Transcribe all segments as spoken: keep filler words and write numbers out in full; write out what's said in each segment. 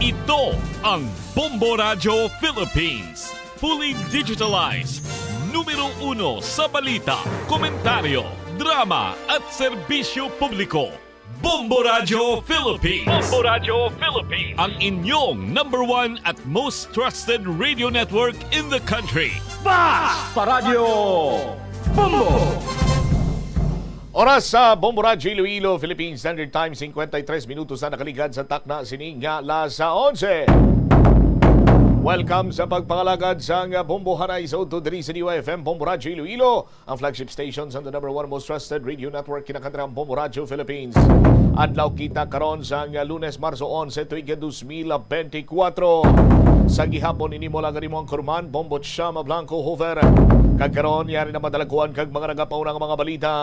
Ito ang Bombo Radyo Philippines. Fully digitalized. Numero uno sa balita, komentaryo, drama at serbisyo publiko. Bombo Radyo Philippines. Bombo Radyo Philippines. Ang inyong number one at most trusted radio network in the country. Basta Radyo Bombo! Oras sa Bombo Radyo Iloilo, Philippine Standard Time, cincuenta y tres minutos na nakaligad sa takna sini nga alas onse. Welcome sa pagpangalagad sang Bombo Hanay sa udto diri sa D Y F M, Bombo Radyo Iloilo, ang flagship station sang the number one most trusted radio network, kinakantrang Bombo Radyo Philippines. Adlaw kita karon sang Lunes, Marso onse, tuig dos mil benti kuwatro. Sa gihapon, ini mo lang ang imo anchorman, Bombo Chama Blanco Hover. Kag karon, yari na madalaguan kag mga nagapauna nga mga balita.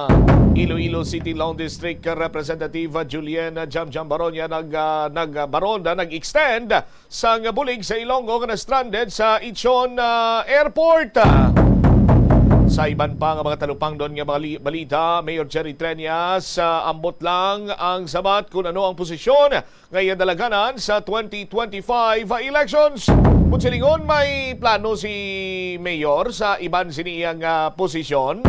Iloilo City Law District Representative Julian Jamjam Baron ya nag, ah, nag, ah, Baron na nag-extend sang bulig sa Ilonggo nga na-stranded sa Incheon, ah, Airport. Sa iban pa nga mga talupangdon nga bali-, balita, Mayor Jerry Treñas, ah, ambot lang ang sabat kung ano ang posisyon nga iya dalaganan sa twenty twenty-five elections. Buot silingon, may plano si Mayor sa iban sini iyang, ah, posisyon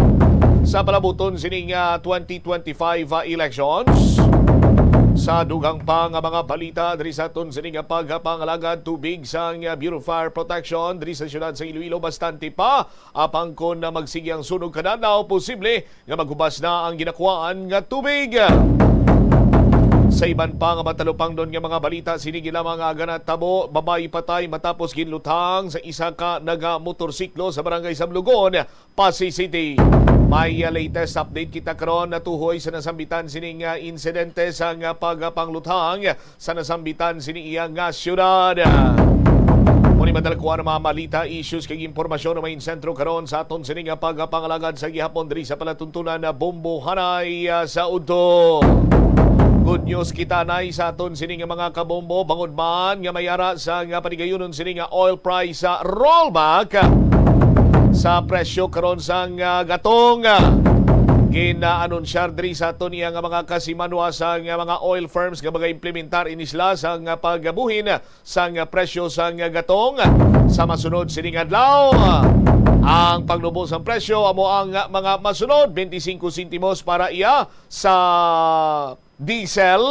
sa palabuton sining, ah, twenty twenty-five, ah, elections. Sa dugang pa nga mga balita diri sa aton sini nga pagpangalagad, tubig sang, ah, Bureau of Fire Protection diri sa siyudad sa Iloilo bastante pa, apang kon na magsigi ang sunog kada adlaw, posible nga maghubas na ang ginakuhaan nga tubig. Sa iban pa nga matalupangdon nga mga balita, sini gid lamang nga aga natabo, babayi patay matapos ginluthang sa isa ka nagamotorsiklo sa barangay Sablogon, Passi City. May, ah, latest update kita karon natuhoy sa nasambitan sining, ah, insidente sang, ah, pagpangluthang sa nasambitan sini iya nga siyudad. Mao ni madala ko ang mga balita, issues kag impormasyon nga may sentro karon sa aton sini nga pagpangalagad sa gihapon diri sa palatuntunan na Bombo Hanay, ah, sa udto. Good news kita, Nay, sa aton sini nga mga kabombo, bangod man nga may ara sa nga panigayunon sini nga oil price sa rollback sa presyo karon sang, ah, gatong. Gina-anunsyar diri sa aton iya nga mga kasimanwa sa nga mga oil firms nga mag-implementar ini sila sa nga pagbuhin sang presyo sang gatong sa masunod sining adlaw. Ang pagnubo sang presyo amo ang mga masunod: twenty-five sentimos para iya sa diesel.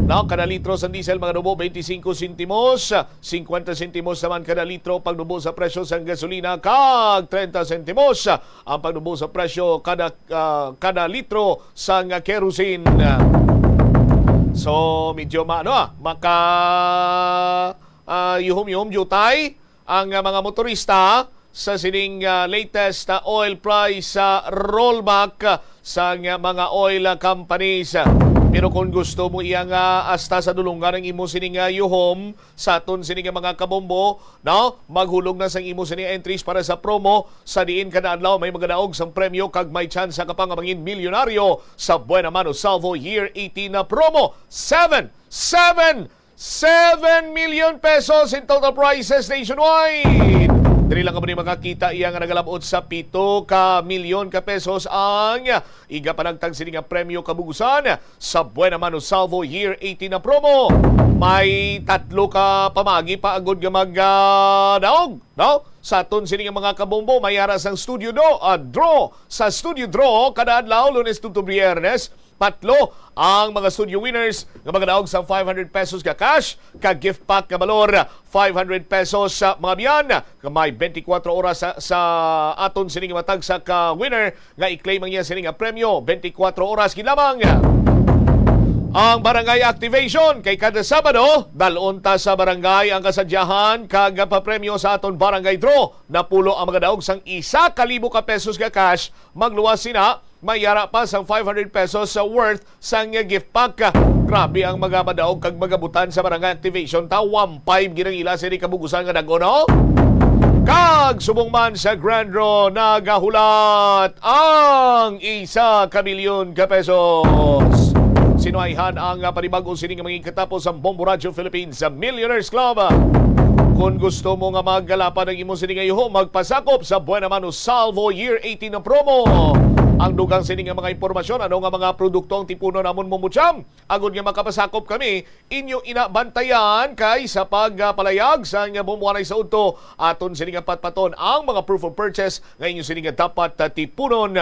No, kada litro sa diesel, mga nubo, twenty-five sentimos, fifty sentimos naman kada litro pagnubo sa presyo sang gasolina, kag treinta sentimos ang pagnubo sa presyo kada, ah, kada litro sang kerosene. So, medyo ma-, ano, ah, maka, ah, yuhom-yuhom, jutay ang, ah, mga motorista sa sining, ah, latest, ah, oil price, ah, rollback, ah, sa nga mga oil, ah, companies. Pero kung gusto mo iya nga hasta sa dulungan ang imo sining, ah, yuhom, sa aton sini nga mga kabombo, no? Maghulog na sang imo sini entries para sa promo sa diin kada adlaw may magadaog sang premyo kag may tsansa ka pa nga mangin milyonaryo sa Buena Mano Salvo Year eighteen na promo. Seven, seven, seven million pesos in total prizes nationwide. Diri lang kamo ni makakita iya nga nagalabot sa pito ka milyon ka pesos ang igapanagtag sini nga premyo kabugusan sa Buena Mano Salvo Year eighteen na promo. May tatlo ka pamagi pa agud nga mag, ah, daog, no? Sa aton sini nga mga kabombo, may ara sang studio do, ah, draw. Sa studio draw, kada adlaw, Lunes tubtob Biyernes, tatlo ang mga studio winners nga magadaog sang five hundred pesos ka cash, ka gift pack nga balor five hundred pesos sa mga biyan. Nga may twenty-four oras sa, sa aton sini nga matagsa ka winner nga i-claim ang iya sini nga premyo, twenty-four oras gid lamang. Ang barangay activation kay kada Sabado, dalon ta sa barangay ang kasadyahan kag papremyo sa aton barangay draw. Napulo ang magadaog sang isa ka libo ka pesos nga cash, magluwas sina may ara pa sang five hundred pesos sa worth sang gift pack. Grabe ang mga madaog kag magabutan sa barangay activation ta. One five gid ang ila sini kabugusan nga dag-on, no? Kag subong man sa Grand Draw, nagahulat ang isa ka milyon ka pesos. Sinuwayhan ang, ah, panibag-o sini nga mga ikatapos sa Bombo Radyo Philippines sa Millionaires Club. Kung gusto mo nga magalapad ang imo sini nga yuho, magpasakop sa Buena Mano Salvo Year eighteen na promo. Ang dugang sini nga mga impormasyon, ano nga mga produkto ang tipunon namon, Bombo Cham? Agod nga makapasakop kami, inyo ina bantayan kay sa pagpalayag sa nga bumuanay sa udto, aton sini nga patpaton ang mga proof of purchase nga inyo sini nga dapat, ah, tipunon.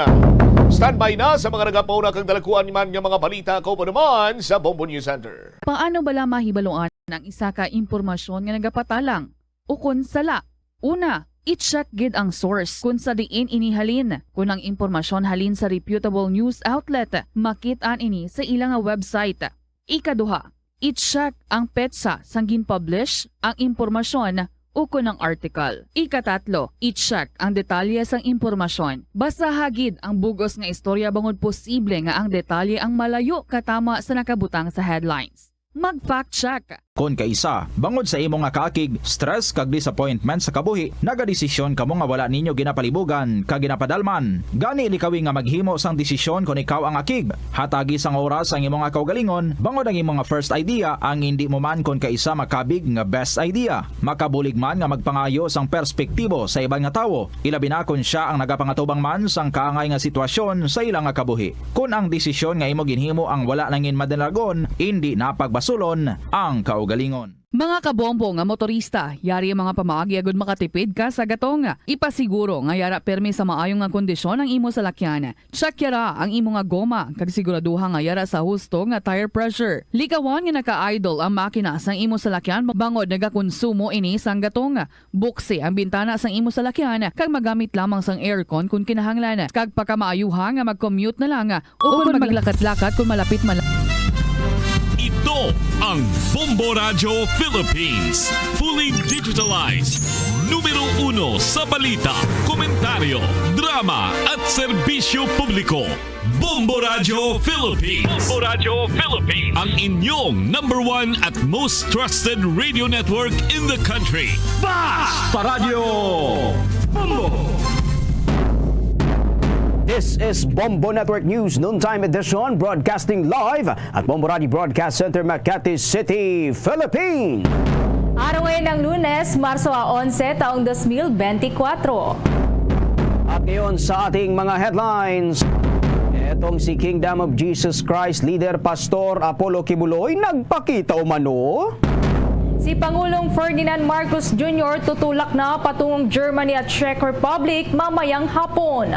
Standby na sa mga nagapauna kag dalakuan man nga mga balita, kauban naman sa Bombo News Center. Paano bala mahibaluan ang isa ka impormasyon nga nagapatalang ukon sala? Una, i-check gid ang source kon sa diin ini halin. Kon ang impormasyon halin sa reputable news outlet, makit-an ini sa ila nga website. Ikaduha, i-check ang petsa sang gin-publish ang impormasyon ukon ang article. Ikatatlo, i-check ang detalye sang impormasyon. Basaha gid ang bug-os nga istorya bangod posible nga ang detalye ang malayo katama sa nakabutang sa headlines. Mag-fact check. Kon kaisa, bangod sa imo nga kaakig, stress kag disappointment sa kabuhi, nagadesisyon kamo nga wala ninyo ginapalibugan kag ginapadalman. Gani, likawi nga maghimo sang desisyon kon ikaw ang akig. Hatagi sang oras ang imo nga kaugalingon, bangod ang imo nga first idea ang indi mo man kon kaisa makabig nga best idea. Makabulig man nga magpangayo sang perspektibo sa iban nga tawo, ilabi na kon sia ang nagapangatubang man sang kaangay nga sitwasyon sa ila nga kabuhi. Kon ang desisyon nga imo ginhimo ang wala nangin madalagon, indi na pagbasulon ang kaugalingon. Mga kabombo nga motorista, yari ang mga pamaagi agud makatipid ka sa gatong. Ipasiguro nga yara permi sa maayo nga kondisyon ang imo salakyan. Check yara ang imo nga goma, kag siguraduha nga yara sa husto nga tire pressure. Likawan nga naka-idle ang makina sang imo salakyan bangod nagakonsumo ini sang gatong. Buksi ang bintana sang imo salakyan kag magamit lamang sang aircon kon kinahanglan, kag pakamaayuha nga mag-commute na lang o kon maglakat-lakat kon malapit man. Ito ang Bombo Radyo Philippines, fully digitalized, numero uno sa balita, komentaryo, drama at serbisyo publiko. Bombo Radyo Philippines. Bombo Radyo Philippines. Ang inyong number one at most trusted radio network in the country. Basta Radyo Bombo! This is Bombo Network News Noontime Edition, broadcasting live at Bombo Radyo Broadcast Center, Makati City, Philippines. Araw ngayon ng Lunes, Marso a onse, taong dos mil benti kwatro. At ngayon sa ating mga headlines, etong si Kingdom of Jesus Christ leader Pastor Apollo Quiboloy nagpakita umano. Si Pangulong Ferdinand Marcos Junior tutulak na patungong Germany at Czech Republic mamayang hapon.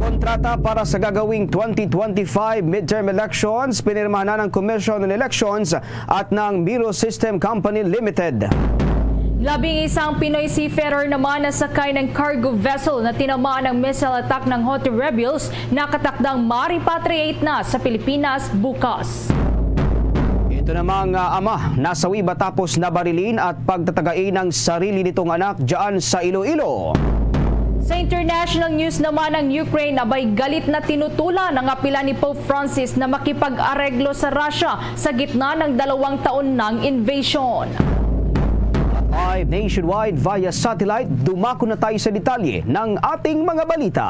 Kontrata para sa gagawing twenty twenty-five midterm elections, pinirmahan na ng Commission on Elections at ng Miro System Company Limited. Labing isang Pinoy seafarer naman na sakay ng cargo vessel na tinamaan ng missile attack ng Houthi rebels nakatakdang ma-repatriate na sa Pilipinas bukas. Ito namang, ah, ama nasawi matapos na barilin at pagtatagain ang sarili nitong anak dyan sa Iloilo. Sa international news naman, ang Ukraine abay galit na tinutulan ang apila ni Pope Francis na makipag-areglo sa Russia sa gitna ng dalawang taon ng invasion. Live nationwide via satellite, dumako na tayo sa detalye ng ating mga balita.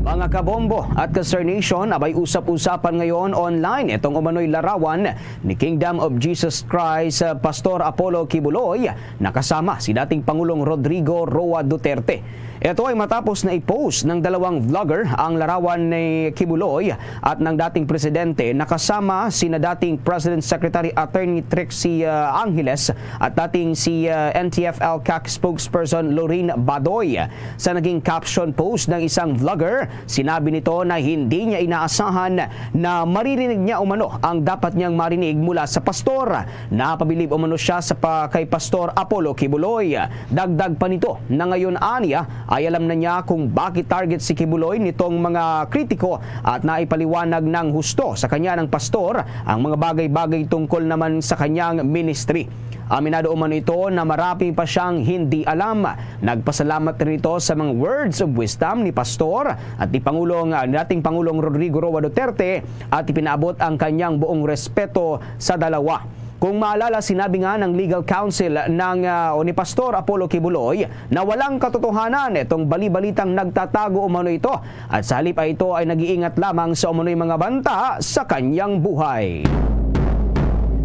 Mga kabombo at ka-Star Nation, abay usap-usapan ngayon online itong umano'y larawan ni Kingdom of Jesus Christ, uh, Pastor Apollo Quiboloy, nakasama si dating Pangulong Rodrigo Roa Duterte. Ito ay matapos na i-post ng dalawang vlogger ang larawan ni Quiboloy at ng dating presidente, nakasama sina dating President Secretary Attorney Trixie, uh, Angeles at dating si, uh, N T F L CAC spokesperson Lorraine Badoy. Sa naging caption post ng isang vlogger, sinabi nito na hindi niya inaasahan na maririnig niya umano ang dapat niyang marinig mula sa pastor. Napabilib umano siya sa pa-, kay Pastor Apollo Quiboloy. Dagdag pa nito na ngayon aniya ay alam na niya kung bakit target si Quiboloy nitong mga kritiko at naipaliwanag ng husto sa kanya ng pastor ang mga bagay-bagay tungkol naman sa kanyang ministry. Aminado umano ito na marami pa siyang hindi alam. Nagpasalamat rin ito sa mga words of wisdom ni Pastor at ni Pangulong, ah, dating Pangulong Rodrigo Roa Duterte at ipinaabot ang kanyang buong respeto sa dalawa. Kung maalala, sinabi nga ng legal counsel ng, ah, o ni Pastor Apollo Quiboloy na walang katotohanan itong bali-balitang nagtatago umano ito at sa halip ay ito ay nag-iingat lamang sa umano'y mga banta sa kanyang buhay.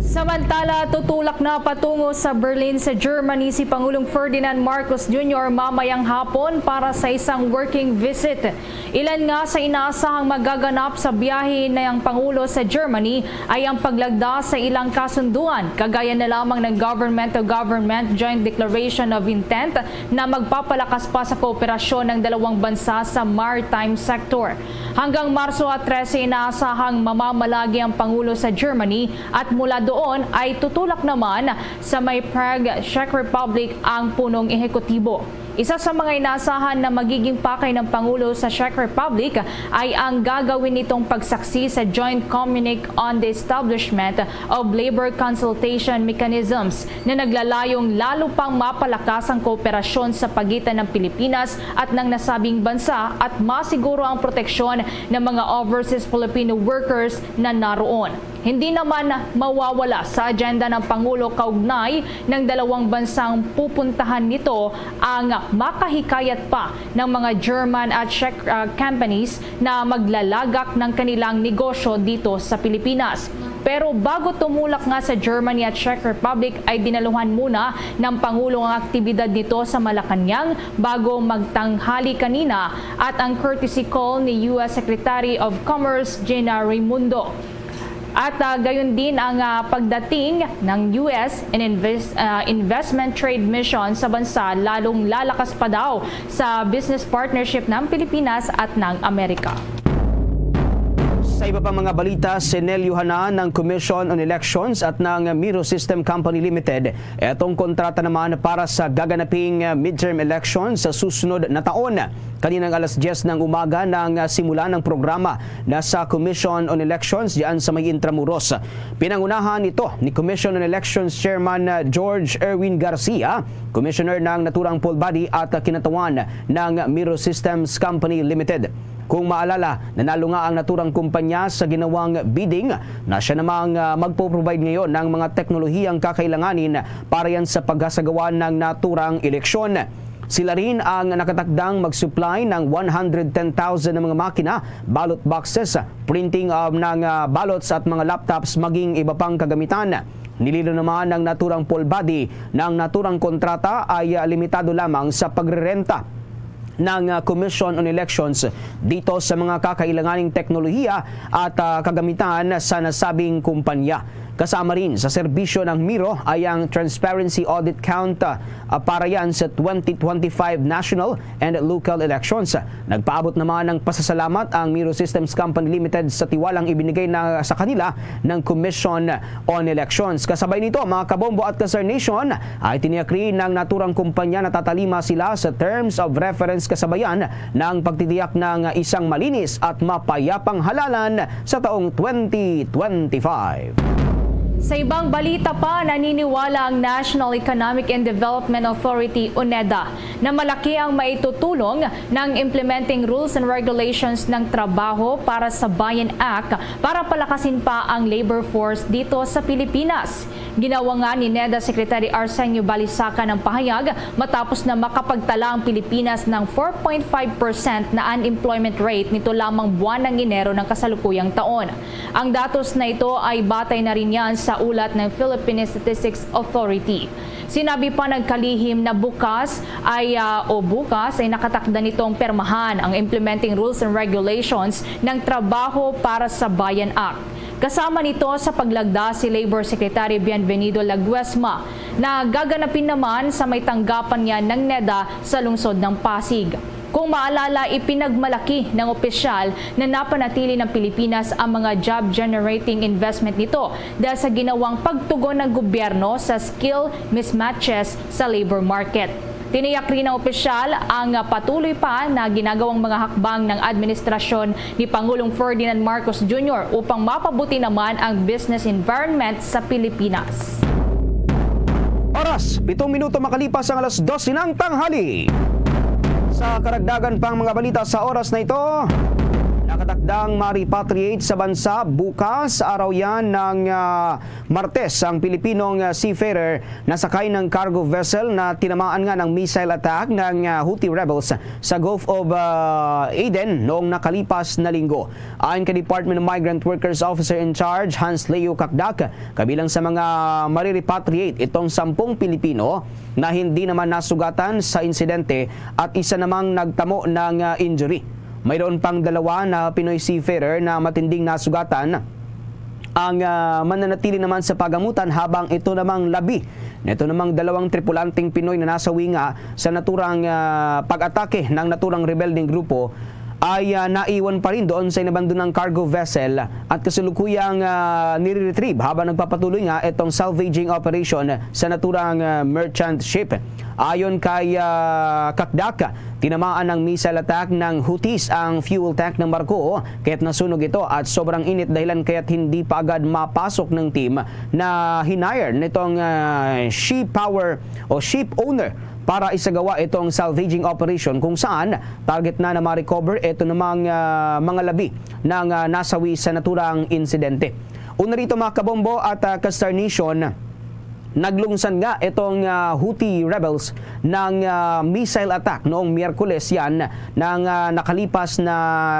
Samantala, tutulak na patungo sa Berlin sa Germany si Pangulong Ferdinand Marcos Junior mamayang hapon para sa isang working visit. Ilan nga sa inaasahang magaganap sa biyahe ng Pangulo sa Germany ay ang paglagda sa ilang kasunduan, kagaya na lamang ng government-to-government joint declaration of intent na magpapalakas pa sa kooperasyon ng dalawang bansa sa maritime sector. Hanggang Marso trese, inaasahang mamamalagi ang Pangulo sa Germany at mula doon ay tutulak naman sa may Prague, Czech Republic ang punong ehekutibo. Isa sa mga inaasahan na magiging pakay ng Pangulo sa Czech Republic ay ang gagawin nitong pagsaksi sa Joint Communique on the Establishment of Labor Consultation Mechanisms na naglalayong lalo pang mapalakas ang kooperasyon sa pagitan ng Pilipinas at ng nasabing bansa at masiguro ang proteksyon ng mga overseas Filipino workers na naroon. Hindi naman mawawala sa agenda ng Pangulo kaugnay ng dalawang bansang pupuntahan nito ang makahikayat pa ng mga German at Czech, ah, companies na maglalagak ng kanilang negosyo dito sa Pilipinas. Pero bago tumulak nga sa Germany at Czech Republic ay dinaluhan muna ng Pangulo ang aktibidad nito sa Malacañang bago magtanghali kanina at ang courtesy call ni U S Secretary of Commerce Gina Raimundo. At, ah, gayon din ang, ah, pagdating ng U S in invest-, ah, investment trade mission sa bansa, lalong lalakas pa daw sa business partnership ng Pilipinas at ng Amerika. Sa iba pang mga balita, sinelyuhan na ng Commission on Elections at ng Miro System Company Limited itong kontrata naman para sa gaganaping, ah, midterm elections sa susunod na taon. Kaninang alas diyes ng umaga nang, ah, simula ng programa na sa Commission on Elections diyan sa may Intramuros. Pinangunahan ito ni Commission on Elections Chairman, ah, George Erwin Garcia, Commissioner ng naturang poll body at, ah, kinatawan ng Miro Systems Company Limited. Kung maalala, nanalo nga ang naturang kumpanya sa ginawang bidding na siya namang, ah, magpo-provide ngayon ng mga teknolohiyang kakailanganin para yan sa paghasagawa ng naturang eleksyon. Sila rin ang nakatakdang mag-supply ng one hundred ten thousand na mga makina, ballot boxes, printing of ng, ah, ballots at mga laptops, maging iba pang kagamitan. Nilinaw naman ng naturang poll body na ang naturang kontrata ay, ah, limitado lamang sa pagrerenta ng, ah, Commission on Elections dito sa mga kakailanganing teknolohiya at, ah, kagamitan sa nasabing kumpanya. Kasama rin sa serbisyo ng Miro ay ang transparency audit count, ah, para yan sa twenty twenty-five national and local elections. Nagpaabot naman ng pasasalamat ang Miro Systems Company Limited sa tiwalang ibinigay na sa kanila ng Commission on Elections. Kasabay nito, mga kabombo at ka-Star Nation, ay tiniyak rin ng naturang kumpanya na tatalima sila sa terms of reference kasabayan ng pagtitiyak ng isang malinis at mapayapang halalan sa taong twenty twenty-five. Sa ibang balita pa, naniniwala ang National Economic and Development Authority o NEDA na malaki ang maitutulong ng Implementing Rules and Regulations ng Trabaho para sa Bayan Act para palakasin pa ang labor force dito sa Pilipinas. Ginawa nga ni NEDA Secretary Arsenio Balisacan ang pahayag matapos na makapagtala ang Pilipinas ng four point five percent na unemployment rate nito lamang buwan ng Enero ng kasalukuyang taon. Ang datos na ito ay batay na rin yan sa ulat ng Philippine Statistics Authority. Sinabi pa ng kalihim na bukas ay, ah, o bukas ay nakatakda nitong permahan ang Implementing Rules and Regulations ng Trabaho para sa Bayan Act. Kasama nito sa paglagda si Labor Secretary Bienvenido Laguesma na gaganapin naman sa may tanggapan niya ng NEDA sa lungsod ng Pasig. Kung maalala, ipinagmalaki ng opisyal na napanatili ng Pilipinas ang mga job-generating investment nito dahil sa ginawang pagtugon ng gobyerno sa skill mismatches sa labor market. Tiniyak rin ng opisyal ang patuloy pa na ginagawang mga hakbang ng administrasyon ni Pangulong Ferdinand Marcos Junior upang mapabuti naman ang business environment sa Pilipinas. Oras, pitong minuto makalipas ang alas dose ng tanghali. Sa karagdagan pang mga balita sa oras na ito, Nakatakdang ma-repatriate sa bansa bukas, araw yan ng, ah, Martes, ang Pilipinong, ah, seafarer na sakay ng cargo vessel na tinamaan nga ng missile attack ng, ah, Houthi rebels sa Gulf of, ah, Aden noong nakalipas na linggo. Ayon kay Department of Migrant Workers Officer in Charge Hans Leo Kakdak, kabilang sa mga marirepatriate itong sampung Pilipino na hindi naman nasugatan sa insidente at isa namang nagtamo ng, ah, injury. Mayroon pang dalawa na Pinoy seafarer na matinding nasugatan ang, ah, mananatili naman sa pagamutan, habang ito namang labi nito namang dalawang tripulanteng Pinoy na nasawi nga sa naturang, ah, pag-atake ng naturang rebeldeng grupo ay, ah, naiwan pa rin doon sa inabandonang cargo vessel at kasalukuyang, ah, nire-retrieve habang nagpapatuloy nga itong salvaging operation sa naturang, ah, merchant ship. Ayon kay, ah, Kakdak, tinamaan ng missile attack ng Houthis ang fuel tank ng barko, kaya't nasunog ito at sobrang init, dahilan kaya't hindi pa agad mapasok ng team na hinire nitong, ah, ship power o ship owner para isagawa itong salvaging operation, kung saan target na na ma-recover ito namang, ah, mga labi ng, ah, nasawi sa naturang insidente. Una rito, mga kabombo at, ah, ka-Star Nation, naglungsan nga itong, ah, Houthi rebels ng, ah, missile attack noong Miyerkules yan ng, ah, nakalipas na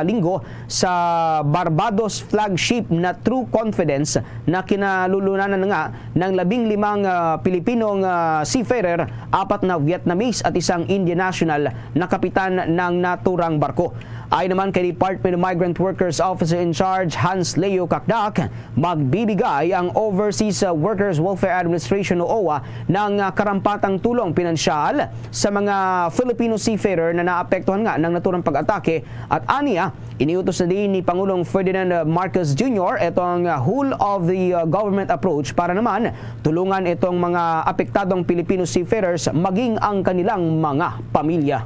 linggo sa Barbados flagship na True Confidence, na kinalulunanan nga ng labing limang, ah, Pilipinong, ah, seafarer, apat na Vietnamese at isang Indian national na kapitan ng naturang barko. Ayon naman kay Department of Migrant Workers Officer in Charge Hans Leo Kakdak, magbibigay ang Overseas, ah, Workers Welfare Administration o OWWA ng, ah, karampatang tulong pinansyal sa mga Filipino seafarer na naapektuhan nga ng naturang pag-atake, at aniya iniutos na din ni Pangulong Ferdinand Marcos Junior itong, ah, whole of the, ah, government approach para naman tulungan itong mga apektadong Filipino seafarers maging ang kanilang mga pamilya.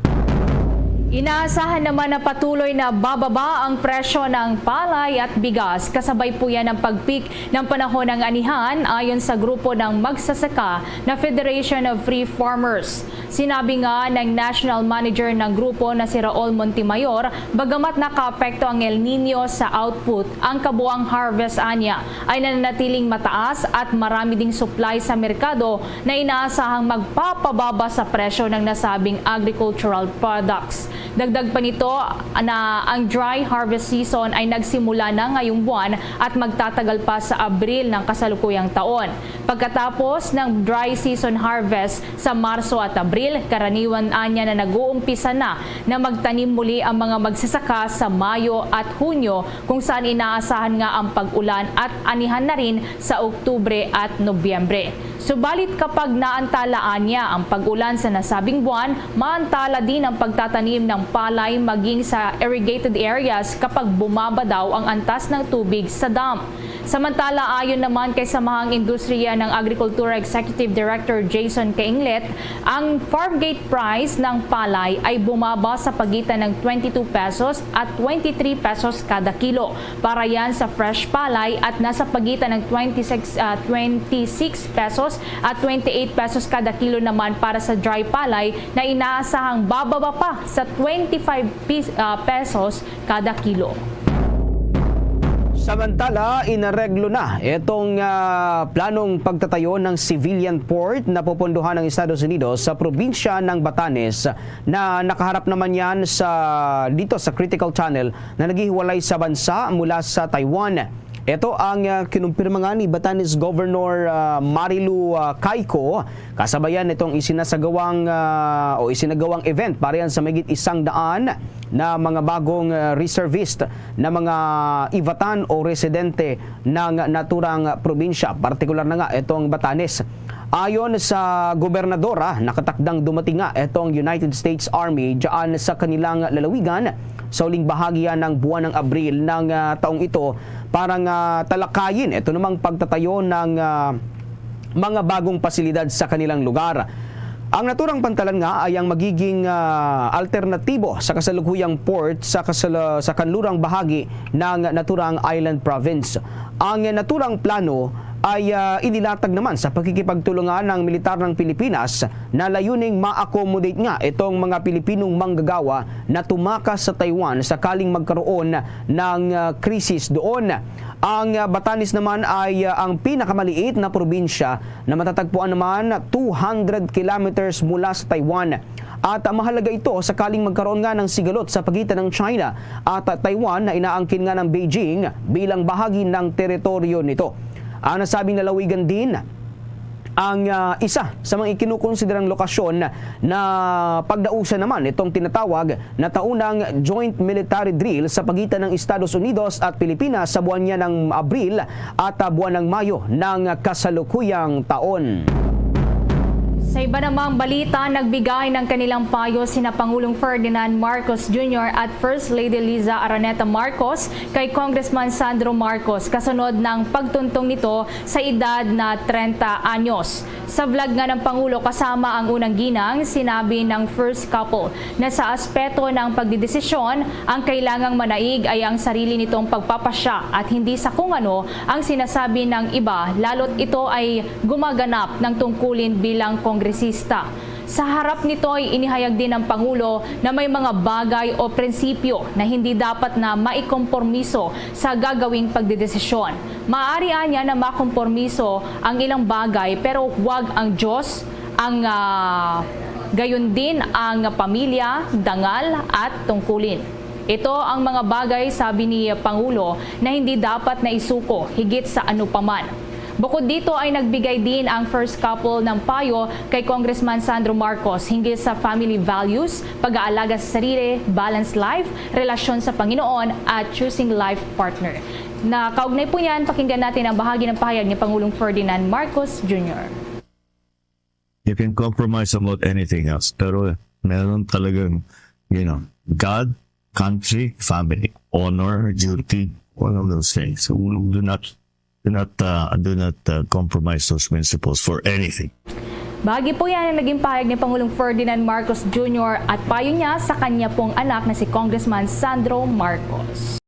Inaasahan naman na patuloy na bababa ang presyo ng palay at bigas, kasabay po yan ng pag-peak ng panahon ng anihan, ayon sa grupo ng magsasaka na Federation of Free Farmers. Sinabi nga ng national manager ng grupo na si Raul Montemayor, bagamat nakaapekto ang El Niño sa output, ang kabuang harvest aniya ay nananatiling mataas at marami ding supply sa merkado na inaasahang magpapababa sa presyo ng nasabing agricultural products. Dagdag pa nito na ang dry harvest season ay nagsimula na ngayong buwan at magtatagal pa sa Abril ng kasalukuyang taon. Pagkatapos ng dry season harvest sa Marso at Abril, karaniwan anya na nag-uumpisa na na magtanim muli ang mga magsasaka sa Mayo at Hunyo, kung saan inaasahan nga ang pag-ulan at anihan na rin sa Oktubre at Nobyembre. Subalit, kapag naantala anya ang pag-ulan sa nasabing buwan, maantala din ang pagtatanim ng palay maging sa irrigated areas kapag bumaba daw ang antas ng tubig sa dam. Samantala, ayon naman kay Samahang Industriya ng Agrikultura Executive Director Jason Cainglet, ang farm gate price ng palay ay bumaba sa pagitan ng twenty-two pesos at twenty-three pesos kada kilo. Para yan sa fresh palay at nasa pagitan ng twenty-six, ah, twenty-six pesos at twenty-eight pesos kada kilo naman para sa dry palay na inaasahang bababa pa sa twenty-five pis-, ah, pesos kada kilo. Samantala, inareglo na itong, ah, planong pagtatayo ng civilian port na pupunduhan ng Estados Unidos sa probinsya ng Batanes, na nakaharap naman yan sa, dito sa critical channel na naghihiwalay sa bansa mula sa Taiwan. Ito ang, ah, kinumpirma nga ni Batanes Governor, ah, Marilu, ah, Caico, kasabayan nitong isinasagawang, ah, o isinagawang event para yan sa mahigit isang daan na mga bagong, ah, reservist na mga ibatan o residente ng naturang probinsya, partikular na nga itong Batanes. Ayon sa gobernadora, nakatakdang dumating nga itong United States Army dyan sa kanilang lalawigan sa huling bahagi ng buwan ng Abril ng, ah, taong ito para nga talakayin ito namang pagtatayo ng, ah, mga bagong pasilidad sa kanilang lugar. Ang naturang pantalan nga ay ang magiging, ah, alternatibo sa kasalukuyang port sa kasala-, sa kanlurang bahagi ng naturang island province. Ang naturang plano ay, ah, inilatag naman sa pakikipagtulungan ng militar ng Pilipinas na layuning ma-accommodate nga itong mga Pilipinong manggagawa na tumakas sa Taiwan sakaling magkaroon ng, ah, krisis doon. Ang, ah, Batanes naman ay, ah, ang pinakamaliit na probinsya na matatagpuan naman two hundred kilometers mula sa Taiwan. At, ah, mahalaga ito sakaling magkaroon nga ng sigalot sa pagitan ng China at, ah, Taiwan na inaangkin nga ng Beijing bilang bahagi ng teritoryo nito. Ang nasabing lalawigan din ang, ah, isa sa mga ikinukonsiderang lokasyon na pagdausan naman itong tinatawag na taunang joint military drill sa pagitan ng Estados Unidos at Pilipinas sa buwan niya ng Abril at, ah, buwan ng Mayo ng kasalukuyang taon. Sa iba namang balita, nagbigay ng kanilang payo sina Pangulong Ferdinand Marcos Junior at First Lady Liza Araneta Marcos kay Congressman Sandro Marcos kasunod ng pagtuntong nito sa edad na trenta anyos. Sa vlog nga ng Pangulo kasama ang unang ginang, sinabi ng first couple na sa aspeto ng pagdidesisyon, ang kailangang manaig ay ang sarili nitong pagpapasya at hindi sa kung ano ang sinasabi ng iba, lalo't ito ay gumaganap ng tungkulin bilang kongresista. Sa harap nito ay inihayag din ng Pangulo na may mga bagay o prinsipyo na hindi dapat na maikompormiso sa gagawing pagdedesisyon. Maaari anya na makompormiso ang ilang bagay, pero wag ang Diyos, ang, ah, gayon din ang pamilya, dangal, at tungkulin. Ito ang mga bagay, sabi ni Pangulo, na hindi dapat na isuko higit sa ano pa man. Bukod dito ay nagbigay din ang first couple ng payo kay Congressman Sandro Marcos hinggil sa family values, pag-aalaga sa sarili, balanced life, relasyon sa Panginoon, at choosing life partner. Na kaugnay po niyan, pakinggan natin ang bahagi ng pahayag ni Pangulong Ferdinand Marcos Junior. You can compromise about anything else, pero meron talagang, you know, God, country, family, honor, duty, all of those things. So, do not, do not, uh, do not uh, compromise those principles for anything. Bahagi po yan ang naging pahayag ni Pangulong Ferdinand Marcos Junior at payo niya sa kanya pong anak na si Congressman Sandro Marcos.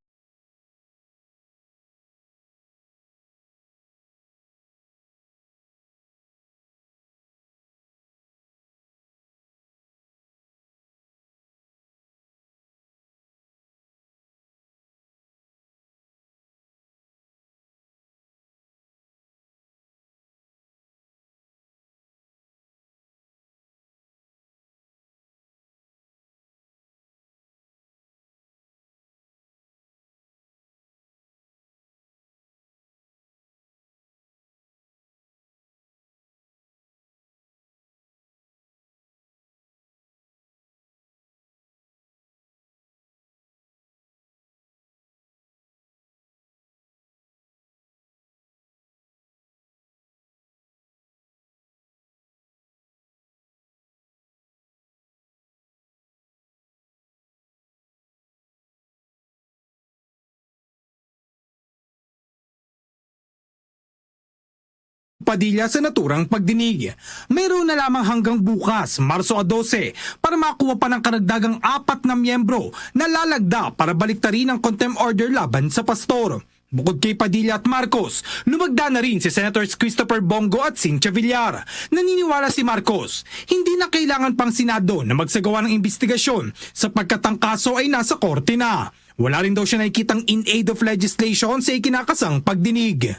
Padilla sa naturang pagdinig. Mayroon na lamang hanggang bukas, Marso a dose, para makuha pa ng karagdagang apat na miyembro na lalagda para baliktarin ang contempt order laban sa pastor. Bukod kay Padilla at Marcos, lumagda na rin si Senators Christopher Bong Go at Cynthia Villar. Naniniwala si Marcos, hindi na kailangan pang Senado na magsagawa ng imbestigasyon sapagkat ang kaso ay nasa korte na. Wala rin daw siya nakikitang in aid of legislation sa ikinakasang pagdinig.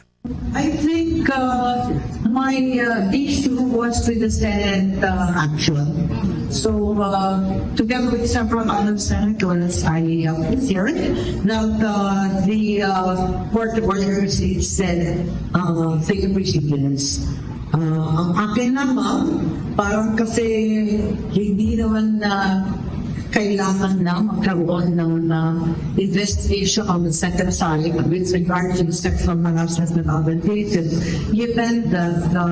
I think uh, my uh, issue was with the Senate uh, action. So, uh, together with several other senators, I uh, heard that uh, the uh, court orders is said uh, fake precedents. Uh, ang akin lamang, parang kasi hindi naman na kailangan na magkaroon ng uh, investigation on the second side with regard to the sexual harassment and other cases, given that the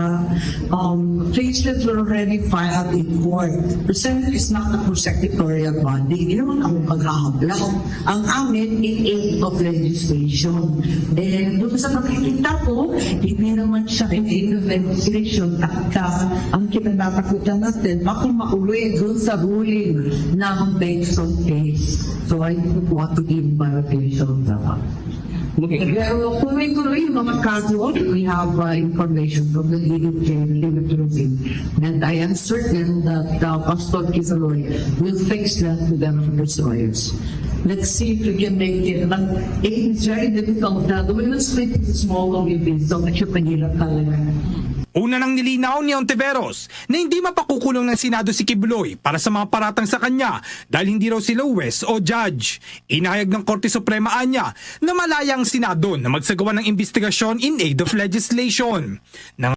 um, cases were already filed in court. The Senate is not a prosecutorial body. Hindi naman ako maghahabla. Ang amin in aid of legislation. And doon sa nakikita ko, hindi naman siya in aid of legislation. At uh, ang kinatatakutan natin, baka mauwi doon sa ruling ng Benson case. So I don't want to give my opinion on that. Pero tuloy-tuloy yung mga kaso, we have uh, information from the D O J, David Rubin. And I am certain that uh, Pastor Quizaloy will fix that with the destroyers. Let's see if we can make it. But it is very difficult. Uh, the women's sleep is small communities, so medyo mahirap talaga. Una nang nilinaw ni Ontiveros na hindi mapakukulong ng Senado si Quibloy para sa mga paratang sa kanya dahil hindi raw sila huwes o judge. Inahayag ng Korte Suprema anya na malaya ang Senado na magsagawa ng investigasyon in aid of legislation. Nang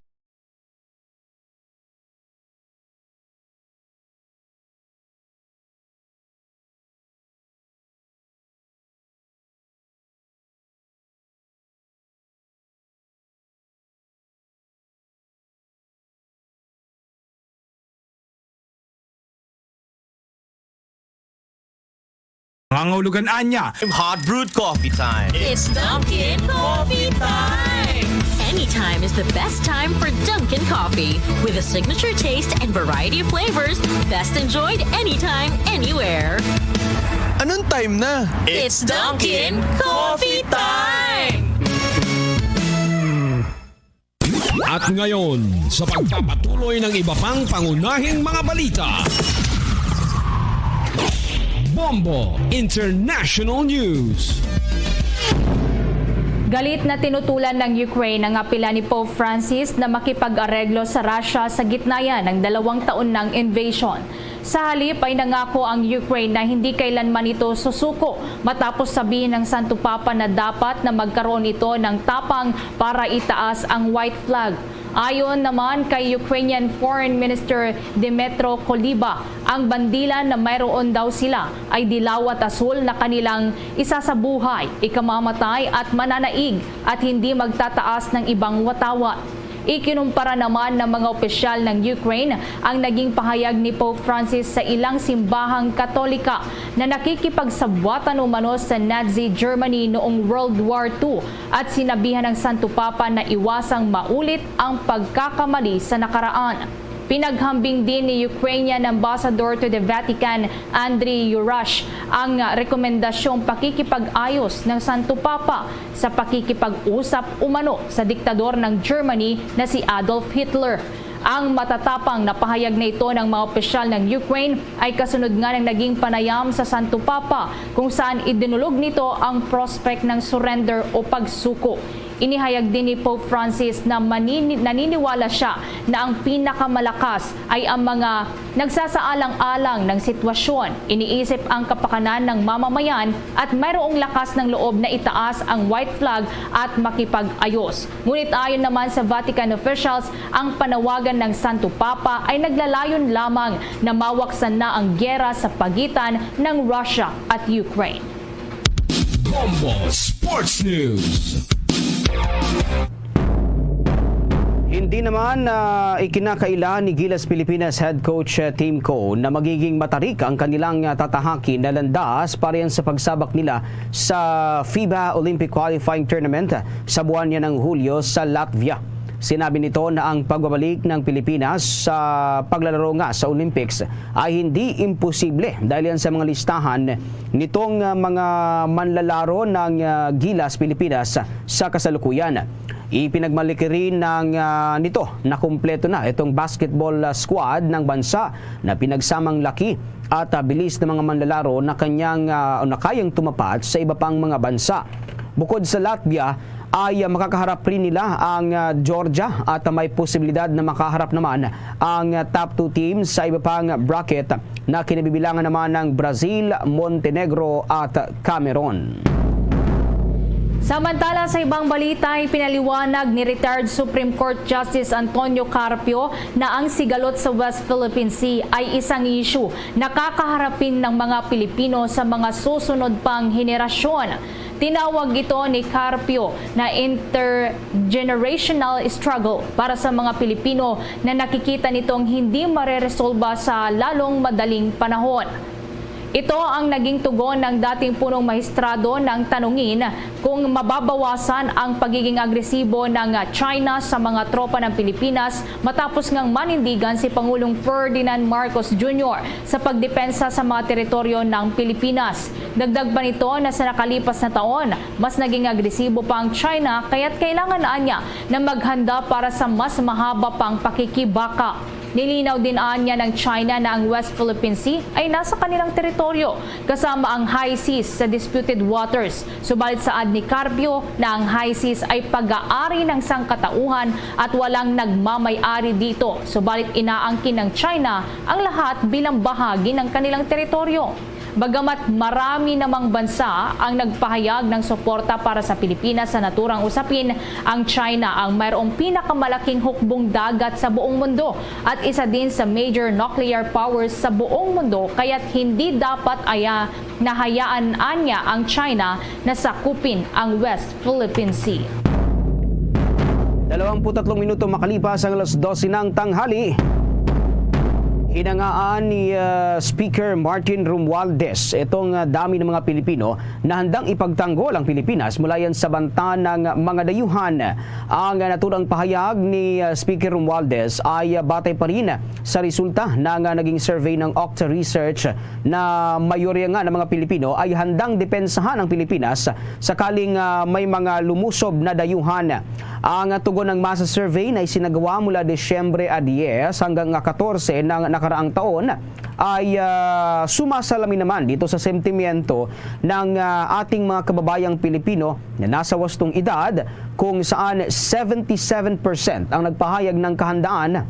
Nangangahulugan anya. Hot brewed coffee time. It's Dunkin' Coffee Time! Anytime is the best time for Dunkin' Coffee. With a signature taste and variety of flavors, best enjoyed anytime, anywhere. Anong time na? It's Dunkin' Coffee Time! At ngayon, sa pagpapatuloy ng iba pang pangunahing mga balita, Bombo International News. Galit na tinutulan ng Ukraine ang apila ni Pope Francis na makipag-areglo sa Russia sa gitna yan ng dalawang taon ng invasion. Sa halip ay nangako ang Ukraine na hindi kailanman ito susuko matapos sabihin ng Santo Papa na dapat na magkaroon ito ng tapang para itaas ang white flag. Ayon naman kay Ukrainian Foreign Minister Dmytro Kuleba, ang bandila na mayroon daw sila ay dilaw at asul na kanilang isasabuhay, ikamamatay at mananaig at hindi magtataas ng ibang watawat. Ikinumpara naman ng mga opisyal ng Ukraine ang naging pahayag ni Pope Francis sa ilang simbahang Katolika na nakikipagsabwatan umano sa Nazi Germany noong World War two at sinabihan ng Santo Papa na iwasang maulit ang pagkakamali sa nakaraan. Pinaghambing din ni Ukrainian Ambassador to the Vatican, Andriy Yurash, ang rekomendasyong pakikipag-ayos ng Santo Papa sa pakikipag-usap umano sa diktador ng Germany na si Adolf Hitler. Ang matatapang na pahayag na ito ng mga opisyal ng Ukraine ay kasunod nga ng naging panayam sa Santo Papa kung saan idinulog nito ang prospect ng surrender o pagsuko. Inihayag din ni Pope Francis na manini- naniniwala siya na ang pinakamalakas ay ang mga nagsasaalang-alang ng sitwasyon, iniisip ang kapakanan ng mamamayan at mayroong lakas ng loob na itaas ang white flag at makipag-ayos. Ngunit ayon naman sa Vatican officials, ang panawagan ng Santo Papa ay naglalayon lamang na mawaksan na ang giyera sa pagitan ng Russia at Ukraine. Bombo Sports News. Hindi naman uh, ikinakaila ni Gilas Pilipinas head coach uh, Tim Coe na magiging matarik ang kanilang uh, tatahakin na landas para yan sa pagsabak nila sa FIBA Olympic Qualifying Tournament sa buwan niya ng Hulyo sa Latvia. Sinabi nito na ang pagbabalik ng Pilipinas sa paglalaro nga sa Olympics ay hindi imposible dahil yan sa mga listahan nitong uh, mga manlalaro ng uh, Gilas Pilipinas sa kasalukuyan. Ipinagmalaki rin ng uh, nito na kumpleto na itong basketball uh, squad ng bansa na pinagsamang laki at uh, bilis ng mga manlalaro na kanyang uh, o na kayang tumapat sa iba pang mga bansa. Bukod sa Latvia, ay uh, makakaharap rin nila ang uh, Georgia at uh, may posibilidad na makaharap naman ang uh, top two teams sa iba pang bracket na kinabibilangan naman ng Brazil, Montenegro at Cameroon. Samantala, sa ibang balita, ipinaliwanag ni retired Supreme Court Justice Antonio Carpio na ang sigalot sa West Philippine Sea ay isang isyu na kakaharapin ng mga Pilipino sa mga susunod pang henerasyon. Tinawag ito ni Carpio na intergenerational struggle para sa mga Pilipino na nakikita nitong hindi mareresolba sa lalong madaling panahon. Ito ang naging tugon ng dating punong mahistrado ng Tanungin kung mababawasan ang pagiging agresibo ng China sa mga tropa ng Pilipinas matapos ngang manindigan si Pangulong Ferdinand Marcos Junior sa pagdepensa sa mga teritoryo ng Pilipinas. Dagdag pa nito na sa nakalipas na taon, mas naging agresibo pa ang China, kaya't kailangan anya na maghanda para sa mas mahaba pang pakikibaka. Nilinaw din anya ng China na ang West Philippine Sea ay nasa kanilang teritoryo, kasama ang high seas sa disputed waters. Subalit saad ni Carpio na ang high seas ay pag-aari ng sangkatauhan at walang nagmamay-ari dito. Subalit inaangkin ng China ang lahat bilang bahagi ng kanilang teritoryo. Bagamat marami namang bansa ang nagpahayag ng suporta para sa Pilipinas sa naturang usapin, ang China ang mayroong pinakamalaking hukbong dagat sa buong mundo at isa din sa major nuclear powers sa buong mundo, kaya't hindi dapat aya nahayaan anya ang China na sakupin ang West Philippine Sea. Dalawampu't tatlong minuto makalipas ang alas dose ng tanghali. Hinangaan ni, ah, Speaker Martin Romualdez itong, ah, dami ng mga Pilipino na handang ipagtanggol ang Pilipinas mula yan sa banta ng mga dayuhan. Ang, ah, naturang pahayag ni, ah, Speaker Romualdez ay, ah, batay pa rin sa resulta ng, ah, naging survey ng Okta Research na mayorya nga ng mga Pilipino ay handang depensahan ang Pilipinas sakaling, ah, may mga lumusob na dayuhan. Ang tugon ng masa survey na isinagawa mula Disyembre a diyes hanggang nga katorse ng nakaraang taon ay, ah, sumasalamin naman dito sa sentimiento ng, ah, ating mga kababayang Pilipino na nasa wastong edad, kung saan seventy-seven percent ang nagpahayag ng kahandaan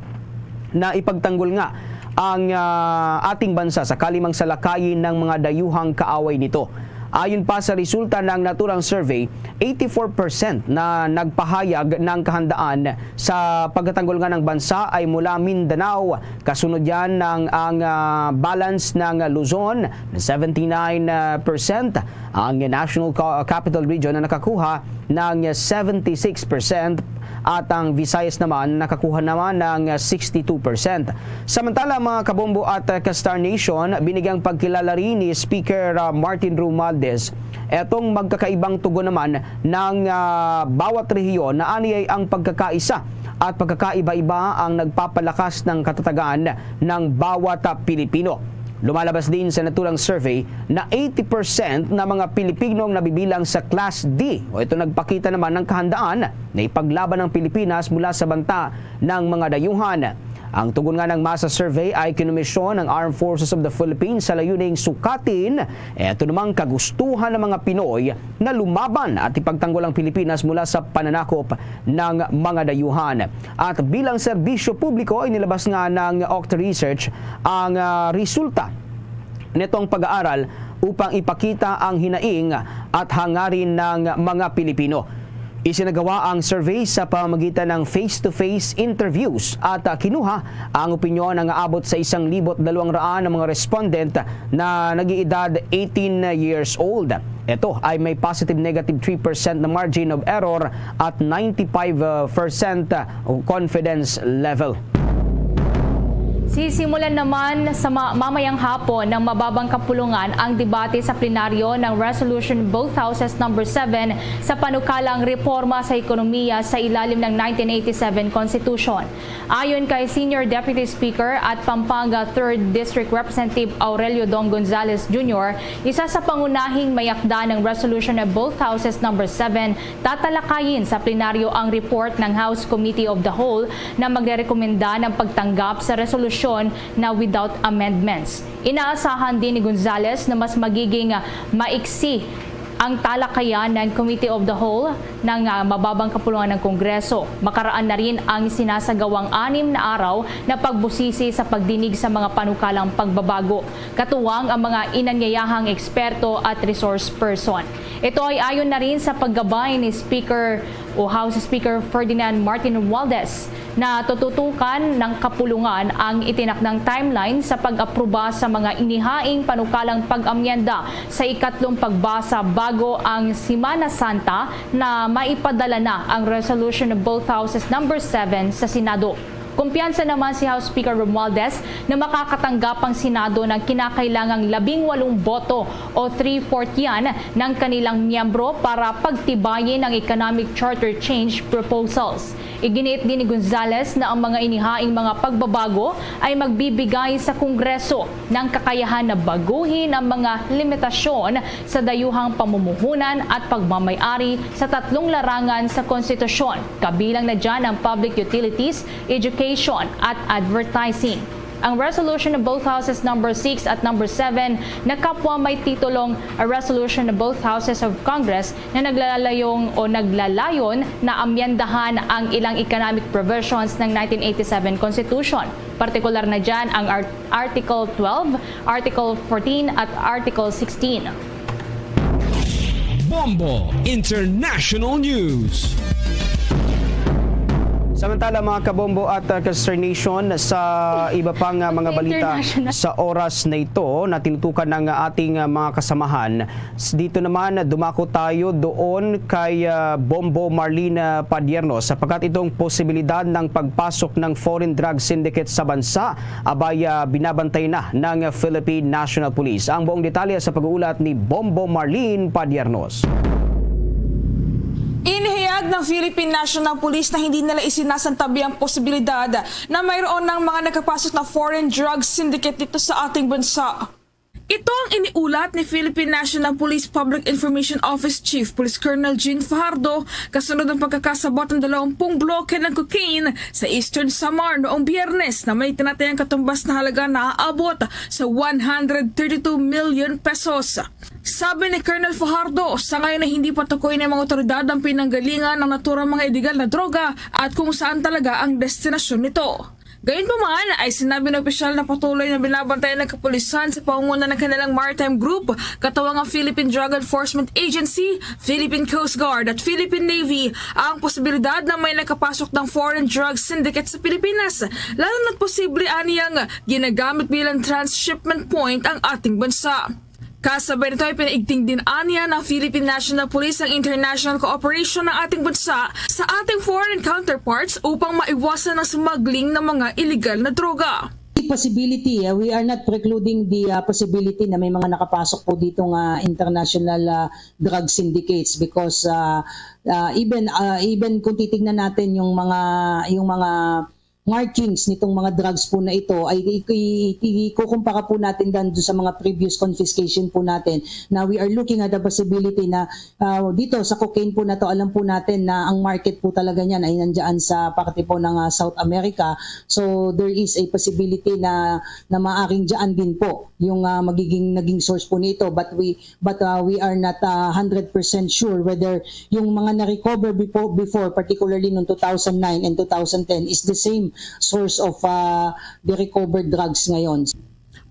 na ipagtanggol nga ang, ah, ating bansa sakali mang salakayin ng mga dayuhang kaaway nito. Ayon pa sa resulta ng naturang survey, eighty-four percent na nagpahayag ng kahandaan sa pagtatanggol nga ng bansa ay mula Mindanao. Kasunod yan ng ang, ah, balance ng Luzon na seventy-nine percent, ang National Ca-, Capital Region na nakakuha ng seventy-six percent at ang Visayas naman nakakuha naman ng sixty-two percent. Samantala, mga kabombo at, uh, ka-Star Nation, binigyang pagkilala rin ni Speaker, uh, Martin Romualdez etong magkakaibang tugon naman ng, uh, bawat rehiyon na aniay ang pagkakaisa at pagkakaiba-iba ang nagpapalakas ng katatagan ng bawat, uh, Pilipino. Lumalabas din sa naturang survey na eighty percent na mga Pilipinong nabibilang sa Class D o ito nagpakita naman ng kahandaan na ipaglaban ang Pilipinas mula sa banta ng mga dayuhan. Ang tugon nga ng masa survey ay kinomisyon ng Armed Forces of the Philippines sa layuning sukatin ito namang kagustuhan ng mga Pinoy na lumaban at ipagtanggol ang Pilipinas mula sa pananakop ng mga dayuhan. At bilang serbisyo publiko, inilabas nga ng Okta Research ang, ah, resulta nitong pag-aaral upang ipakita ang hinaing at hangarin ng mga Pilipino. Isinagawa ang survey sa pamamagitan ng face-to-face interviews at, ah, kinuha ang opinyon nga abot sa isang libo't dalawang raan ng mga respondent na nag-iedad eighteen years old. Ito ay may positive negative three percent na margin of error at ninety-five percent confidence level. Sisimulan naman sa ma- mamayang hapon ng mababang kapulungan ang debate sa plenaryo ng Resolution Both Houses Number seven sa panukalang reforma sa ekonomiya sa ilalim ng nineteen eighty-seven Constitution. Ayon kay Senior Deputy Speaker at Pampanga Third District Representative Aurelio Dong Gonzales Junior, isa sa pangunahing mayakda ng Resolution of Both Houses Number seven, tatalakayin sa plenaryo ang report ng House Committee of the Whole na magrerekomenda ng pagtanggap sa resolusyon na without amendments. Inaasahan din ni Gonzales na mas magiging maiksi ang talakayan ng Committee of the Whole ng, ah, mababang kapulungan ng Kongreso. Makaraan na rin ang sinasagawang anim na araw na pagbusisi sa pagdinig sa mga panukalang pagbabago, katuwang ang mga inanyayahang eksperto at resource person. Ito ay ayon na rin sa paggabay ni Speaker o House Speaker Ferdinand Martin Romualdez na tututukan ng kapulungan ang itinakdang timeline sa pag-aproba sa mga inihaing panukalang pag-amyenda sa ikatlong pagbasa bago ang Semana Santa na maipadala na ang Resolution of Both Houses Number seven sa Senado. Kumpiyansa naman si House Speaker Romualdez na makakatanggap ang Senado ng kinakailangang labing walong boto o three-fourth yan ng kanilang miyembro para pagtibayin ang economic charter change proposals. Iginiit din ni Gonzales na ang mga inihaing mga pagbabago ay magbibigay sa Kongreso ng kakayahan na baguhin ang mga limitasyon sa dayuhang pamumuhunan at pagmamay-ari sa tatlong larangan sa konstitusyon, kabilang na dyan ang public utilities, education, at advertising. Ang resolution ng both houses number six at number seven na kapwa may titulong a resolution ng both houses of Congress na naglalayong o naglalayon na amyendahan ang ilang economic provisions ng nineteen eighty-seven Constitution. Partikular na dyan ang Art- Article twelve, Article fourteen at Article sixteen. Bombo International News. Samantala, mga kabombo at uh, Ka-Star Nation, sa iba pang uh, mga balita sa oras na ito na tinutukan ng ating uh, mga kasamahan, dito naman, dumako tayo doon kay uh, Bombo Marlene uh, Padierno, sapagkat itong posibilidad ng pagpasok ng foreign drug syndicate sa bansa, abay uh, binabantay na ng Philippine National Police. Ang buong detalye sa pag-uulat ni Bombo Marlene Padiernos. Inihayag ng Philippine National Police na hindi nila isinasantabi ang posibilidad na mayroon ng mga nakapasok na foreign drug syndicate dito sa ating bansa. Ito ang iniulat ni Philippine National Police Public Information Office Chief Police Colonel Jean Fajardo kasunod ng pagkakasabot ng dalawampung bloke ng cocaine sa Eastern Samar noong Biyernes na may tinatayang katumbas na halaga na aabot sa one hundred thirty-two million pesos. Sabi ni Colonel Fajardo, sa ngayon ay hindi pa tukoy ng mga otoridad ang pinanggalingan ng naturang mga iligal na droga at kung saan talaga ang destinasyon nito. Gayunpaman ay sinabi ng opisyal na patuloy na binabantayan ng kapulisan sa pangunguna ng kanilang maritime group, katuwang ang Philippine Drug Enforcement Agency, Philippine Coast Guard at Philippine Navy ang posibilidad na may nakapasok ng foreign drug syndicate sa Pilipinas, lalo na't posible aniyang ginagamit bilang transshipment point ang ating bansa. Kasabay nito ay pinaigting din anya ng Philippine National Police ang international cooperation ng ating bansa sa ating foreign counterparts upang maiwasan ang smuggling ng mga illegal na droga. Possibility, uh, we are not precluding the uh, possibility na may mga nakapasok po dito nga international uh, drug syndicates because uh, uh, even uh, even kung titingnan natin yung mga yung mga markings nitong mga drugs po na ito ay i- i- ikukumpara po natin dan doon sa mga previous confiscation po natin na we are looking at the possibility na uh, dito sa cocaine po na to, alam po natin na ang market po talaga niyan ay nandiyan sa parte po ng uh, South America. So there is a possibility na na maaring diyan din po yung uh, magiging naging source po nito, but we but uh, we are not uh, one hundred percent sure whether yung mga na-recover before, before particularly noong two thousand nine and two thousand ten is the same source of uh, the recovered drugs ngayon.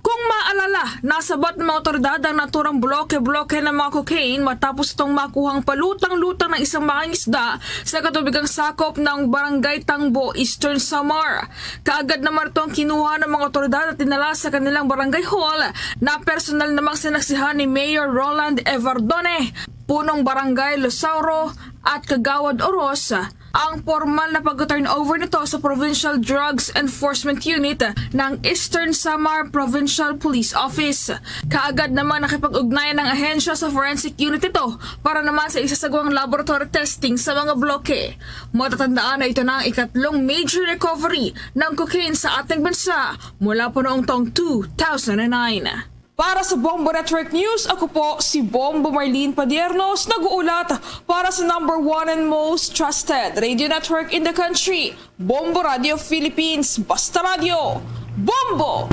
Kung maalala, nasabat ng mga otoridad ang naturang bloke-bloke ng mga cocaine matapos itong makuhang palutang-lutang ng isang mangingisda sa katubigang sakop ng Barangay Tangbo, Eastern Samar. Kaagad naman itong kinuha ng mga otoridad at dinala sa kanilang barangay hall na personal namang sinaksihan ni Mayor Roland Evardone, punong barangay Losauro at Kagawad Oros, ang formal na pag-turnover nito sa Provincial Drugs Enforcement Unit ng Eastern Samar Provincial Police Office. Kaagad namang nakipag-ugnayan ang ahensya sa forensic unit nito para naman sa isasagawang laboratory testing sa mga bloke. Matatandaan na ito na ang ikatlong major recovery ng cocaine sa ating bansa mula pa noong taong two thousand nine. Para sa Bombo Network News, ako po si Bombo Marlene Padiernos, nag-uulat para sa number one and most trusted radio network in the country, Bombo Radio Philippines. Basta Radio, Bombo!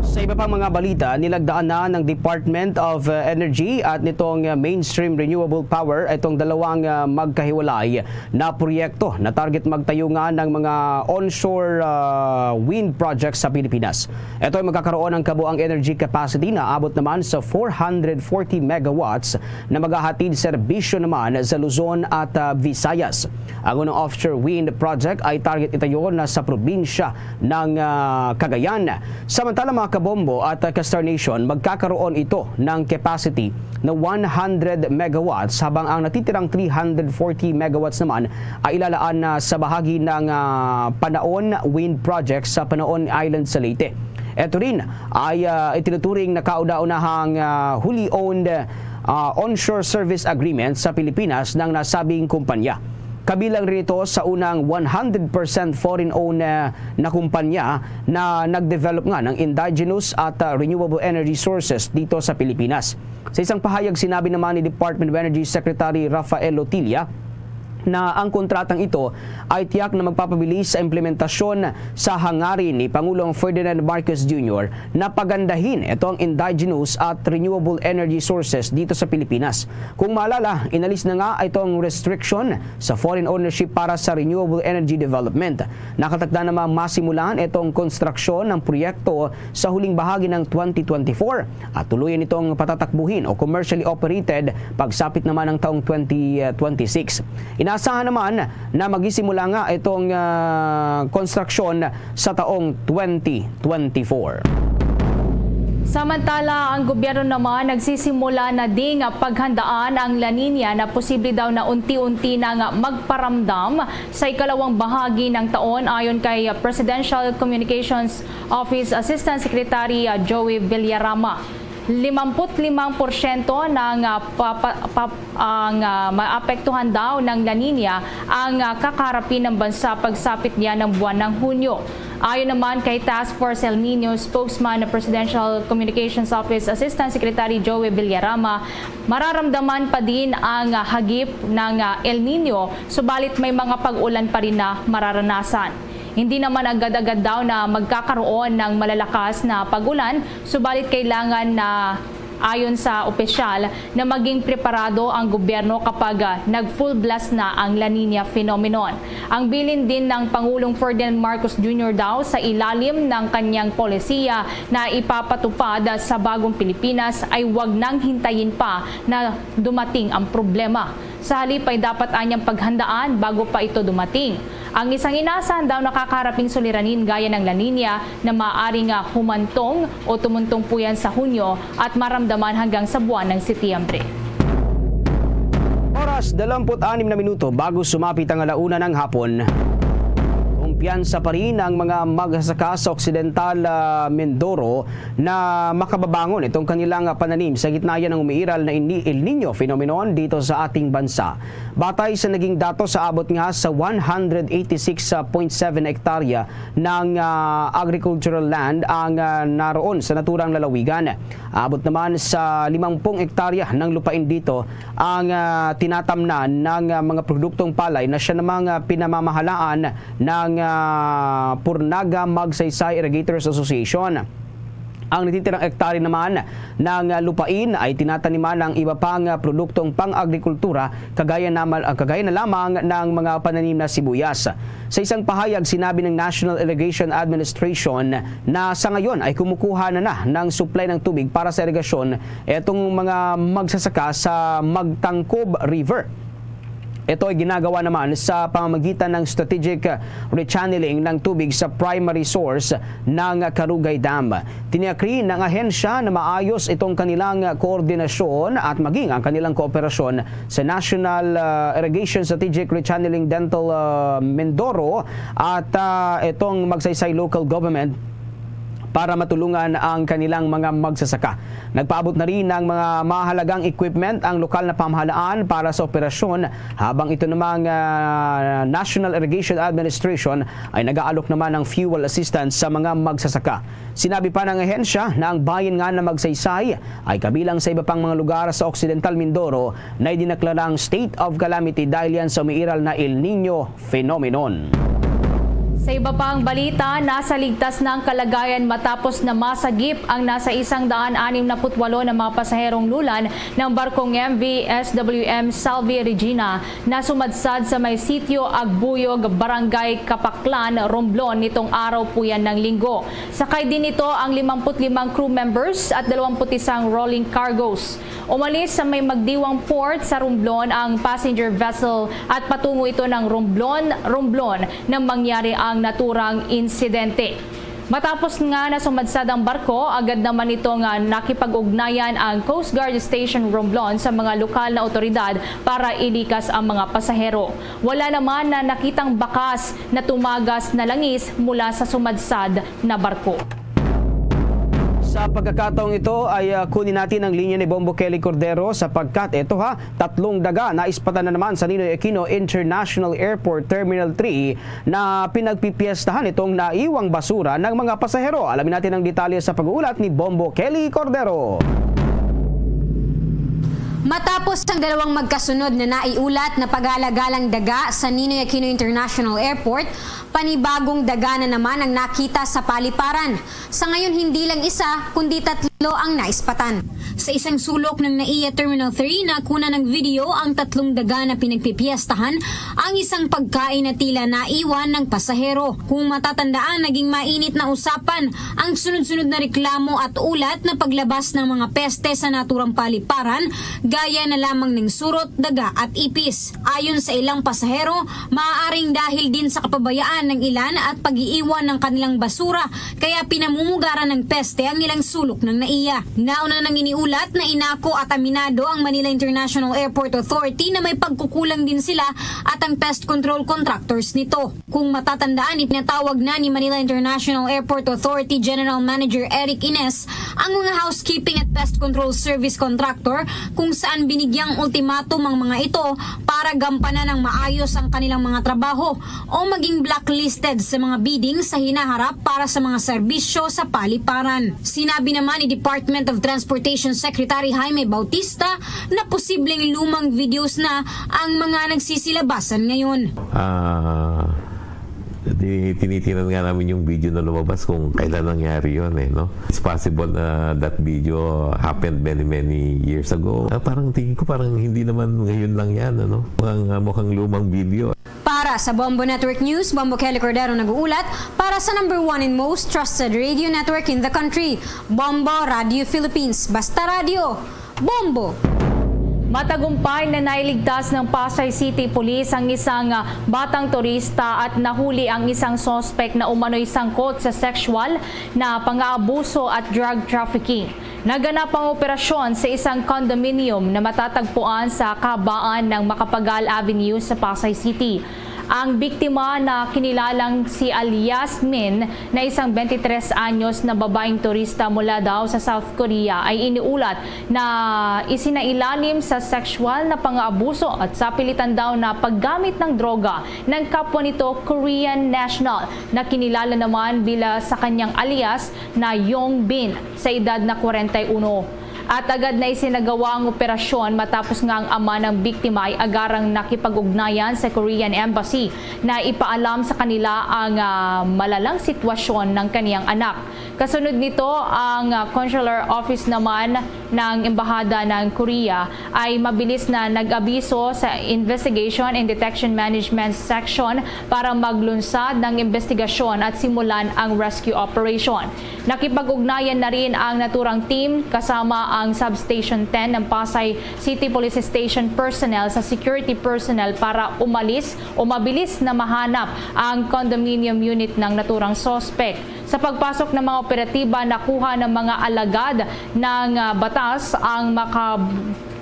Sa iba pang mga balita, nilagdaan na ng Department of uh, Energy at nitong uh, Mainstream Renewable Power itong dalawang uh, magkahiwalay na proyekto na target magtayo nga ng mga onshore uh, wind projects sa Pilipinas. Ito ay magkakaroon ng kabuang energy capacity na abot naman sa four hundred forty megawatts na maghahatid serbisyo naman sa Luzon at uh, Visayas. Ang unang offshore wind project ay target itayo na sa probinsya ng uh, Cagayan. Samantala, mga Bombo at, uh, Castar Nation, magkakaroon ito ng capacity na one hundred megawatts, habang ang natitirang three hundred forty megawatts naman ay ilalaan na sa bahagi ng, ah, Panaon Wind Project sa Panaon Island sa Leyte. Ito rin ay, ah, itinuturing na kauna-unahang, ah, wholly owned, ah, onshore service agreement sa Pilipinas ng nasabing kumpanya. Kabilang rin ito sa unang one hundred percent foreign-owned, ah, na kumpanya na nag-develop nga ng indigenous at, ah, renewable energy sources dito sa Pilipinas. Sa isang pahayag, sinabi naman ni Department of Energy Secretary Rafael Lotilla na ang kontratang ito ay tiyak na magpapabilis sa implementasyon sa hangarin ni Pangulong Ferdinand Marcos Junior na pagandahin ito ang indigenous at renewable energy sources dito sa Pilipinas. Kung maalala, inalis na nga itong restriction sa foreign ownership para sa renewable energy development. Nakatakda namang masimulan itong konstruksyon ng proyekto sa huling bahagi ng twenty twenty-four at tuluyan itong patatakbuhin o commercially operated pagsapit naman ng taong twenty twenty-six. Inaasahan naman na magisimula nga itong, ah, konstruksyon sa taong twenty twenty-four. Samantala, ang gobyerno naman nagsisimula na ding paghandaan ang La Niña na posible daw na unti-unti na nga magparamdam sa ikalawang bahagi ng taon, ayon kay Presidential Communications Office Assistant Secretary, ah, Joey Villarama. Limampu't limang porsyento ng, ah, pa-, pa-, pa-, ang, ah, maapektuhan daw ng La Niña ang, ah, kakaharapin ng bansa pagsapit niya ng buwan ng Hunyo. Ayon naman kay Task Force El Niño spokesman na Presidential Communications Office Assistant Secretary Joey Villarama, mararamdaman pa din ang, ah, hagip ng, ah, El Niño, subalit may mga pag-ulan pa rin na mararanasan. Hindi naman agad-agad daw na magkakaroon ng malalakas na pag-ulan, subalit kailangan na, ayon sa opisyal, na maging preparado ang gobyerno kapag, ah, nag-full blast na ang La Niña phenomenon. Ang bilin din ng Pangulong Ferdinand Marcos Junior daw sa ilalim ng kanyang polisiya na ipapatupad sa bagong Pilipinas ay wag nang hintayin pa na dumating ang problema. Sa halip ay dapat anyang paghandaan bago pa ito dumating. Ang isang inasan daw nakakaharaping suliranin gaya ng La Niña na maaari nga humantong o tumuntong po yan sa Hunyo at maramdaman hanggang sa buwan ng Setyembre. Oras, dalawamput anim na minuto bago sumapit ang alauna ng hapon. Kumpiyansa pa rin ang mga magsasaka sa Occidental, ah, Mindoro na makababangon itong kanilang pananim sa gitna yan ng umiiral na ini-, El Niño phenomenon dito sa ating bansa. Batay sa naging datos, sa abot nga sa one hundred eighty-six point seven hektarya ng, ah, agricultural land ang, ah, naroon sa naturang lalawigan. Abot naman sa limangpung hektarya ng lupain dito ang, ah, tinatamnan ng, ah, mga produktong palay na siya namang, ah, pinamamahalaan ng, ah, Purnaga Magsaysay Irrigators Association. Ang natitirang hektarya naman ng, ah, lupain ay tinataniman ng iba pang, ah, produktong pang-agrikultura, kagaya na mal-, ah, kagaya na lamang ng mga pananim na sibuyas. Sa isang pahayag, sinabi ng National Irrigation Administration na sa ngayon ay kumukuha na, na ng supply ng tubig para sa irigasyon itong mga magsasaka sa Magtangkob River. Ito ay ginagawa naman sa pamamagitan ng strategic rechanneling ng tubig sa primary source ng Carugay Dam. Tiniyak rin ng ahensya na maayos itong kanilang koordinasyon at maging ang kanilang kooperasyon sa National, ah, Irrigation Strategic Rechanneling Dental, ah, Mindoro at, ah, itong Magsaysay Local Government para matulungan ang kanilang mga magsasaka. Nagpaabot na rin ng mga mahalagang equipment ang lokal na pamahalaan para sa operasyon, habang ito namang, ah, National Irrigation Administration ay nag-aalok naman ng fuel assistance sa mga magsasaka. Sinabi pa ng ahensya na ang bayan nga na Magsaysay ay kabilang sa iba pang mga lugar sa Occidental Mindoro na idineklarang state of calamity dahil yan sa umiiral na El Niño phenomenon. Sa iba pang balita, nasa ligtas na ang kalagayan matapos na masagip ang nasa isang daan anim na putwalo na mga pasaherong lulan ng barkong M V S W M Salve Regina na sumadsad sa may Sitio Agbuyog, Barangay Capaclan, Romblon nitong araw po yan ng Linggo. Sakay din nito ang limampu't limang crew members at dalawampu't isang rolling cargos. Umalis sa may Magdiwang Port sa Romblon ang passenger vessel at patungo ito ng Romblon, Romblon nang mangyari ang naturang insidente. Matapos nga nasumadsad ang barko, agad naman ito nga nakipag-ugnayan ang Coast Guard Station Romblon sa mga lokal na awtoridad para ilikas ang mga pasahero. Wala naman na nakitang bakas na tumagas na langis mula sa sumadsad na barko. Sa pagkakataong ito ay, ah, kunin natin ang linya ni Bombo Kelly Cordero sapagkat ito ha, tatlong daga naispatan na naman sa Ninoy Aquino International Airport Terminal three na pinagpipiestahan itong naiwang basura ng mga pasahero. Alamin natin ang detalye sa pag-uulat ni Bombo Kelly Cordero. Matapos ang dalawang magkasunod na naiulat na pag-alagalang daga sa Ninoy Aquino International Airport, panibagong daga na naman ang nakita sa paliparan. Sa ngayon, hindi lang isa, kundi tatlo ang naispatan. Sa isang sulok ng NAIA Terminal three, nakuna ng video ang tatlong daga na pinagpipiestahan ang isang pagkain na tila naiwan ng pasahero. Kung matatandaan, naging mainit na usapan ang sunod-sunod na reklamo at ulat na paglabas ng mga peste sa naturang paliparan, gaya na lamang ng surot, daga at ipis. Ayon sa ilang pasahero, maaaring dahil din sa kapabayaan ng ilan at pag-iiwan ng kanilang basura, kaya pinamumugaran ng peste ang ilang sulok ng NAIA. Nauna nang iniulat na inako at aminado ang Manila International Airport Authority na may pagkukulang din sila at ang pest control contractors nito. Kung matatandaan, ipinatawag na ni Manila International Airport Authority General Manager Eric Ines ang mga housekeeping at pest control service contractor, kung saan binigyang ultimatum ang mga ito para gampanan ng maayos ang kanilang mga trabaho o maging blacklisted sa mga bidding sa hinaharap para sa mga serbisyo sa paliparan. Sinabi naman ni Department of Transportation Secretary Jaime Bautista na posibleng lumang videos na ang mga nagsisilabasan ngayon. Ah, di, tinitinan nga namin yung video na lumabas kung kailan nangyari yun eh, no? It's possible na that video happened many, many years ago. Ah, parang tingin ko parang hindi naman ngayon lang yan, ano? Mukhang, ah, mukhang lumang video. Para sa Bombo Network News, Bombo Kelly Cordero nag-uulat para sa number one and most trusted radio network in the country, Bombo Radio Philippines. Basta radyo, Bombo! Matagumpay na nailigtas ng Pasay City Police ang isang, ah, batang turista at nahuli ang isang suspek na umano'y sangkot sa sexual na pang-aabuso at drug trafficking. Naganap ang operasyon sa isang condominium na matatagpuan sa kahabaan ng Macapagal Avenue sa Pasay City. Ang biktima na kinilalang si alias Min, na isang twenty-three anyos na babaeng turista mula daw sa South Korea, ay iniulat na isinailalim sa sexual na pang-aabuso at sapilitan daw na paggamit ng droga ng kapwa nito Korean national na kinilala naman bila sa kanyang alias na Yong Bin, sa edad na kwarenta y uno. At agad na isinagawa ang operasyon matapos nga ang ama ng biktima ay agarang nakipag-ugnayan sa Korean Embassy na ipaalam sa kanila ang, ah, malalang sitwasyon ng kaniyang anak. Kasunod nito, ang, ah, consular office naman ng Embahada ng Korea ay mabilis na nag-abiso sa Investigation and Detection Management Section para maglunsad ng investigasyon at simulan ang rescue operation. Nakipag-ugnayan na rin ang naturang team kasama ang Substation ten ng Pasay City Police Station personnel sa security personnel para umalis o mabilis na mahanap ang condominium unit ng naturang suspect. Sa pagpasok ng mga operatiba, nakuha ng mga alagad ng, ah, batas ang maka-,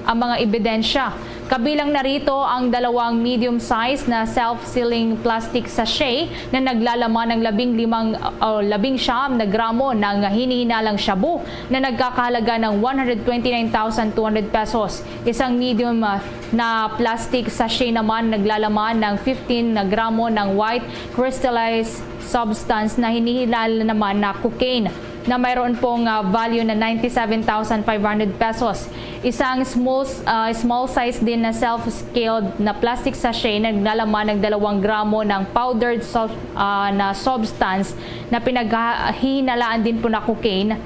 ang mga ebidensya. Kabilang na rito ang dalawang medium-size na self-sealing plastic sachet na naglalaman ng labing limang, o labing siyam na gramo ng hinihinalang shabu na nagkakahalaga ng one hundred twenty-nine thousand two hundred pesos. Isang medium, ah, na plastic sachet naman naglalaman ng fifteen na gramo ng white crystallized substance na hinihilala naman na cocaine na mayroon pong, ah, value na ninety-seven thousand five hundred pesos. Isang small, ah, small size din na self-sealed na plastic sachet na naglalaman ng dalawang gramo ng powdered sul-, ah, na substance na pinaghihinalaan din po na cocaine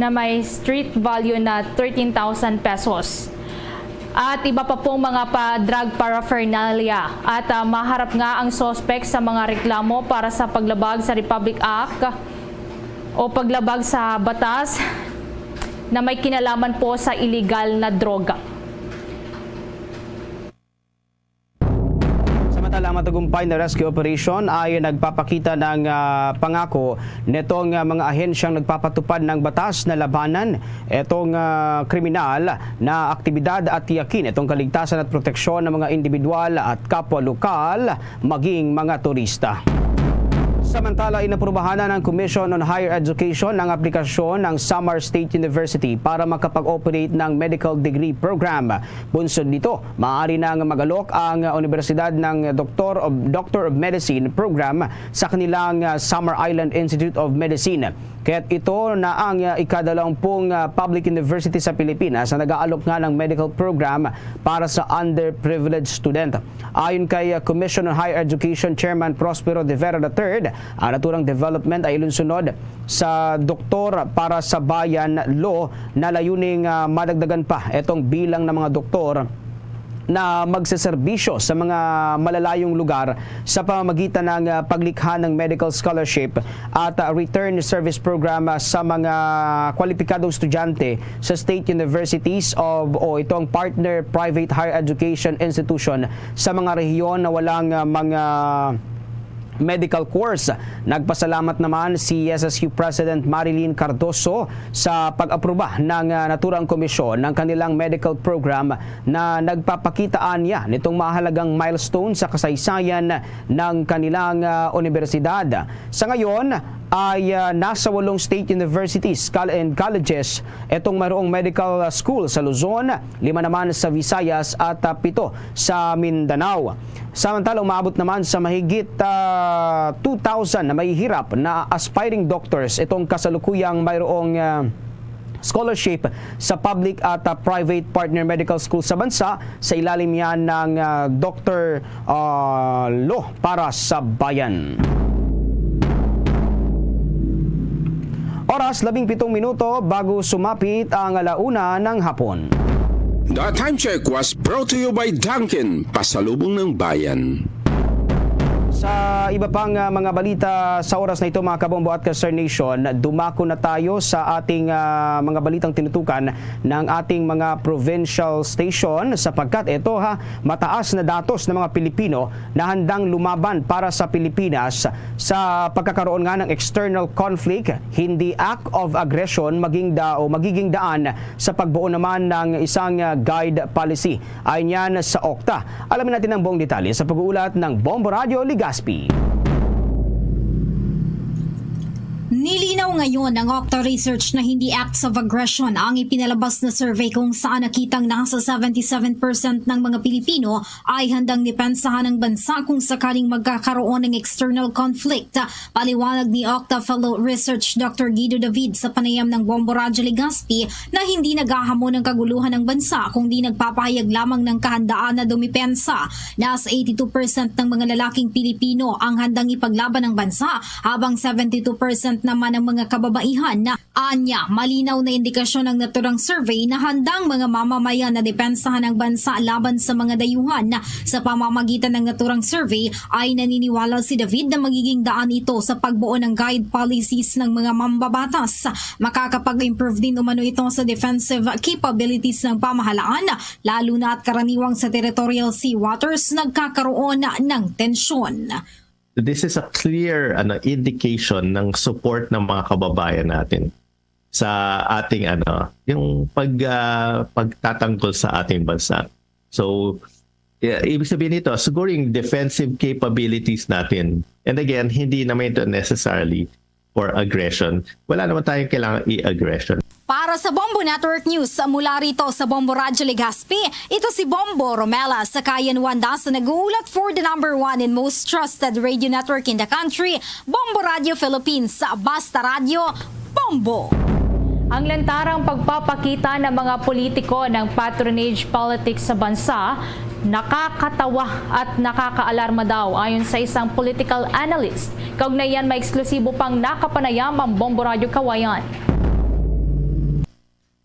na may street value na thirteen thousand pesos. At iba pa pong mga pa drug paraphernalia. At, ah, maharap nga ang suspect sa mga reklamo para sa paglabag sa Republic Act o paglabag sa batas na may kinalaman po sa iligal na droga. Samantala, Matagumpay na rescue operation ay nagpapakita ng, ah, pangako netong, ah, mga ahensyang nagpapatupad ng batas na labanan etong, ah, kriminal na aktibidad at tiyakin itong kaligtasan at proteksyon ng mga individual at kapwa lokal, maging mga turista. Samantala, inaprubahan na ng Commission on Higher Education ang aplikasyon ng Samar State University para makapag-operate ng medical degree program. Bunsod nito, maaari nang mag-alok ang Universidad ng Doctor of, Doctor of Medicine program sa kanilang, ah, Samar Island Institute of Medicine. Kaya't ito na ang, ah, ikadalawampung, ah, public university sa Pilipinas na nag-aalok nga ng medical program para sa underprivileged student. Ayon kay, ah, Commission on Higher Education Chairman Prospero de Vera the third, ang naturang development ay ilunsunod sa Doktor para sa Bayan Law na layuning, ah, madagdagan pa itong bilang ng mga doktor na magseserbisyo sa mga malalayong lugar sa pamamagitan ng, ah, paglikha ng medical scholarship at, ah, return service program, ah, sa mga kwalipikadong estudyante sa state universities of, o ito ang partner private higher education institution sa mga rehiyon na walang, ah, mga medical course. Nagpasalamat naman si S S U President Marilyn Cardoso sa pag-aproba ng, ah, naturang komisyon ng kanilang medical program na nagpapakita niya nitong mahalagang milestone sa kasaysayan ng kanilang, ah, universidad. Sa ngayon ay, ah, nasa walong state universities col-, and colleges itong mayroong medical, ah, school sa Luzon, lima naman sa Visayas at, ah, pito sa Mindanao. Samantala, umaabot naman sa mahigit, ah, two thousand na mahihirap na aspiring doctors itong kasalukuyang mayroong, ah, scholarship sa public at, ah, private partner medical school sa bansa sa ilalim yan ng, ah, Doctor, ah, Law para sa Bayan. Oras, labing pitong minuto bago sumapit ang ala una ng hapon. The Time Check was brought to you by Dunkin, Pasalubong ng Bayan. Sa iba pang, ah, mga balita sa oras na ito, mga kabombo at ka-Star Nation, dumako na tayo sa ating, ah, mga balitang tinutukan ng ating mga provincial station, sapagkat ito, ha, mataas na datos ng mga Pilipino na handang lumaban para sa Pilipinas sa pagkakaroon nga ng external conflict, hindi act of aggression maging da-, o magiging daan sa pagbuo naman ng isang, ah, guide policy. Ayon yan sa OCTA. Alamin natin ang buong detalye sa pag-uulat ng Bombo Radio Legazpi. Nilinaw ngayon ng OCTA research na hindi acts of aggression ang ipinalabas na survey, kung saan nakitang nasa seventy-seven percent ng mga Pilipino ay handang depensahan ang bansa kung sakaling magkakaroon ng external conflict. Paliwanag ni OCTA Fellow Research Doctor Guido David sa panayam ng Bombo Radyo Legazpi na hindi naghahamon ang kaguluhan ng bansa, kundi nagpapahayag lamang ng kahandaan na dumipensa. Nasa eighty-two percent ng mga lalaking Pilipino ang handang ipaglaban ang bansa, habang seventy-two percent naman ang mga kababaihan. Anya, malinaw na indikasyon ang naturang survey na handang mga mamamayan na depensahan ang bansa laban sa mga dayuhan. Sa pamamagitan ng naturang survey, ay naniniwala si David na magiging daan ito sa pagbuo ng guide policies ng mga mambabatas. Makakapag-improve din umano ito sa defensive capabilities ng pamahalaan, lalo na at karaniwang sa territorial sea waters nagkakaroon ng tensyon. This is a clear, ano, indication ng support ng mga kababayan natin sa ating, ano, yung pag, ah, pagtatanggol sa ating bansa. So, i-, ibig sabihin nito, siguro yung defensive capabilities natin. And again, hindi naman ito necessarily for aggression. Wala naman tayong kailangan i-aggression. Para sa Bombo Network News, mula rito sa Bombo Radyo Legazpi, ito si Bombo Romela Sakayan Wanda sa nag-uulat for the number one and most trusted radio network in the country, Bombo Radyo Philippines. Basta Radyo, Bombo! Ang lantarang pagpapakita ng mga politiko ng patronage politics sa bansa, nakakatawa at nakakaalarma daw, ayon sa isang political analyst. Kaugnay yan, may eksklusibo pang nakapanayam ang Bombo Radyo Kawayan.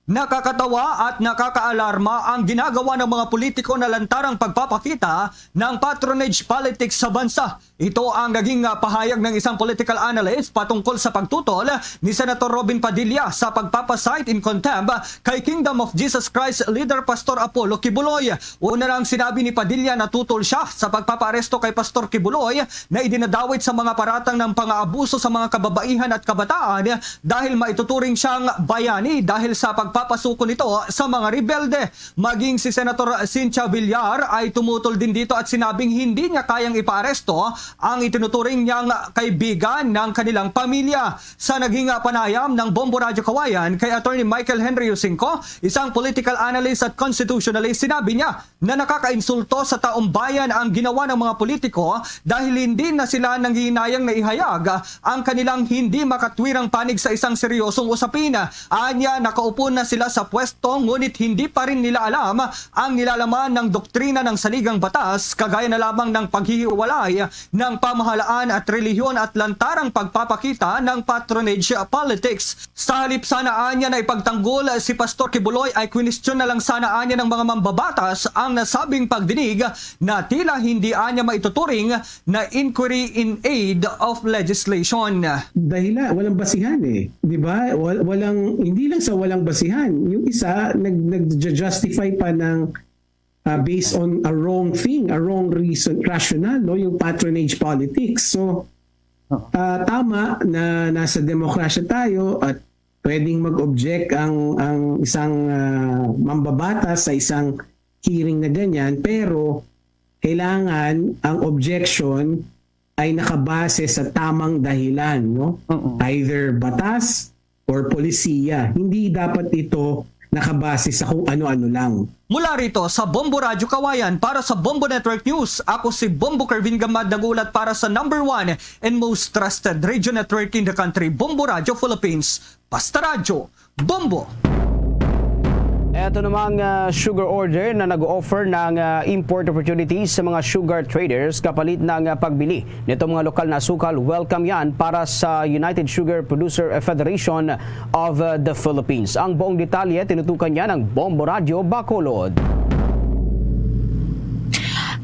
Nakakatawa at nakakaalarma ang ginagawa ng mga politiko na lantarang pagpapakita ng patronage politics sa bansa. Ito ang naging, ah, pahayag ng isang political analyst patungkol sa pagtutol ni Senator Robin Padilla sa pagpapa-cite in contempt kay Kingdom of Jesus Christ leader Pastor Apollo Quiboloy. Una lang, sinabi ni Padilla na tutol siya sa pagpapaaresto kay Pastor Quiboloy na idinadawit sa mga paratang ng pang-aabuso sa mga kababaihan at kabataan dahil maituturing siyang bayani dahil sa pagpapasuko nito sa mga rebelde. Maging si Senator Cynthia Villar ay tumutol din dito at sinabing hindi niya kayang ipaaresto ang itinuturing niyang kaibigan ng kanilang pamilya. Sa naging panayam ng Bombo Radyo Kawayan kay Attorney Michael Henry Usinco, isang political analyst at constitutionalist, sinabi niya na nakakainsulto sa taong bayan ang ginawa ng mga politiko dahil hindi na sila nanghihinayang na ihayag ang kanilang hindi makatwirang panig sa isang seryosong usapin. Anya, nakaupo na sila sa pwesto ngunit hindi pa rin nila alam ang nilalaman ng doktrina ng saligang batas, kagaya na lamang ng paghihiwalay ng pamahalaan at relihiyon at lantarang pagpapakita ng patronage politics. Sa halip sana, anya, na ipagtanggol si Pastor Quiboloy, ay kwinestyon na lang sana, anya, ng mga mambabatas ang nasabing pagdinig na tila hindi, anya, maituturing na inquiry in aid of legislation. Dahil walang basihan eh, di ba? Wal- walang, hindi lang sa walang basihan. Yung isa, nag, nag-justify pa ng, ah, based on a wrong thing, a wrong reason, rationale, no? Yung patronage politics. So, Oo. Ah, tama na nasa demokrasya tayo at pwedeng mag-object ang, ang isang, ah, mambabatas sa isang hearing na ganyan, pero kailangan ang objection ay nakabase sa tamang dahilan, no? Oo. Either batas or polisiya. Hindi dapat ito nakabase sa kung ano-ano lang. Mula rito sa Bombo Radyo Kawayan para sa Bombo Network News, ako si Bombo Kervin Gamad, nag-ulat para sa number one and most trusted radio network in the country, Bombo Radyo Philippines. Basta Radyo, Bombo! Eto namang, ah, sugar order na nag-offer ng, ah, import opportunities sa mga sugar traders kapalit ng, ah, pagbili nitong mga lokal na asukal. Welcome yan para sa United Sugar Producer Federation of, uh, the Philippines. Ang buong detalye tinutukan niya ng Bombo Radyo Bacolod.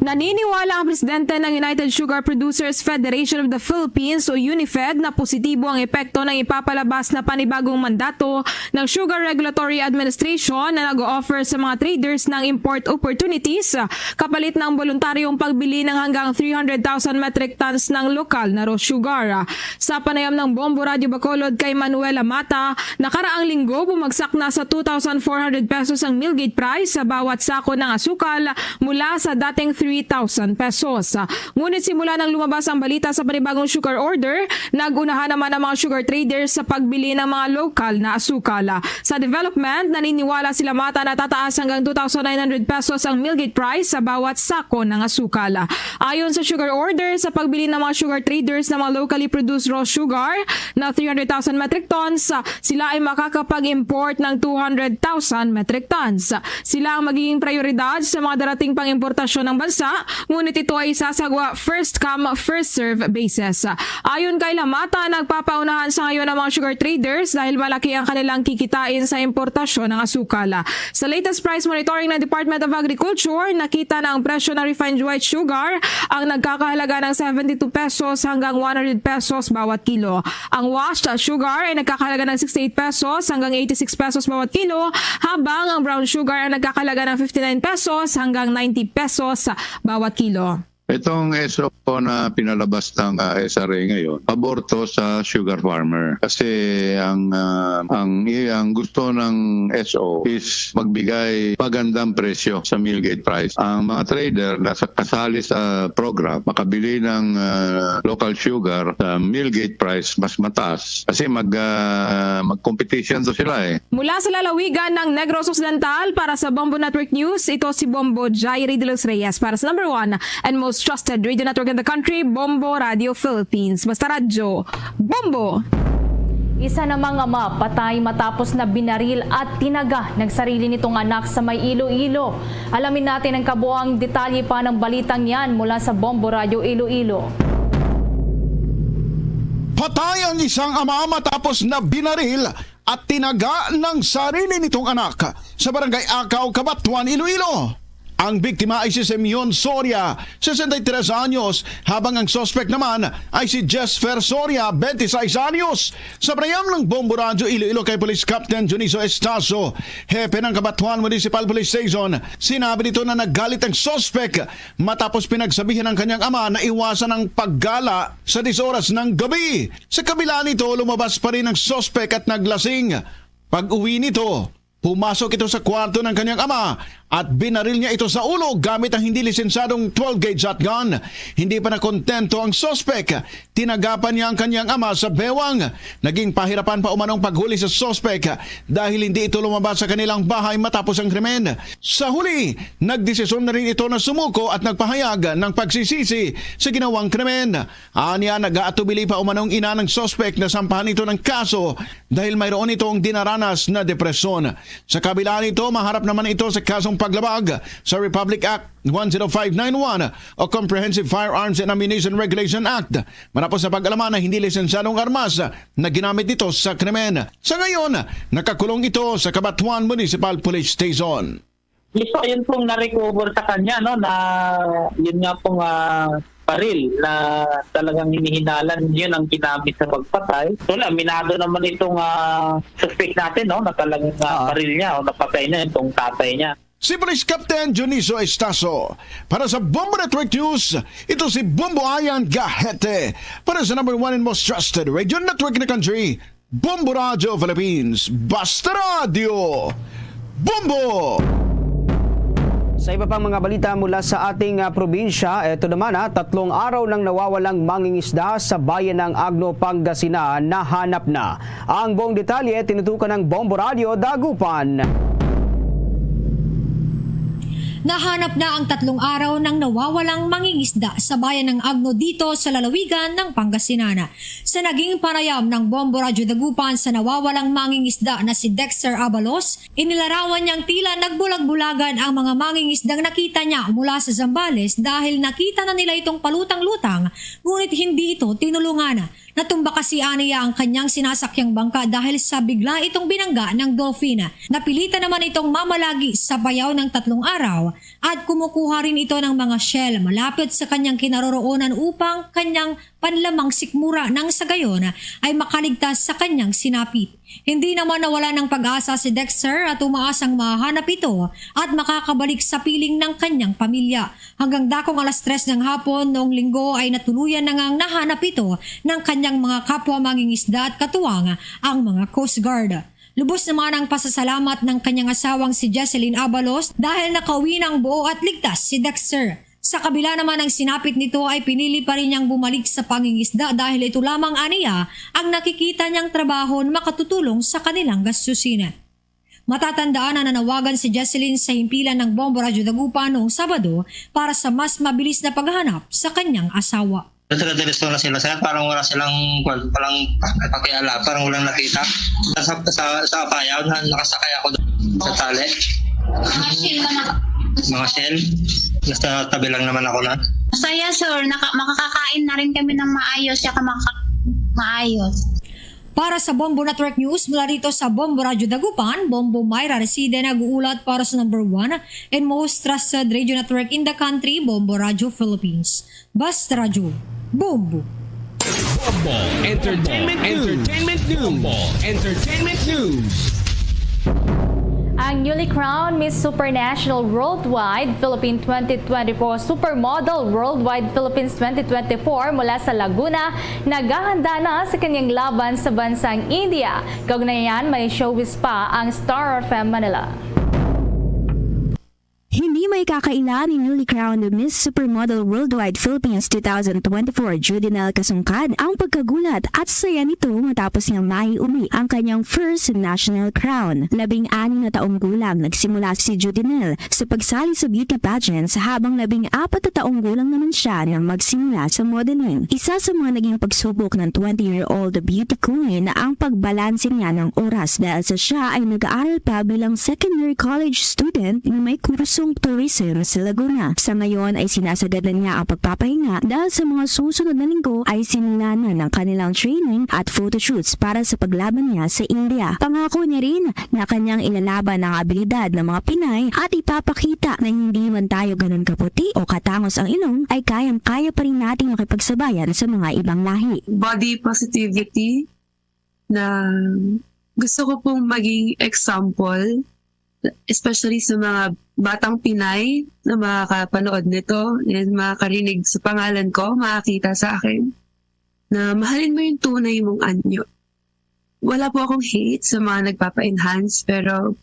Naniniwala ang presidente ng United Sugar Producers Federation of the Philippines o UNIFED na positibo ang epekto ng ipapalabas na panibagong mandato ng Sugar Regulatory Administration na nag-o-offer sa mga traders ng import opportunities kapalit ng boluntaryong pagbili ng hanggang three hundred thousand metric tons ng lokal na raw sugar. Sa panayam ng Bombo Radyo Bacolod kay Manuela Mata, nakaraang linggo bumagsak na sa two thousand four hundred pesos ang mill gate price sa bawat sako ng asukal mula sa dating three thousand pesos. Ngunit simula nang lumabas ang balita sa panibagong sugar order, nag-unahan naman ang mga sugar traders sa pagbili ng mga lokal na asukal. Sa development, naniniwala sila Mata na tataas hanggang two thousand nine hundred pesos ang mill gate price sa bawat sako ng asukal. Ayon sa sugar order, sa pagbili ng mga sugar traders ng mga locally produced raw sugar na three hundred thousand metric tons, sila ay makakapag-import ng two hundred thousand metric tons. Sila ang magiging prioridad sa mga darating pang importasyon ng bansa, ngunit ito ay isasagawa first come, first serve basis. Ayon kay Lamata, nagpapaunahan sa ngayon ang mga sugar traders dahil malaki ang kanilang kikitain sa importasyon ng asukal. Sa latest price monitoring ng Department of Agriculture, nakita na ang presyo ng refined white sugar ang nagkakahalaga ng seventy-two pesos hanggang one hundred pesos bawat kilo. Ang washed sugar ay nagkakahalaga ng sixty-eight pesos hanggang eighty-six pesos bawat kilo, habang ang brown sugar ay nagkakahalaga ng fifty-nine pesos hanggang ninety pesos bawat kilo. Itong S O na pinalabas ng, ah, S R A ngayon, pabor to sa sugar farmer. Kasi ang, ah, ang, ang gusto ng S O is magbigay pagandang presyo sa mill gate price. Ang mga trader na sa, kasali sa program, makabili ng, ah, local sugar sa mill gate price mas mataas kasi mag, ah, mag-competition to sila eh. Mula sa lalawigan ng Negros Occidental, para sa Bombo Network News, ito si Bombo Jairi de los Reyes para sa number one and most trusted radio network in the country, Bombo Radio Philippines. Basta Radyo, Bombo! Isa namang ama patay matapos na binaril at tinaga ng sarili nitong anak sa may Iloilo. Alamin natin ang kabuang detalye pa ng balitang yan mula sa Bombo Radyo Iloilo. Patay ang isang ama matapos na binaril at tinaga ng sarili nitong anak sa Barangay Acaw, Cabatuan, Iloilo. Ang biktima ay si Simeon Soria, sesenta y tres anyos, habang ang suspek naman ay si Jesper Soria, twenty-six anyos. Sa panayam ng Bombo Radyo Iloilo kay Police Captain Dionisio Estacio, hepe ng Cabatuan Municipal Police Station, sinabi nito na naggalit ang suspek matapos pinagsabihan ng kanyang ama na iwasan ang paggala sa diyes oras ng gabi. Sa kabila nito, lumabas pa rin ang suspek at naglasing. Pag-uwi nito, pumasok ito sa kwarto ng kanyang ama at binaril niya ito sa ulo gamit ang hindi lisensyadong twelve gauge shotgun. Hindi pa nakontento ang suspek, tinagapan niya ang kanyang ama sa bewang. Naging pahirapan pa umanong paghuli sa suspek dahil hindi ito lumabas sa kanilang bahay matapos ang krimen. Sa huli, nagdesisyon na rin ito na sumuko at nagpahayag ng pagsisisi sa ginawang krimen. Anya, nag-aatubili pa umanong ina ng suspek na sampahan ito ng kaso dahil mayroon itong dinaranas na depresyon. Sa kabila nito, maharap naman ito sa kasong paglabag sa Republic Act one zero five nine one o Comprehensive Firearms and Ammunition Regulation Act, matapos na pag-alaman na hindi lisensyadong armas na ginamit nito sa krimen. Sa ngayon, nakakulong ito sa Cabatuan Municipal Police Station. Yes po, yun pong na-recover sa kanya, no, na yun nga pong, ah, baril na talagang hinihinalan, yun ang ginamit sa pagpatay. Wala, minado naman itong, ah, suspect natin, no, na talagang, ah, Oo. baril niya o napatay na itong tatay niya. Si Police Captain Dionisio Estaso. Para sa Bombo Network News, ito si Bombo Ayan Gahete. Para sa number one and most trusted radio network in the country, Bombo Radyo Philippines, Basta Radyo, Bombo! Sa iba pang mga balita mula sa ating, ah, probinsya, eto naman, ah, tatlong araw nang nawawalang mangingisda sa bayan ng Agno, Pangasinan, nahanap na. Ang buong detalye, tinutukan ng Bombo Radyo Dagupan. Nahanap na ang tatlong araw nang nawawalang mangingisda sa bayan ng Agno dito sa lalawigan ng Pangasinan. Sa naging panayam ng Bombo Radyo Dagupan sa nawawalang mangingisda na si Dexter Abalos, inilarawan niyang tila nagbulag-bulagan ang mga mangingisdang nakita niya mula sa Zambales dahil nakita na nila itong palutang-lutang, ngunit hindi ito tinulungan. Natumba kasi aniya ang kanyang sinasakyang bangka dahil sa bigla itong binangga ng dolphin. Napilitan naman itong mamalagi sa bayaw ng tatlong araw at kumukuha rin ito ng mga shell malapit sa kanyang kinaroroonan upang kanyang panlamang sikmura nang sa gayon ay makaligtas sa kanyang sinapit. Hindi naman nawala ng pag-asa si Dexter at umaasang mahanap ito at makakabalik sa piling ng kanyang pamilya. Hanggang dakong alas tres ng hapon noong Linggo ay natuluyan na ngang nahanap ito ng kanyang mga kapwa mangingisda at katuwang ang mga Coast Guard. Lubos naman ang pasasalamat ng kanyang asawang si Jesseline Abalos dahil nakauwi ng buo at ligtas si Dexter. Sa kabila naman ng sinapit nito ay pinili pa rin niyang bumalik sa pangingisda dahil ito lamang aniya ang nakikita niyang trabaho na makatutulong sa kanilang gastusin. Matatandaan na nanawagan si Jesseline sa himpilan ng Bombo Radyo Dagupan noong Sabado para sa mas mabilis na paghahanap sa kanyang asawa. Nagtira-diretso na sila, sir. Parang wala silang, wal-, walang pakiala, parang walang nakita. Sa, sa, sa Apayao, na, nakasakay ako doon sa tali. Mga shell na naka- Mga shell? Nasa tabi lang naman ako na. Masaya, sir. Naka-, makakakain na rin kami ng maayos, saka maka-, maayos. Para sa Bombo Network News, mula rito sa Bombo Radyo Dagupan, Bombo Myra Reside nag-uulat para sa number one and most trusted radio network in the country, Bombo Radyo Philippines. Basta Radyo, Bombo. Bombo Entertainment News. Entertainment News. Bombo Entertainment News. Ang newly crowned Miss Supernational Worldwide Philippine twenty twenty-four Supermodel Worldwide Philippines twenty twenty-four mula sa Laguna naghahanda na sa kanyang laban sa bansang India. Kaugnay niyan, may showbiz pa ang Star F M Manila. Hindi maikakaila ni newly crowned Miss Supermodel Worldwide Philippines two thousand twenty-four, Judinel Kasungkad, ang pagkagulat at saya nito matapos niyang maiuli ang kanyang first national crown. Labing anim na taong gulang nagsimula si Judinel sa pagsali sa beauty pageants, habang labing apat na taong gulang naman siya nang magsimula sa modeling. Isa sa mga naging pagsubok ng twenty-year-old beauty queen ang pagbalanse niya ng oras, dahil sa siya ay nag-aaral pa bilang second year college student na may kurso tourism sa Laguna. Sa ngayon ay sinasagad na niya ang pagpapahinga dahil sa mga susunod na linggo ay sinilanan ng kanilang training at photoshoots para sa paglaban niya sa India. Pangako niya rin na kanyang ilalaban ang abilidad ng mga Pinay at ipapakita na hindi man tayo ganun kaputi o katangos ang ilong ay kayang-kaya pa rin nating makipagsabayan sa mga ibang lahi. Body positivity na gusto ko pong maging example, especially sa mga batang Pinay na makakapanood nito and makakarinig sa pangalan ko, makakita sa akin, na mahalin mo yung tunay mong anyo. Wala po akong hate sa mga nagpapa-enhance, pero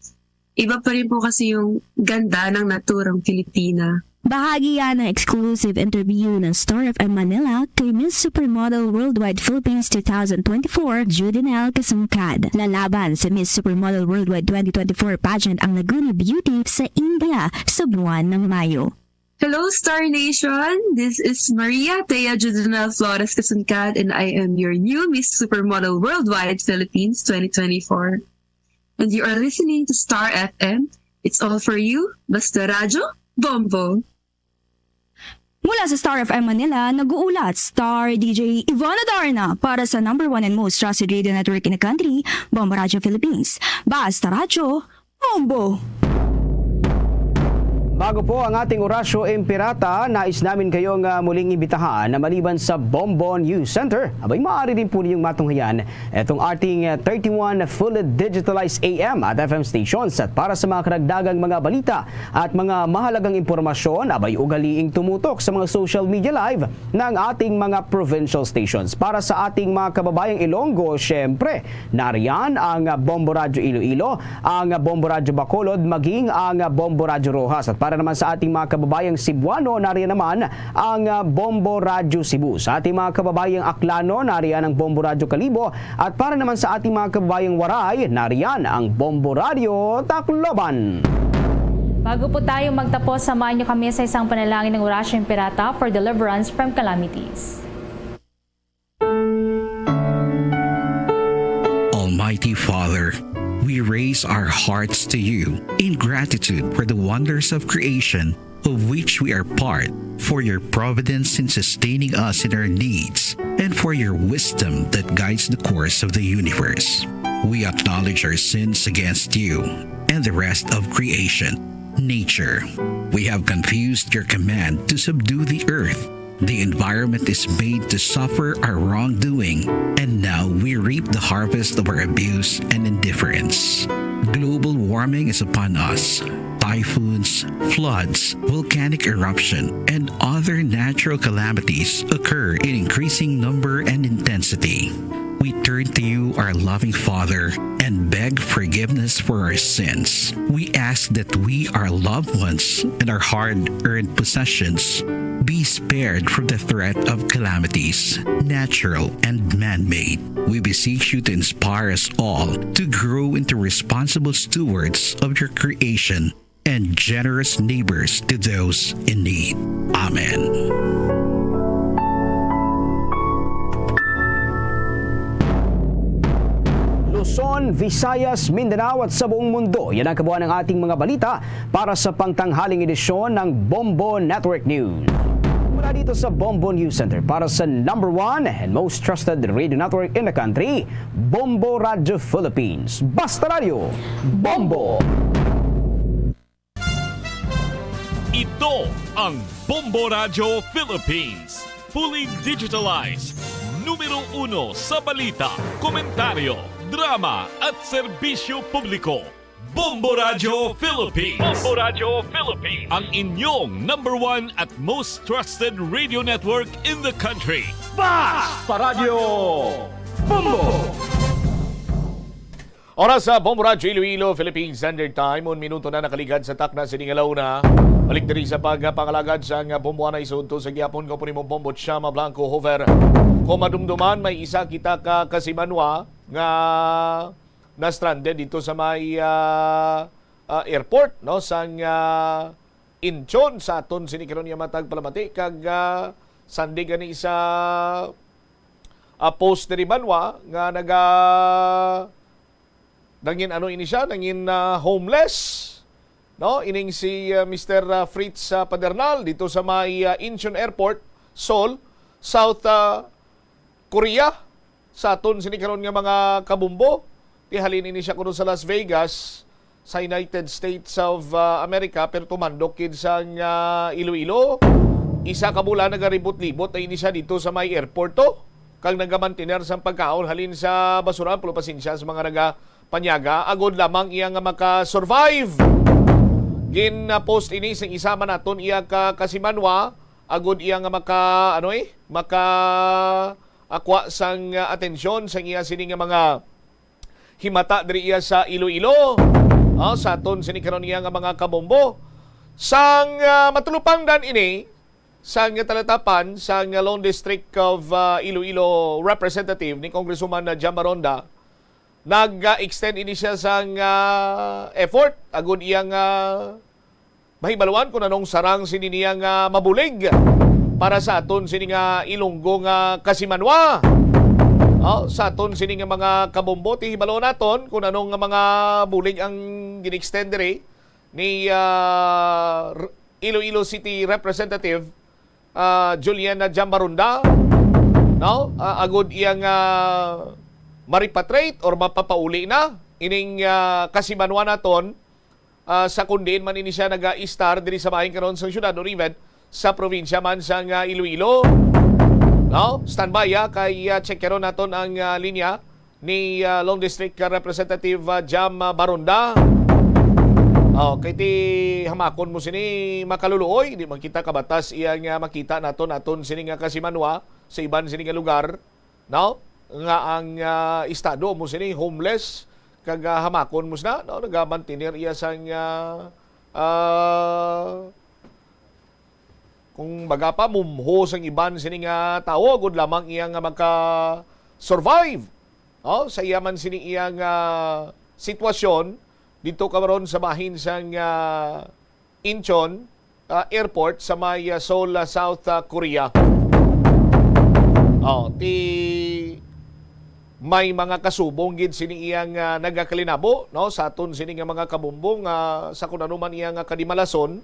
iba pa rin po kasi yung ganda ng naturang Pilipina. Bahagi yan ng exclusive interview ng Star F M Manila kay Miss Supermodel Worldwide Philippines twenty twenty-four, Judinel Kasungkad. Lalaban sa Miss Supermodel Worldwide twenty twenty-four pageant ang Laguna Beauty sa India sa buwan ng Mayo. Hello, Star Nation! This is Maria Thea Judinel Flores Kasungkad, and I am your new Miss Supermodel Worldwide Philippines twenty twenty-four. And you are listening to Star F M. It's all for you. Basta Radyo, Bombo! Mula sa Star F M Manila, nag-uulat Star D J Ivana Darna para sa number one and most trusted radio network in the country, Bombo Radio Philippines. Basta Radyo, Bombo! Bago po ang ating Orasyo Imperata, nais namin kayong, ah, muling imbitahan na maliban sa Bombo News Center, abay, maaari din po ninyong matunghayan itong ating, ah, thirty-one fully digitalized A M at F M stations. At para sa mga karagdagang mga balita at mga mahalagang impormasyon, abay, ugaliing tumutok sa mga social media live ng ating mga provincial stations. Para sa ating mga kababayang Ilonggo, syempre, nariyan ang Bombo Radyo Iloilo, ang Bombo Radyo Bacolod, maging ang Bombo Radyo Roxas. At para naman sa ating mga kababayang Cebuano, nariyan naman ang Bombo Radyo Cebu. Sa ating mga kababayang Aklano, nariyan ang Bombo Radyo Kalibo. At para naman sa ating mga kababayang Waray, nariyan ang Bombo Radyo Tacloban. Bago po tayo magtapos, samahan niyo kami sa isang panalangin ng Orasyo Imperata for deliverance from calamities. Almighty Father, we raise our hearts to you in gratitude for the wonders of creation of which we are part, for your providence in sustaining us in our needs, and for your wisdom that guides the course of the universe. We acknowledge our sins against you and the rest of creation, nature. We have confused your command to subdue the earth. The environment is made to suffer our wrongdoing, and now we reap the harvest of our abuse and indifference. Global warming is upon us. Typhoons, floods, volcanic eruption, and other natural calamities occur in increasing number and intensity. We turn to you, our loving Father, and beg forgiveness for our sins. We ask that we, our loved ones, and our hard-earned possessions be spared from the threat of calamities, natural and man-made. We beseech you to inspire us all to grow into responsible stewards of your creation and generous neighbors to those in need. Amen. Luzon, Visayas, Mindanao at sa buong mundo, yan ang kabuuan ng ating mga balita para sa pangtanghaling edisyon ng Bombo Network News. Mula dito sa Bombo News Center para sa number one and most trusted radio network in the country, Bombo Radio Philippines. Basta Radio, Bombo! Ito ang Bombo Radio Philippines. Fully digitalized. Numero uno sa balita, komentaryo, drama at serbisyo publiko. Bombo Radio Philippines. Bombo Radio Philippines. Ang inyong number one at most trusted radio network in the country. Basta Radio Bombo! Oras sa Bombo Radyo Iloilo, Philippine Standard Time. Un minuto na nakaligad sa takna sining alauna. Balik diri sa pagpangalagad sang Bombo Anay sa udto sa gihapon. Ko po nimo Bombo Chama Blanco Hover. Kung madumduman, may isa kita ka kasimanwa nga na-stranded dito sa may, ah, ah, airport, no, sang, ah, Incheon sa aton sini karon nga matag palamati kag, ah, sandig gani sa, ah, post diri banwa nga naga-, nangin ano ini siya, nangin, ah, homeless. no? Ining si, ah, Mister, ah, Fritz, ah, Padernal dito sa may, ah, Incheon Airport, Seoul, South, ah, Korea. Sa aton sini karon nga mga kabumbo, ti halin ini siya kuno sa Las Vegas, sa United States of, ah, America, pero tumandok gid sang, ah, Iloilo. Isa ka bulan nagaribot-libot na ini siya dito sa may airport to, kag nagamantener sang pagkaon halin sa basurahan. Pero pasensya sa mga naga panyaga, agod lamang iya nga maka-survive. Gin-post ini sing isa man naton iya ka kasimanwa, agod iya nga maka, ano eh, maka akwa sang, ah, atensyon sang iya sini nga mga himata diri iya sa Iloilo. Ah, sa aton sini karon iya nga mga kabombo. Sang, ah, matulupangdan ini, sang talatapan sang Lone District of, ah, Iloilo Representative ni Congresswoman, ah, Jam Maronda, nag-extend ini siya sang, ah, effort agud iya nga mahibaluan kung anong sarang sini niya nga mabulig para sa aton sini nga Ilonggo nga kasimanwa. Oh, sa aton sini nga mga kabombo, ti hibaluan naton kung anong nga mga bulig ang gin-extend diri ni, ah, R-, Iloilo City Representative, ah, Juliana Jambarunda, no? Ah, agud iya nga ma-repatriate or mapapauli na ining, ah, kasimanwa naton, ah, sa kun diin man ini siya naga-istar diri sa bahin karon sa syudad or even sa probinsya man sa nga Iloilo. No? Standby, ah, kay, ah, check karon naton ang, ah, linya ni, ah, Lone District, ah, Representative, ah, Jam, ah, Baronda. Oh, kay ti hamakon mo sini makaluluoy, di man kita kabatas iya nga makita naton aton sini nga kasimanwa sa iban sini nga lugar, no? Nga ang, ah, estado mo sini homeless kag, ah, hamakon mo sina, no? Nagamantener iya sang, ah, ah, kung baga pa, mumho sang iban sini nga tawo, agud lamang iya nga maka-survive, oh, sa iya man sini iya nga sitwasyon dito karon sa bahin sang, ah, Incheon, ah, Airport sa may, ah, Seoul, ah, South, ah, Korea. Oh, ti may mga kasubong gid sini iya nga nagakalinabo, no, sa aton sini nga mga kabumbong, ah, sa kun ano man iya nga kadimalason.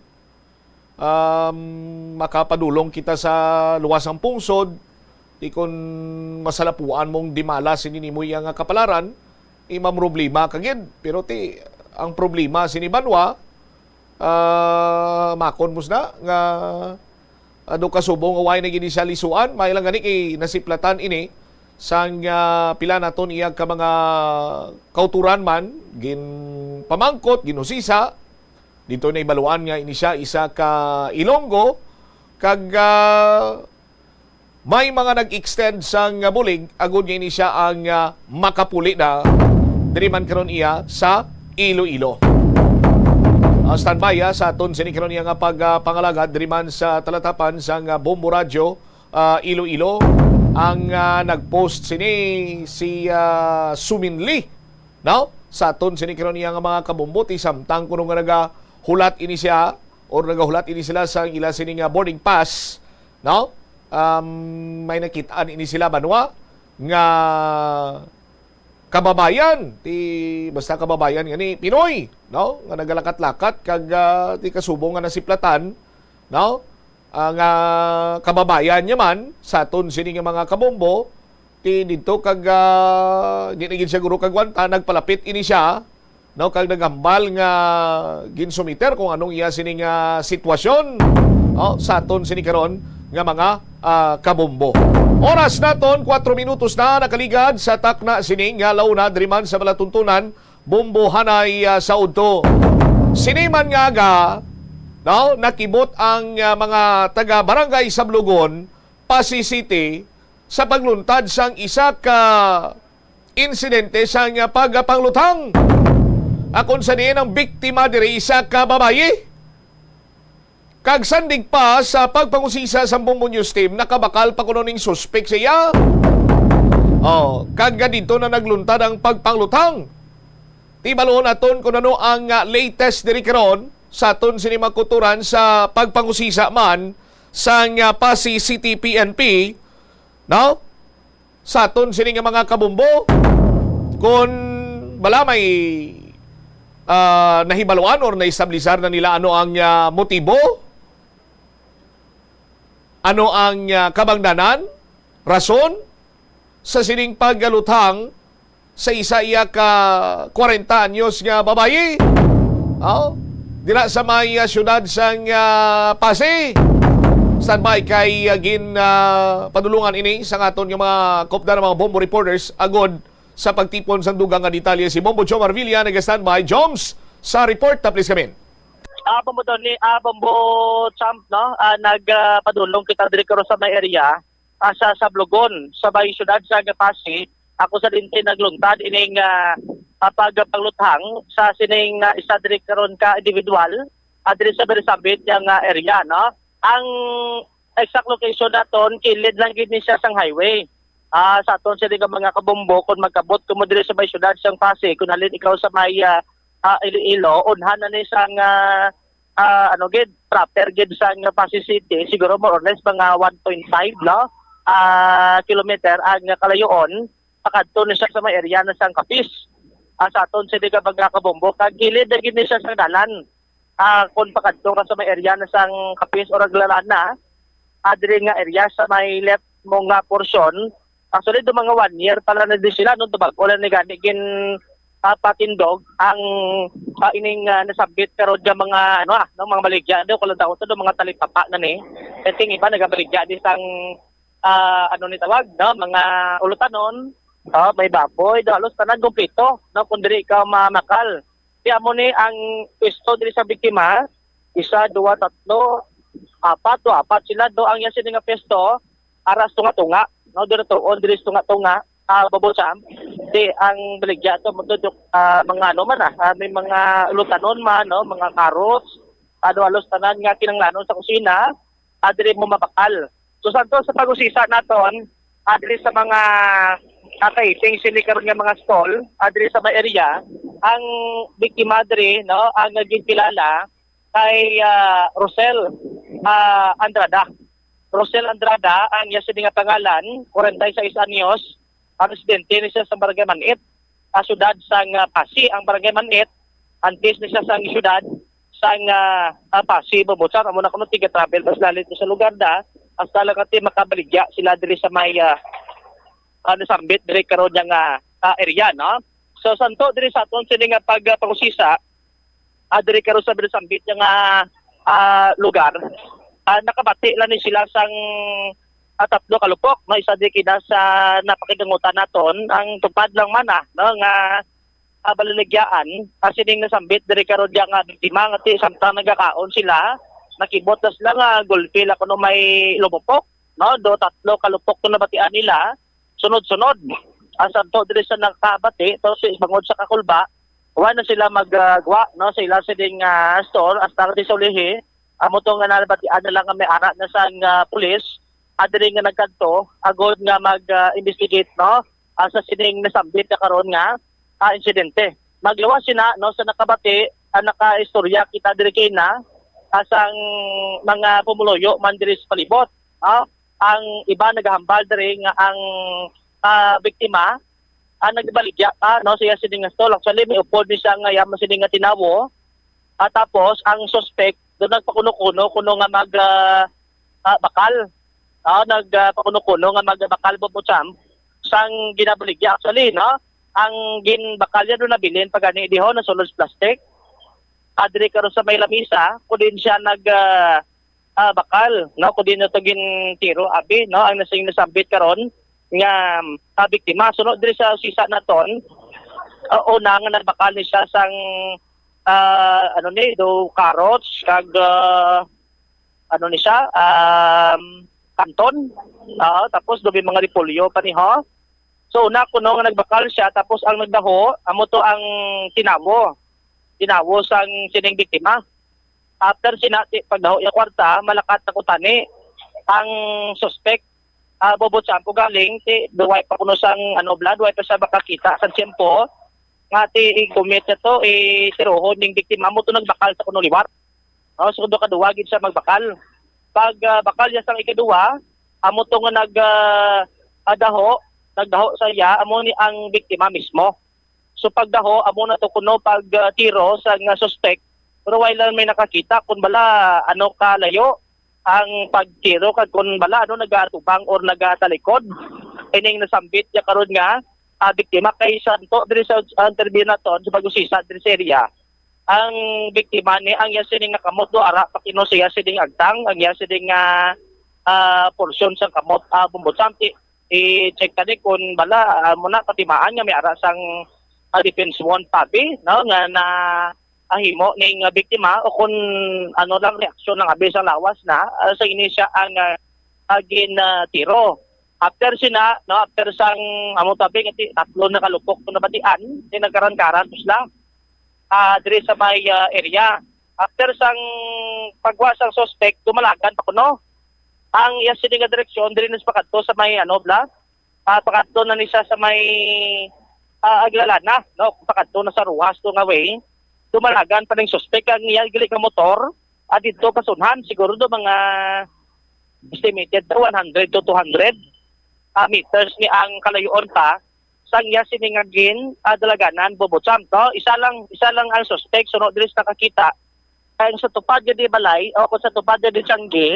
Um, makapadulong kita sa luwas sang pungsod, di kon masalapuan mong dimala sini nimo iya nga kapalaran, imam problema ka gid. Pero ti, ang problema sini banwa, ah, makon mo sina nga ado kasubong nga way na gid siya lisuan, may lang gani kay nasiplatan ini sang, ah, pila naton iya ka mga kauturan man, ginpamangkot, ginusisa, dito na ibaluan nga ini siya isa ka Ilonggo, kag, ah, may mga nag-extend sang, ah, bulig, agud nga ini siya ang, ah, makapuli na diri man karon iya sa Iloilo. Ah, standby, ah, sa aton sini karon iya nga pag, ah, pangalagad diri man sa talatapan sang, ah, Bombo Radyo, ah, Iloilo. Ang, ah, nag-post sini si, ah, Sumin Lee, no? Sa aton sini karon iya nga mga kabombo, ti samtang kuno nga nagahulat ini siya or nagahulat ini sila sa ila sini nga boarding pass, no? Um, may nakitaan ini sila banwa nga kababayan, ti basta kababayan nga ni Pinoy, no? Nga nagalakat-lakat kag, ah, ti kasubong nga nasiplatan, no? Ah, nga kababayan niya man sa aton sini nga mga kabombo, ti didto kag, ah, di na gid siya guro kagwanta, nagpalapit ini siya, no, kag naghambal nga ginsumiter kung anong iya sini nga sitwasyon, oh, sa aton sini karon nga mga, ah, kabombo. Oras naton, kwatro minutos na nakaligad sa takna sini nga launa diri man sa Balatuntunan, Bombo Hanay, ah, sa udto. Sini man nga aga, no, nakibot ang, ah, mga taga Barangay Sablogon, Passi City, sa pagluntad sang isa ka insidente sang pagpanglutang. Akon sa diin ang biktima diri isa ka babayi. Kag sandig pa sa pagpangusisa sa Bombo News Team, nakabakal pa kuno ning suspek sa iya. Oh, kag nga didto na nagluntad ang pagpanglutang. Ti baluon naton kung ano ang, ah, latest diri karon sa aton sini mga kauturan sa pagpangusisa man sang, ah, Passi City P N P, no? Sa aton sini nga mga kabombo, kung bala may ah, nahibaluan or naestablisar na nila ano ang, ah, motibo? Ano ang, ah, kabangdanan, rason sa sining pagluthang sa isa iya ka kwarenta anyos nga babayi? Oh, dira sa may, ah, siyudad sang, ah, Passi. Standby kay, ah, gin, ah, padulungan ini sa aton nga mga kopda, mga Bombo reporters, agod sa pagtipon sang dugang nga detalye. Si Bombo Jomar Villa nag-standby. Joms, sa report, ta please come in. Ah, Bombo Donny, ah, Bombo Champ, no? Ah, nag, ah, padulong kita diri karon sa may area, ah, sa Sablogon, sa may siyudad sa Passi. Ako sa dinti nagluntad ining, ah, ah, pagpangluthang sa sining, ah, isa diri karon ka individual, ah, diri sa Berisabit yang, ah, area, no? Ang exact location naton, kilid lang gid ni siya sang highway. Ah, sa aton sini nga mga kabombo, kung magkabot ko mo diri sa may siyudad sang Passi, kung halin ikaw sa may, ah, ah, Iloilo, unhan na ni sang, ah, ah, ano gid, proper gid sang Passi City, siguro more or less mga one point five, no? Ah, kilometer ang kalayoon, pakadto ni siya sa may area na sang Capiz. Ah, sa aton sini nga mga kabombo, kag kilid na gid ni siya sa dalan. Ah, kung pakadto ka sa may area na sang Capiz or Aglalana, ah, diri nga area sa may left mo nga portion, actually, do mga one year pala na di sila, no? Tubag-o lang ni gani gin, ah, patindog ang, ah, ining, ah, nasabit karon nga mga, ano, ah, no, mga baligya. Do, kung lang daw to, do, mga talipapa na ni. I think iba nagabaligya di sang, ah, ano ni tawag, no? Mga ulutanon, oh, may baboy, do, halos tanan kumpleto, no? Kung diri ka mamakal. Kaya mo ni ang pwesto diri sa biktima, isa, duwa, tatlo, apat, do, apat sila, do, ang iya sini nga pwesto, aras tunga-tunga, no, diri tuon, diri tunga-tunga, ah, Bobo Sam. Di ang baligya to, mo to, ah, mga ano man, ah, ah, may mga ulutanon man, no, mga carrots, ano, halos tanan nga kinanglanon sa kusina, ah, diri mo mabakal. So, santo sa pag-usisa naton, ah, diri sa mga, ah, kaiting sini karon nga mga stall, ah, diri sa may area, ang biktima diri, no, ang naging kilala kay, ah, Rosel, ah, Andrada. Rosel Andrada ang iya sini nga pangalan, kwarenta y seis anyos, ang residente ni siya sa Barangay Manit, ah, siyudad sang, ah, Passi. Ang Barangay Manit, antes ni siya sang siyudad sang, ah, ah, Passi, Bobo Sam. Amo na kuno, tiga-travel pa sila dito sa lugar da, hasta lang kati makabaligya sila diri sa may, ah, ah, nasambit diri karon nga, ah, area, no? So, santo diri sa aton sini nga pag, ah, pag-usisa, ah, diri karon sa Berisabit nga, ah, lugar, ah, nakabati lang ni sila sang, ah, tatlo ka lupok, no? Isa di kina sa napakigangutan naton, ang tupad lang man, ah, no, nga, ah, balaligyaan, ah, sining nasambit diri karon diya nga biktima, nga ti samtang nagakaon sila, nakibot na sila nga gulpi la kuno may lumupok, no? Do tatlo ka lupok to nabatian nila, sunod-sunod. Ang santo diri sa nakabati, to si bangod sa kakulba, wa na sila mag, ah, gwa, no, sa ila sining, ah, store, hasta nga di sa ulihi, amo to nga nabatian na lang nga may ara na sang, ah, pulis, ah, diri nga nagkadto, agod nga mag, ah, investigate, no, ah, sa sining nasambit na karon nga, ah, insidente. Magluwas sina, no, sa nakabati, ah, nakaistorya kita diri kina, ah, sang mga pumuluyo man diri sa palibot, ah, ang iba nagahambal diri nga ang, ah, biktima, ah, nagbaligya pa, no, siya sini nga stall. Actually, may upod ni siya nga yaman sini nga tinawo. Ah, tapos, ang suspect, doon nagpakuno-kuno, kuno nga mag, ah, ah, bakal. Ah, nag, ah, pakuno-kuno nga magbakal, Bobo Sam, sang ginabaligya. Actually, no, ang ginbakal niya doon nabilin pa gani diho, nasulod sa plastic. Adri karon sa may lamisa, kudin siya nag, ah, ah, bakal, no? Kudin na to gintiro, abi, no? Ang nasing nasambit karon nga, ah, biktima. Sunod diri sa sisa naton, ah, una nga nagbakal ni siya sang, ah, ano ni, do carrots, kag, ah, ano ni siya, um, kanton. Ah, tapos do may mga repolyo pa ni, ho. So, una kuno nga nagbakal siya, tapos ang nagdaho, amo to ang tinawo. Tinawo sang sining biktima. After sina, ti, pagdaho iya kwarta, malakat na kutani ang suspect, ah, Bobo Champo galing, ti, duway pa kuno sang, ano, blood, duway pa siya makakita sang tiyempo. Nga, ti, i-commit na to, i-tirohon ning biktima mo to nagbakal sa kuno liwat. Oh, so, duha ka duwa gid siya magbakal. Pag, ah, bakal niya sang ikaduwa, amo to nga nag, ah, ah, daho, nagdaho sa iya, amo ni ang biktima mismo. So pagdaho, amo na to kuno pag, ah, tiro sa nga suspect, pero wala lang may nakakita kung bala ano ka layo ang pagtiro kag kung bala ano nagaatubang or nagatalikod ining nasambit niya karon nga, ah, biktima kay santo diri sa, ah, interview naton sa pag-usisa diri sa area. Ang biktima ni ang iya sining nga kamot do ara pa kino siya sining agtang ang iya sining nga, ah, porsyon sang kamot, ah, bumbot samti i-check tani kung bala, ah, mo na patimaan nga may ara sang, ah, defense wound pabi, no, nga na, ah, himo ning, ah, biktima o kung ano lang reaksyon ng abi sa lawas na, ah, sa ini siya ang, ah, ah, gin, ah, tiro. After sina, no, after sang amo tabi nga ti-, tatlo na kalupok to nabatian, ni nagkaran-karan to sila, ah, diri sa may, ah, area. After sang pagwa sang suspect, dumalagan pa kuno ang iya sini nga direksyon diri na sa pakadto sa may ano bla, ah, pakadto na ni siya sa may, ah, Aglalana, no? Pakadto na sa Ruas to nga way. Dumalagan pa ning suspect ang iya gali nga motor, ah, didto pasunhan siguro do mga estimated na one hundred to two hundred, ah, meters ni ang kalayuon pa sang iya sini nga gin, ah, dalaganan, Bobo Champ, no? Isa lang, isa lang ang suspect, suno diri sa nakakita. Kay sa tupad niya di balay, o kung sa tupad niya di tiyanggi,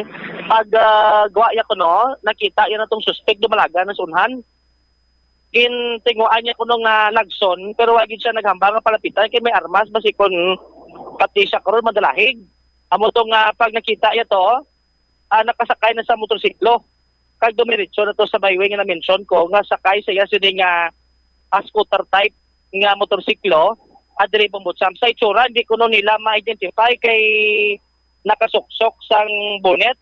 pag, ah, guwa niya kuno, nakita niya na tong suspect, dumalagan na sa unhan. Gintinguan niya kuno nga lagson, pero wa gid siya naghambal nga palapitan kay may armas, basi kun pati siya karon madalahig. Amo to nga pag nakita niya to, ah, nakasakay na sa motorsiklo. Kag dumiretso na to sa highway nga na-mention ko nga sakay sa iya sini nga, ah, scooter type nga motorsiklo, ah, diri Bumbotsam. Sa itsura, hindi kuno nila ma-identify kay nakasuksok sang bonnet,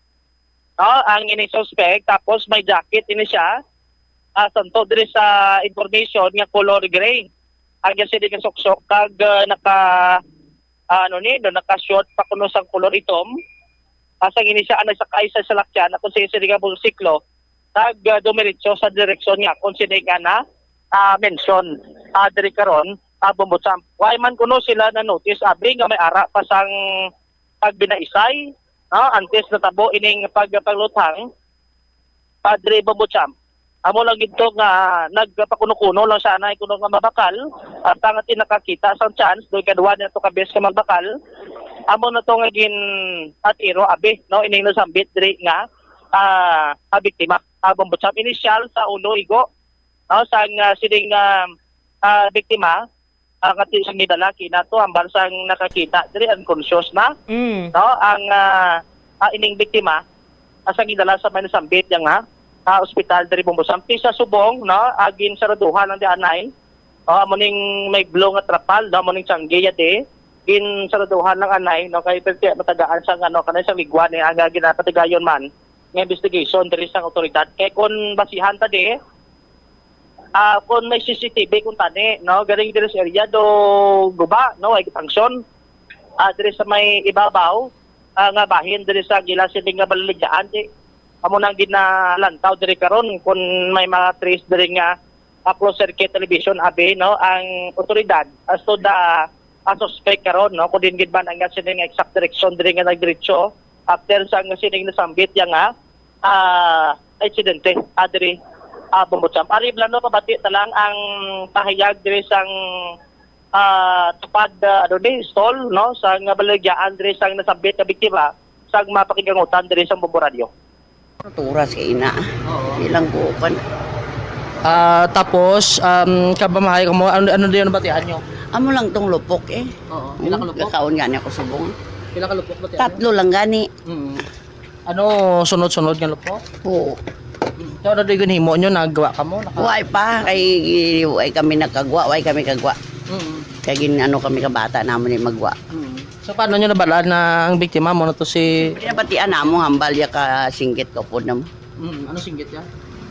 no, ang ini suspect. Tapos may jacket ini siya. Ah, santo diri sa information nga color gray ang iya sini nga suksok kag, ah, naka ah, ano ni, no, naka-short pa kuno sang kulor itom. Asa ini siya ang nagsakay sa salakyan, ako sa sini nga motorsiklo, nag, ah, dumiretso sa direksyon nga kung sini nga na, ah, mention, ah, diri karon, ah, Bumbotsam. Why man kuno sila na notice, abi nga may ara pa sang pagbinaisay, no, antes natabo ining pag-, pagluthang, Padre Bumbotsam. Amo lang gid to nga nagpakuno-kuno lang siya anay kuno nga mabakal, at ang ati nakakita sang chance, doy kadwa na to ka beses nga magbakal. Amo na to nga gin-, atiro, abi, no, ining nasambit diri nga, ah, ah, biktima, ah, Bumbotsam. Inisyal sa ulo, igo, no, sang, ah, sining, ah, ah, biktima, ang ati sang gidala kina to, hambal sang nakakita diri, unconscious na. Mm. No, ang, ah, ah, ining biktima, ah, sang gidala sa may nasambit yang, ah, ah, ospital diri Bumbosampi sa subong, no, ah, ginsaraduhan lang di anay. Oh, amo ning may blue nga trapal, no, amo ning tiyanggi ya di. Ginsaraduhan lang anay, no, kay perti matagaan sang ano, kanay sang ligwa ni ang, ah, ginapatigayon man nga investigation diri sang otoridad. Kay kung basihan ta di, ah, kung may C C T V kung tani, no, galing diri sa area do guba, no, ay function. Ah, diri sa may ibabaw, ah, nga bahin diri sa gila sini nga baliligdaan, di amo nang ginalantaw diri karon kung may mga trace diri nga, ah, closed circuit television, abi, no, ang otoridad as to the, ah, suspect karon, no, kung din gid man ang sini nga exact direction diri nga nagdiretso after sa nga sining nasambit yang, ah, ah, insidente, ah, diri, ah, Bumbotsam. Ari, plano pabati ta lang ang pahayag diri sang, ah, tupad, ah, ano ni, stall, no, sa nga baligyaan diri sang nasambit nga biktima, sa mapakigangutan diri sa Bombo Radio. Turas kay ina. Oo. Ilang buokan. Ah, tapos, um, kabamahay ko mo, ano, ano din ang batian nyo? Amo lang tong lupok eh. Oo, pila ka lupok? Kakaon gani ako subong. Pila ka lupok batian nyo? Tatlo lang gani. Mm. Ano, sunod-sunod nga lupok? Oo. So, ano do'y ginhimo nyo? Nagwa ka mo? Naka- Way pa, kay way kami nagkagwa, way kami kagwa. Mm. Kay gin ano kami kabata namon ni magwa. Mm. So, paano nyo nabal-an na ang biktima mo na to si Pinabatian namo hambal ya ka singgit ko po namo. Mm, ano singgit ya?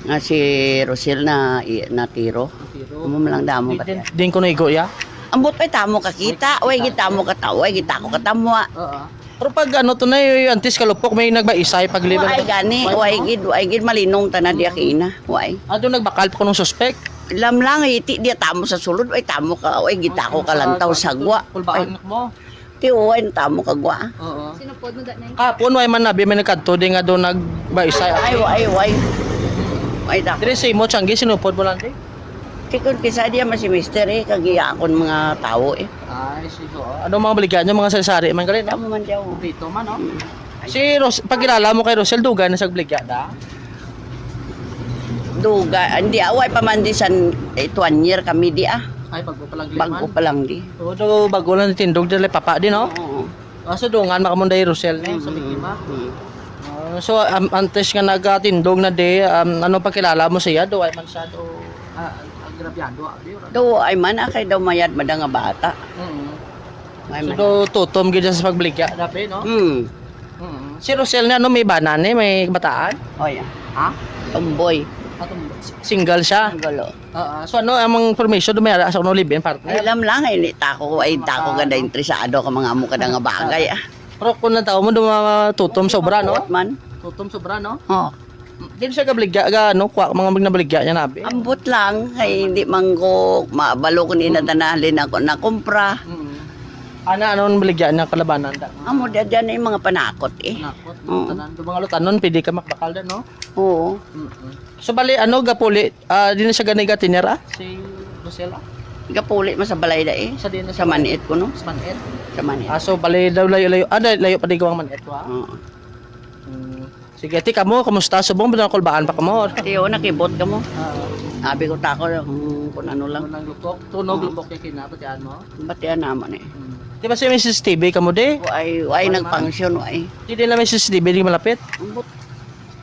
Nga si Rosel na i-, natiro. Natiro. Amo man lang damo Di-, batian. Din, din ko naigo ya? Ambot ay tamo kakita, way gid tamo katawa, way gid ako katamwa. Oo. Pero pag ano to na, eh, antes kalupok, may nagbaisay pag liver. Way gani, way gid, way gid malinong tana diya kina, way. Ato nagbakal pa kunong suspect? Lamlang, iti diya tamo sa sulod, way tamo ka, way gid ako kalantaw sa gwa. Kulbaan mo? Ti, way tamo ka gwa. Oo. Sinupod mo, Danay? Kapon, way man nabi, may nagkadto, di nga doon nagbaisay. Ay, way, way. Way da. Diri sa imo, Changi, sinupod mo lang, di? Sikon kisa diya mas semester eh, kag iya akon mga tawo eh. Ay, sigo. Ano mga baligya nyo, mga sari-sari man gali, no? Amo man diya, oh. Dito man, no? Si Ros, pagkilala mo kay Rosel, dugay na sa baligya da? Duga, hindi, away pa man di san, eh, one year kami di ah. Ay, bago pa lang di Bago man. pa lang di. Oo, do, bago lang tindog dili papa di, no? Oo. Ah, so dungan makamunday Rosel ni sa biktima. Mm. Ah, so, um, antes nga nagatindog na di, um, ano pagkilala mo siya? Do ay man siya do ah, agrabyado abi, ora? Do ay man ah, kay daw mayad mada nga bata. Mm. May So, man. do tutom gid siya sa pagbaligya, dabi, no? Hmm. Mm. Si Rosel na, ano, may bana ni, may bataan? Oh, yeah. Ha? Tomboy. Atong single siya. Ang galo. Ah, so ano ang permission do may ara sa kuno live-in partner? Ay, alam lang, ay, ni tako, ay, tako ganda interesado ka mga amo ka na nga bagay, ah. Pero kung nataw mo do mga tutom sobra, no? Buot man. Tutom sobra, no? Oh. Di siya gabaligya, ga, ano, kuha mga magnabaligya niya nabi. Ambot lang, kay hindi man ko mabalo kung ina tanahalin ako na kumpra. Mm. Ana, ano ang baligya niya kalabanan da? Amo da dyan ay mga panakot eh. Nakot, Oo. tanan. Do mga lutanon, pwede ka makbakal da, no? Oo. Mm-mm. So, bali, ano, gapuli, ah, di na siya gani gatinira? Si Rosela? Gapuli man sa balay da eh. Sa din na Sa maniit ko no. Sa Manit. Sa maniit. Ah, so, bali daw layo-layo. Ah, layo pa di gawang manit ko, ah. Oo. Mm. Sige, ti kamo, kumusta? Subong ba nakulbaan pa kamo? Ti, o, nakibot kamo. Ah. Abi ko tako kung, kung ano lang. Unang lupok, tunog lupok kay kinabatian mo. Batian naman eh. Hmm. Di ba si Missus T V kamo di? Ay, ay Wala man. nagpangsyon, ay. Di din na may C C T V di malapit. Ambot,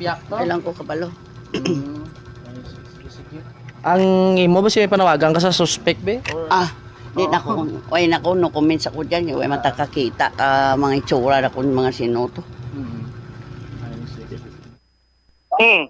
Piyak to. Kailan ko kabalo. Mm. Ay, sige, sige, sige. Ang imo ba siya may panawagan ka sa suspect, be? Or, Ah, di Oo. na ko, way na ko, no comments ako dyan, way man ta kakita ka mga itsura na kung mga sino to. Mm. Ay, sige. Hmm.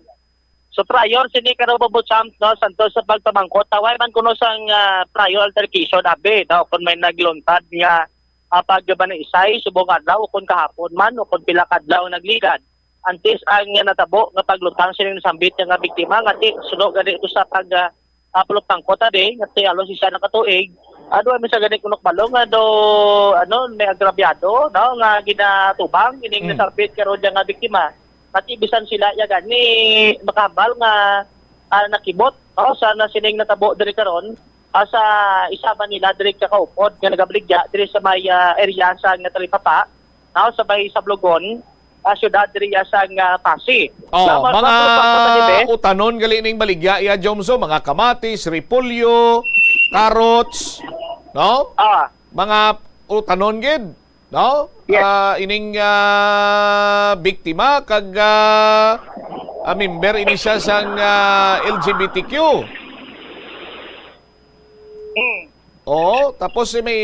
So prior sini karon, Bobo Champ, no, santos sa pagpamangkot, taway man kuno sang ah, prior altercation, abi, no, kung may nagluntad nga ah, pagbanisay subong adlaw, o kung kahapon man, o kung pila ka adlaw nagligad, antes ang natabo nga paglutang sining nasambit nga biktima, nga ti suno gani to sa pag ah, ah, pulupangkot, abi, nga ti halos isa na ka tuig, ah, duha mi sa gani kuno kabalo nga do, ano, may agrabyado, no, nga ginatubang ining Hmm. nasambit karon nga biktima. Pati bisan sila ya gani makahambal nga ah, nakibot, no, sa na sining natabo diri karon, ah, sa isa man nila diri ka kaupod nga nagabaligya diri sa may ah, area sa nga Talipapa, no, sa may Sablogon, ah, syudad diri ya sa nga Pasi. Oh, Salamat, mga salamat, salamat, Felipe. Utanon gali ning baligya, iya, Jomso, mga kamatis, repolyo, carrots, no? Ah, Mga utanon gid, no? Yes. Ah, ining ah, biktima kag ah, ah, member ini siya sang ah, L G B T Q. Mm. Oo, tapos si may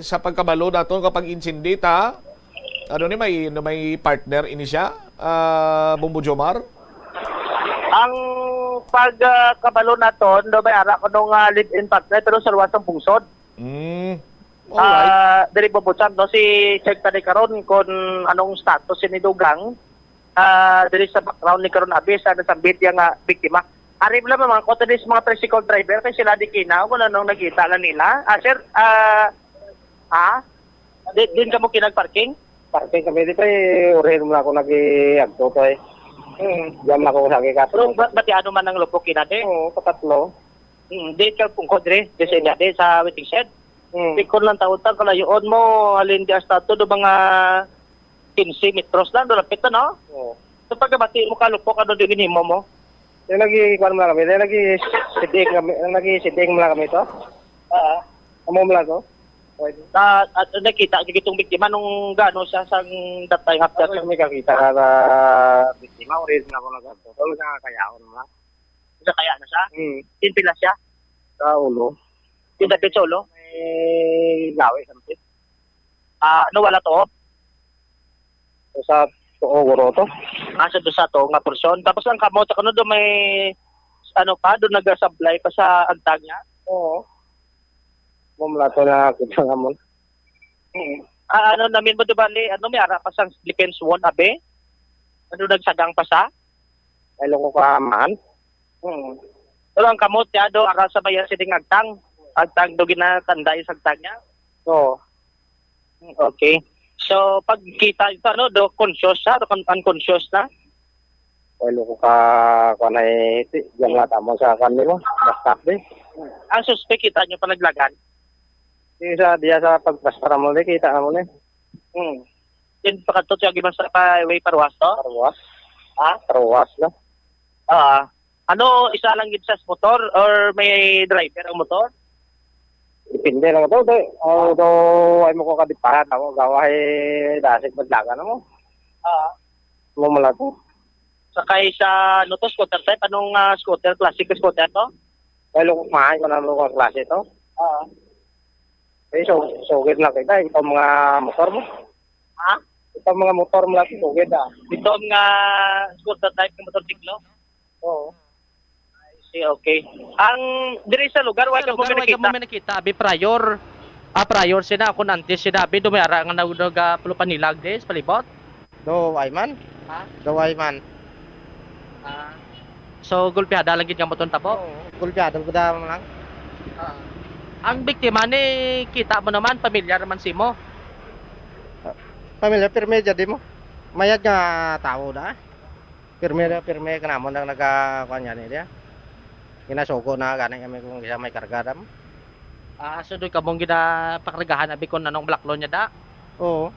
sa pagkabalo naton kapag insindita, ano ni may may partner ini siya, ah, Bombo Jomar? Ang pagkabalo naton, do may ara kuno nga live-in partner pero sa luwas ang pungsod. Mm. Alright. Ah, diri bubutan, no, si check ta ni karon kung anong status ni Dugang. Ah, diri sa background ni karon, abi, sa nasambit ya nga biktima. Ari lang mga ko diri sa mga tricycle driver kay sila di kinaw kung anong nakita na nila. Ah, sir, ah, ha? Di, din kamo kinag-parking? Parking kami dito eh, urihin mo na ako nag-iagto to eh. Hmm. Diyan na ako sa gikas. Pero ba, bati ano man ang lupok kinade? Oo, patatlo. Hmm, di ka pungkod diri, di sa inyo, di sa waiting shed. Hmm. Pikon lang taon-taon, kalayoon mo, halin di hasta to, do mga quince metros lang, do lapit na, no? Oo. So, pagkabati mo, kalupok, ano di ginhimo mo? Yung lagi, kuwan mo lang kami, yung lagi siding kami, yung lagi siding mo lang kami to? Oo. Amo mo lang to? Pwede. Sa, at nakita, sige itong biktima nung gaano siya sang that time after. Ano may kakita ka sa biktima? Orin na ako nag-agto. Talaga nga kayaon mo lang. Sa kaya na siya? Hmm. Impila siya? Sa ulo. Yung dapit sa ulo? May gawi, something. Ah, ano, wala to? Sa tuo, guro to. Ah, sa doon sa to, nga portion. Tapos ang kamot, ano doon may, ano pa, doon nagasablay pa sa agtag niya? Oo. Mumla to na kita nga mo. Hmm. Ah, ano namin mo, di ba, ni, ano, may ara pa sang defense wound, abi? Ano, nagsagang pa sa? Ay, loko ka, man. Hmm. Pero ang kamot niya do, ara sa bayan sining agtang. Agtang do ginatanday sa agtang niya. Oo. Okay. So, pagkita ito, ano, do conscious siya, do con- unconscious na? Walo ko ka, kuan ay, ti-, diyan nga tamo sa kuan nimo, basta di. Ang suspek kita nyo pa naglagan? Di sa, diya sa pagbasta mo, di, kita na mo, di. Hmm. Din pa kadto siya gibasta pa way parwas to? Parwas. Ha? Parwas na. Ah. Ano, isa lang gid sa motor or may driver ang motor? Depende lang to, di. Ang to, ay mo ko kadipara, tamo, gawa ay dasig maglagan mo. Ah. Mo mala to. Sakay sa, ano to, scooter type? Anong, ah, scooter? Classic scooter to? Ay, lukok mahay ko na lukok klase to. Ah. Eh, so, sugid na kita. Ito mga motor mo. Ha? Ito mga motor mo lang sugid, ah. Ito mga scooter type ng motorsiklo? Oo. I see, okay. Ang diri sa lugar, wala Sa mo lugar, wala nakita? Mo may nakita, abi prior. Ah, prior sila, ako nantes sila, abi, dumayara nga nag-, nag-, ah, pulupanilag, des, palibot. Do, ay man. Ha? Do, ay man. Ah. So, gulpihada lang gid nga moton tabo? Oo, gulpihada gud mo lang. Ah. Ang biktima ni, kita mo naman, pamilyar naman si mo? Ah, pamilyar, pirmi, jadi mo. Mayad nga tawo da. Pirmi, pirmi ka namon ang nagakuan gani diya. Ginasugo na gani kami kung isa may karga dam. Ah, so doon ka mong ginapakargahan, abi, kung anong black loan niya da? Oo.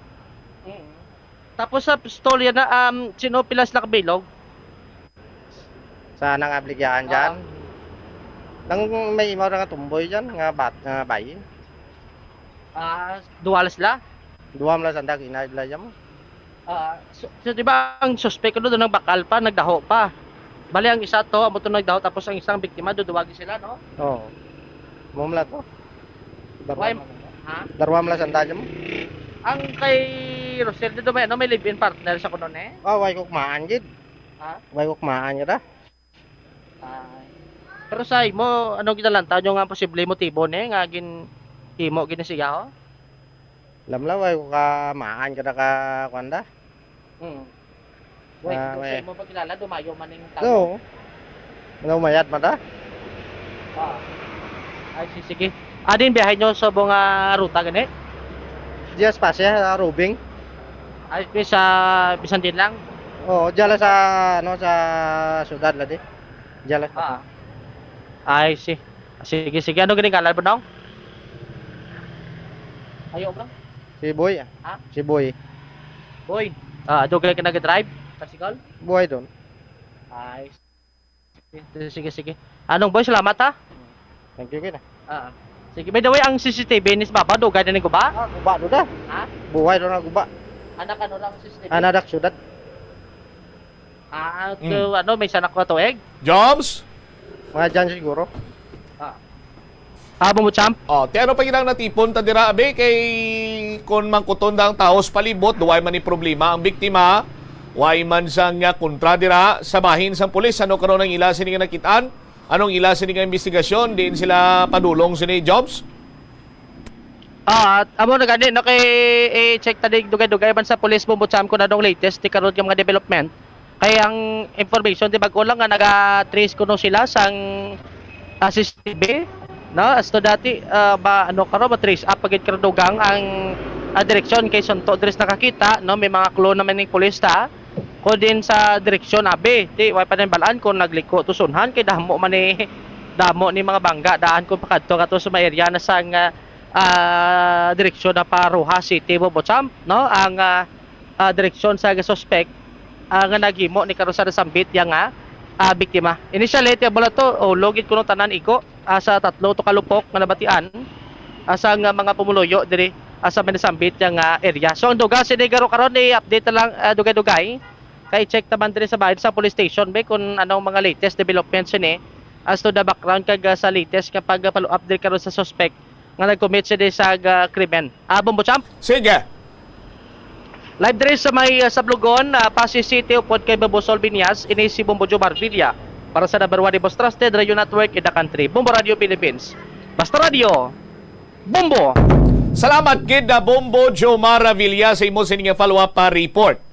Mm. Tapos sa storya na, um, sino pila sila kabilog? Sa nang abligyahan Oo. Dyan? Nang may imaw na nga tumboy dyan, nga bat-, nga bayi. Ah, duha la sila? Duha man la sanda, ginay la dyan mo. Ah, so, so, di ba ang suspect, ano, doon nagbakal pa, nagdaho pa? Bali, ang isa to, amo to nagdaho, tapos ang isang biktima, duduwagi sila, no? Oo. Mo man la to. Darwa Why, man la. Ha? Darwa man la sanda dyan mo. Ang kay Rosel, di ba, ano, may live-in partner sa kuno, eh? Ah, way ko kumaan, gid. Ha? Way ko kumaan, gid, ah. Ay. Pero sa imo, ano ginalantaw nyo nga posible motibo ni nga gin-, himo gini siya, ho? Lamlaw ay ko ka maan ka na ka, kuwan da? Mm. Wait, Ah, kung sa may imo pagkilala, dumayo man ning tao? Oo. Ano, mayat man da? Ah. Ay, si-, sige. Adin biyahe nyo sa mga ruta gani? Diya sa Pasya, sa Rubing. Ay, sa bisan din lang? Oo, diya lang sa, ano, sa syudad la di. Diya lang. Ah. I see. Sige, sige. Ano gini ngalan mo, Nong? Ayo, bro. Si Boy, ah. Ha? Si Boy. Boy. Ah, dugay ka nag-drive? Tricycle? Buhay doon. Ay, sige, sige, sige. Anong, Boy, salamat, ha? Thank you, kina. Ah. Sige, by the way, ang C C T V ni sa baba, dugay na ni guba? Ah, guba doon na. Ha? Buhay doon na guba. Anak, ano lang C C T V? Anak, syudad. Ah, Mm. to, ano, may sanak na tuig? Jobs? Mga dyan siguro. Ah. Ah, Bombo Champ? Oh, ti ano pa gid ang natipon ta dira, abi, kay kun mangkuton da ang tawo sa palibot, duway man ni problema ang biktima, way man sang, ah, kontra dira sa bahin sang pulis. Ano karon ang ila sini nga nakit-an? Anong ila sini nga investigasyon? Diin sila padulong sini, Jobs? Ah, at amo na gani, no, kay i-check ta dig dugay-dugay man sa police, Bombo Cham, kung anong latest ni karon nga mga development. Kay ang information, di, bag-o lang nga naga-trace kuno sila sang, ah, C C T V, no? As to dati, ah, ba, ano, karon, ma-trace up pa gid karon dugang ang, ah, direksyon kay sunto diri sa nakakita, no? May mga clue naman ning police ta. Ko din sa direksyon, abi, ti, wa pa nang balaan kung nagliko to sa unhan, kay damo man ni, damo ni mga bangga daan kung pakadto kato sa may area na sang, ah, ah, direksyon na pa Roxas City, Bombo Champ, no? Ang, ah, ah, direksyon sa suspect, ah, nga naghimo ni karon sa nasambit ya nga, ah, biktima. Initially, ti, bala to, o, lugid kuno tanan igo, ah, sa tatlo to ka lupok nga nabatian, ah, sa nga mga pumuluyo diri, ah, sa may nasambit ya nga area. So, ang dugang sini garo karon, i-update na lang, ah, dugay-dugay. Kay check naman diri sa bahin sa police station, be, kung anong mga latest developments sini as to the background kag, ah, sa latest nga pag-follow up diri karon sa suspect nga nag-commit sini sa, ah, krimen. Ah, Bombo Champ? Sige. Live diri sa may, ah, Sablogon, ah, Passi City, upod kay Bombo Sol Viñas, ini si Bombo Jomar Villa. Para sa number one, the most trusted radio network in the country, Bombo Radio Philippines. Basta Radio, Bombo! Salamat gid na Bombo Jomar Villa sa imo sini nga follow-up, ah, report.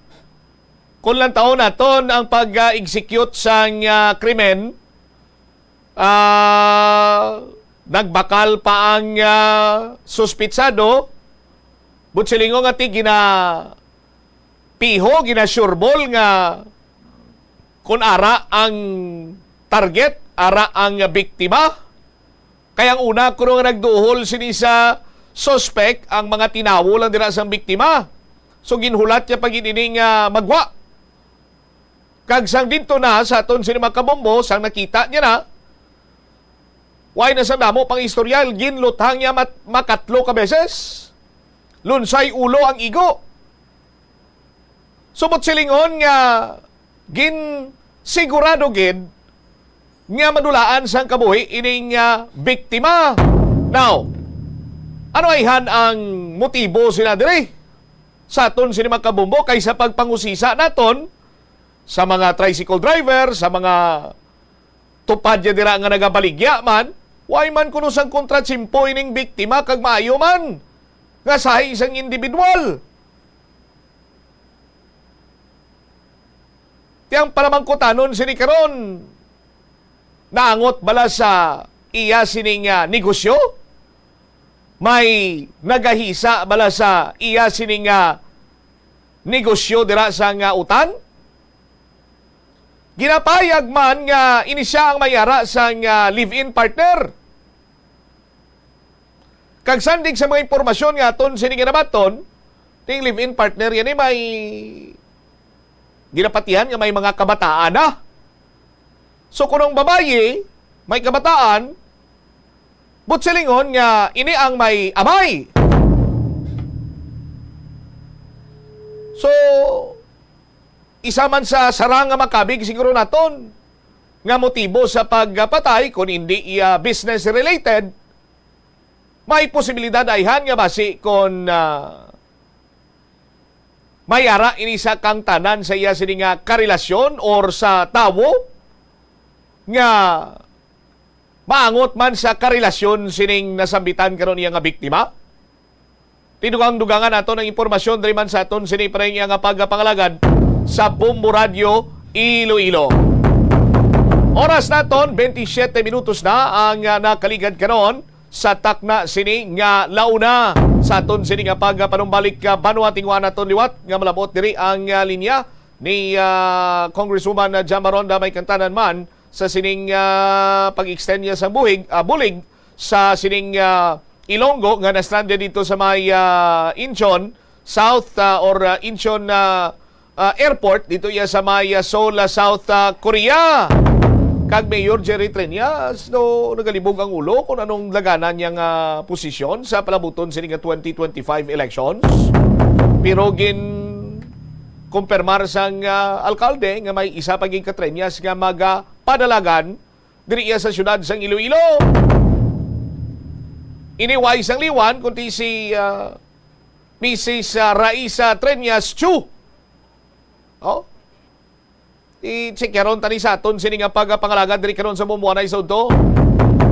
Kung lantawon naton ang pag-execute sang, ah, krimen, ah, nagbakal pa ang, ah, suspitsado, but silingon nga ti ginapiho, ginasureball nga Kung ara ang target, ara ang biktima. Kay ang una, kuno nga nagduhol sini sa suspek, ang mga tinawo lang dira sang biktima. So, ginhulat niya pa gid ini nga magwa. Kag sang didto na sa aton sini mga kabombo, sang nakita niya na, way na sang damo pang istorya, ginluthang niya mat-, makatlo ka beses. Lunsay ulo ang igo. Subot silingon nga ginsigurado gid nga madulaan sang kabuhi ining, ah, biktima. Now, ano ayhan ang motibo sina diri sa aton sini mga kabombo kaysa pagpangusisa naton sa mga tricycle driver, sa mga tupad niya dira nga nagabaligya man, way man kuno sang kontratsimpo ining biktima kag maayo man nga sahi sang individual. Ti ang panamangkutanon sini karon, naangot bala sa iya sining, ah, negosyo? May nagahisa bala sa iya sining, ah, negosyo dira sa nga utan? Ginapayag man nga ini sia ang may ara sang, ah, live-in partner. Kag sandig sa mga impormasyon nga aton sini ginabaton, ting live-in partner yan, eh, may ginapatihan nga may mga kabataan na. So, kung ang babayi may kabataan, buot silingon nga ini ang may amay. So, isa man sa sarang nga makabig siguro naton nga motibo sa pagpatay, kung hindi iya business related, may posibilidad ayhan nga basi kon, ah, may ara ini sa kangtanan sa iya sini nga karelasyon or sa tawo nga maangot man sa karelasyon sining nasambitan karon iya nga biktima. Tidugang-dugangan nato ang impormasyon diri man sa aton sini pareng iya nga pagpangalagad sa Bombo Radio Iloilo. Oras naton, twenty-seven minutos na ang, ah, nakaligad karon sa takna sini nga launa sa aton sini nga pagpanumbalik, ah, banwa. Tinguhaan naton liwat nga malabot diri ang, ah, linya ni, ah, Congresswoman, ah, Jam Maronda, may kantanan man sa sining, ah, pag-extend niya sa buhig, ah, bulig sa sining, ah, Ilonggo nga na-stranded dito sa may, ah, Incheon, South, ah, or, ah, Incheon, ah, ah, Airport, dito iya sa may, ah, Seoul, ah, South, ah, Korea. Kag Mayor Jerry Treñas, no, nagalibog ang ulo kung anong laganan niyang, ah, posisyon sa palabuton sini nga twenty twenty-five elections. Pero gin-, kumpirmar sang, ah, alkalde nga may isa pa gid ka Treñas nga magapadalagan diri iya sa siyudad sang Iloilo. Ini way sang liwan, kundi si, ah, Misis, ah, Raisa Treñas Chu. Oh. I-check karon tani sa aton sini nga pagpangalagad diri karon sa Bombo Anay sa udto.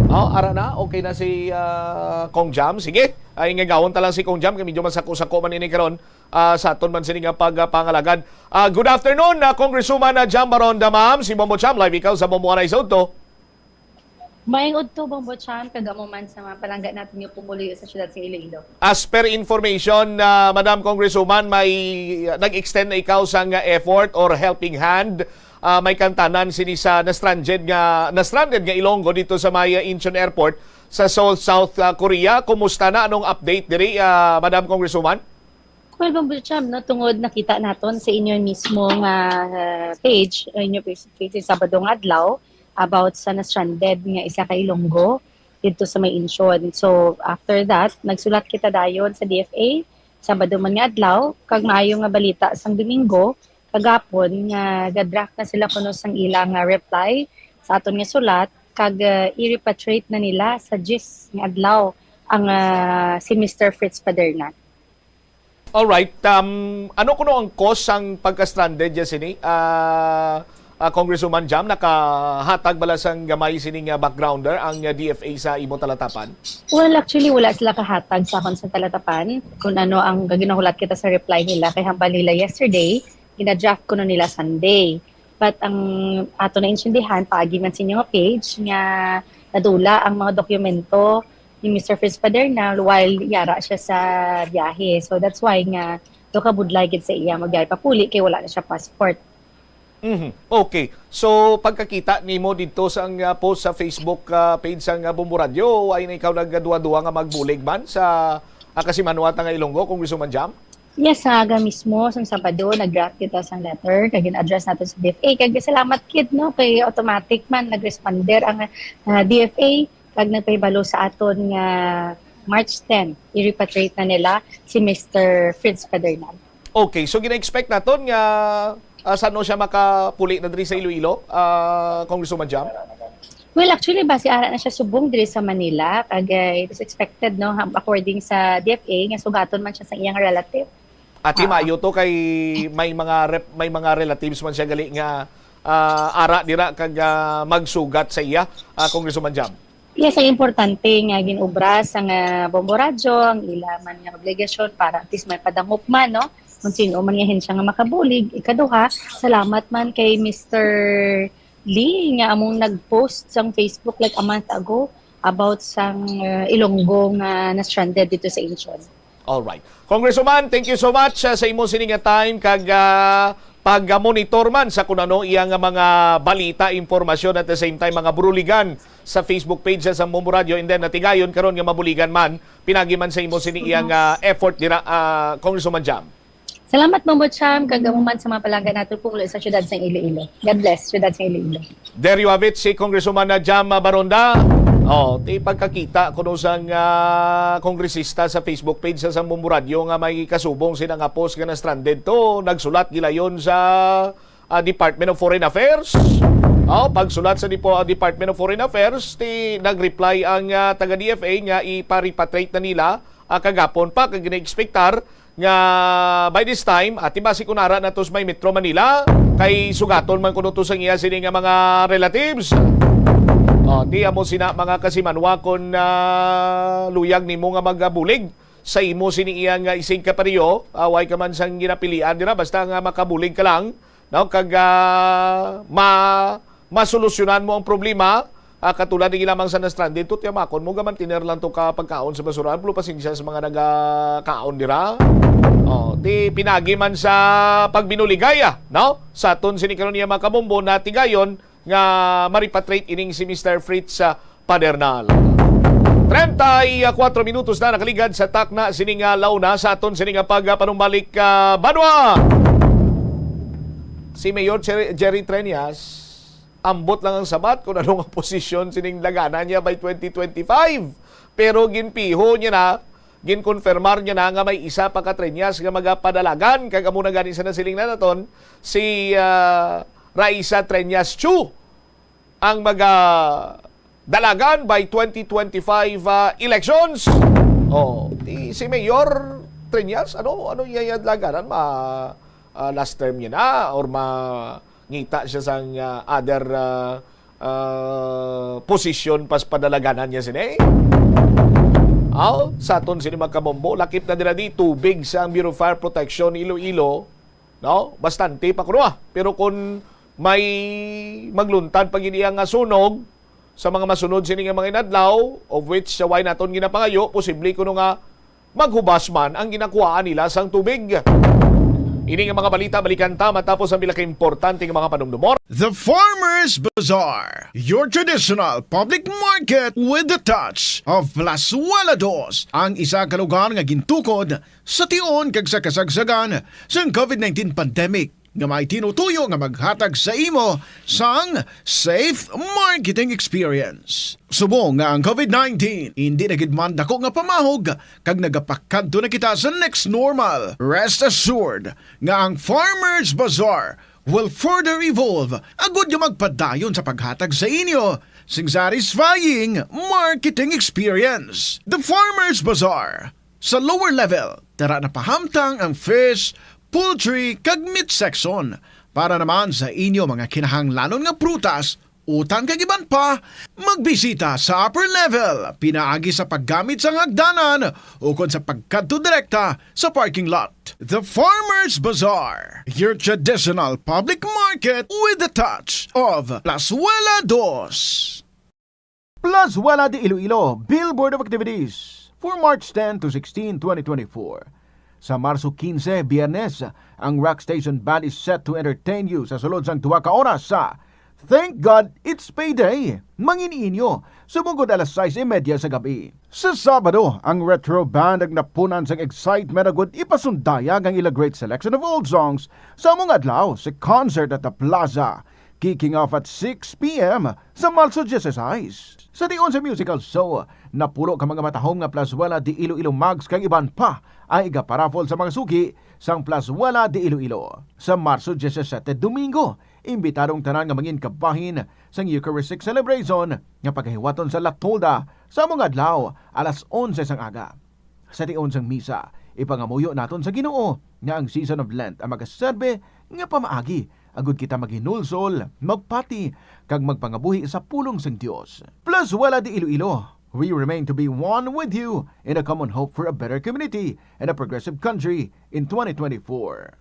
Oh, ara na. Okay na si, ah, Kong Jam. Sige. Ay, ngagawon ta lang si Kong Jam kay medyo masako-sako man ini karon, ah, sa aton man sini nga pagpangalagad. Ah, good afternoon, ah, Congresswoman, ah, Jam Maronda, ma'am. Si Bombo Jam, live ikaw sa Bombo Anay sa udto. Maayong udto, Bombo Chan, kag amo man sa mga palangga natin nga pumuluyo sa siyudad sa Iloilo. As per information, ah, Madam Congresswoman, may, ah, nag-extend na ikaw sang, ah, effort or helping hand, ah, may kantanan sini sa na-stranded nga, na-stranded nga Ilonggo dito sa may, ah, Incheon Airport sa Seoul, South, ah, Korea. Kumusta na? Anong update diri, ah, Madam Congresswoman? Well, Bombo Chan, no, tungod nakita naton sa inyo mismo nga, ah, page, inyo Facebook page, sa Sabado nga adlaw, about sa na-stranded nga isa ka Ilonggo didto sa may Incheon. So, after that, nagsulat kita dayon sa D F A, Sabado man nga adlaw, kag maayo nga balita sang Domingo, kagapon, nga ga-draft na sila kuno sang ilang, ah, reply sa aton nga sulat, kag, ah, i-repatriate na nila sa diyes nga adlaw ang, ah, si Mister Fritz Paderna. Alright, um, ano kuno ang cause sang pagka-stranded niya sini? Ah, ah, Congresswoman Jam, nakahatag bala sang gamay sini nga backgrounder ang, ah, D F A sa imo talatapan? Well, actually, wala sila kahatag sa akon sa talatapan kung ano ang ginahulat kita sa reply nila. Kay hambal nila yesterday, gina-draft kuno nila Sunday. But ang ato naintindihan, paagi man sa inyo nga page, nga nadula ang mga dokumento ni Mister Fritz Paderna while yara siya sa biyahe. So that's why nga daw kabudlay gid sa iya magbiyahe papuli kay wala na siya passport. Mhm. Okay. So, pagkakita nimo dito sa ang, ah, post sa Facebook, ah, page sang, ah, Bombo Radyo, ay na ikaw nagduwa-duwa nga magbulig man sa, ah, kasimanwa ta nga Ilonggo, Congresswoman Jam? Yes, sa aga mismo, sang Sabado, nag-draft kita sang letter, kag gin-address nato sa D F A. Kag salamat kit, no, kay automatic man, nag-responder ang, ah, D F A, kag nagpahibalo sa aton nga March ten, i-repatriate na nila si Mister Fritz Padernal. Okay, so gina-expect naton nga, ah, sano siya makapuli na diri sa Iloilo, ah, Congresswoman Jam? Well, actually, base ara na siya subong diri sa Manila, kag, ah, it is expected, no, ha-, according sa D F A, nga sugaton man siya sa iyang relative. Ati, ah, maayo to kay may mga rep-, may mga relatives man siya gali nga, ah, ara dira kag, ah, magsugat sa iya, ah, Congresswoman Jam. Yes, ang importante nga gin-obra sa nga Bombo Radyo ang ila man nga obligasyon para at least may padangop man, no? Kung sino man nga hensya nga makabulig. Ikaduha, salamat man kay Mister Lee nga among nag-post sang Facebook like a month ago about sang, uh, Ilonggo nga na-stranded dito sa Incheon. Alright. Congresswoman, thank you so much, uh, sa imo sini nga time kag, uh, pag-monitor man sa kung ano iya nga mga balita, impormasyon, at the same time mga buruligan sa Facebook page sa Bombo Radyo, and then natigayon karon nga mabuligan man pinagi man sa imo sini iyang, uh, effort dira, uh, Congresswoman Jam. Salamat, Bombo Cham, kag amo man sa mga palangga nato pulo sa siyudad sang Iloilo. God bless, siyudad sang Iloilo. There you have it, si Congresswoman na Jam Baronda. Oh, ti pagkakita kuno sang, ah, kongresista sa Facebook page sa sang Bombo Radyo nga may kasubong sina nga post nga na-stranded to, nagsulat gilayon sa, ah, Department of Foreign Affairs. Oh, pagsulat sa Depo-, Department of Foreign Affairs, ti nag-reply ang, ah, taga D F A nga ipa-repatriate na nila, ah, kagapon pa, kag gina-expectar nga by this time, ati ba si kunara nato sa may Metro Manila, kay sugaton man kuno to sang iya sini nga mga relatives. O, ti amo sina mga kasimanwa kon, ah, luyag nimo nga magabulig sa imo sini iya nga isig kapareho, ah, way ka man sang ginapilian dira, basta nga makabulig ka lang, no? Kag, ah, ma-, masolusyonan mo ang problema, ah, katulad ni lamang sa na-stranded, to tiyamakon mo, gaman tiner lang to ka pagkaon sa basurahan, pero pasensya sa mga nagakaon dira. Oh, ti pinagi man sa pagbinuligaya, no? Sa aton sini karon niya mga kabombo na tigayon nga ma-repatriate ining si Mister Fritz, ah, Padernal. Treinta y cuatro minutos na nakaligad sa takna sini nga launa sa aton sini nga pagpanumbalik, ah, banwa. Si Mayor Jer-, Jerry Treñas, ambot lang ang sabat kung ano nga posisyon sining dalagan niya by twenty twenty-five. Pero ginpiho niya na, ginkonfirmar niya na nga may isa pa ka Treñas nga magapadalagan, kag amo na gani sa nasiling na naton si, ah, Raisa Treñas Chu ang magadalagan by twenty twenty-five, ah, elections. Oh, ti si Mayor Treñas, ano, ano iya, iya dalaganan? Ma, ah, last term niya na or mangita siya sang, ah, other, ah, ah, position pas padalaganan niya sini? Aw, sa aton sini mga kabombo, lakip na dira di tubig sa Bureau of Fire Protection Iloilo, no? Bastante pa kuno, ah. Pero kung may magluntad pa gid iya nga sunog sa mga masunod sini nga mga inadlaw, of which, sa way naton ginapangayo, posible kuno nga maghubas man ang ginakuhaan nila sang tubig. Ini nga mga balita, balikan ta matapos ang pila ka importante nga mga panumdumor. The Farmers Bazaar, your traditional public market with the touch of Plazuela Dos, ang isa ka lugar nga gintukod sa tion kag sa kasagsagan sang COVID nineteen pandemic, nga may tinutuyo nga maghatag sa imo sang safe marketing experience. Subong nga ang COVID nineteen indi na gid man dako nga pamahog, kag nagapakadto na kita sa next normal, rest assured nga ang Farmers Bazaar will further evolve agud nga magpadayon sa paghatag sa inyo sing satisfying marketing experience. The Farmers Bazaar, sa lower level, tara na pahamtang ang fish, poultry, kag meat section. Para naman sa inyo mga kinahanglanon nga prutas, utan kag iban pa, magbisita sa upper level pinaagi sa paggamit sang hagdanan ukon sa pagkadto direkta sa parking lot. The Farmers Bazaar, your traditional public market with the touch of Plazuela Dos. Plazuela de Iloilo, Billboard of Activities for March ten to sixteen, twenty twenty-four. Sa Marso quince, Biyernes, ang Rock Station Band is set to entertain you sa sulod sang duha ka oras sa Thank God It's Payday! Mangin-inyo, subong gud alas sais y media sa gabi. Sa Sabado, ang Retro Band ang napunan sang excitement agud ipasundayag ang ila great selection of old songs sa among adlaw sa Concert at the Plaza, kicking off at six p m sa Marso dieciséis. Sa tion sa musical show, napulo ka mga matahom nga Plazuela de Iloilo mugs kag iban pa ang igaparaffle sa mga suki sang Plazuela de Iloilo. Sa Marso diecisiete, Domingo, imbitado ang tanan nga mangin kabahin sang Eucharistic Celebration nga pagahiwaton sa La Tolda sa among adlaw, alas onse sang aga. Sa tion sang misa, ipangamuyo naton sa Ginoo nga ang season of Lent ang magaserbi nga pamaagi agud kita maghinulsol, magpati, kag magpangabuhi sa pulong sang Dios. Plazuela de Iloilo, we remain to be one with you in a common hope for a better community and a progressive country in twenty twenty-four.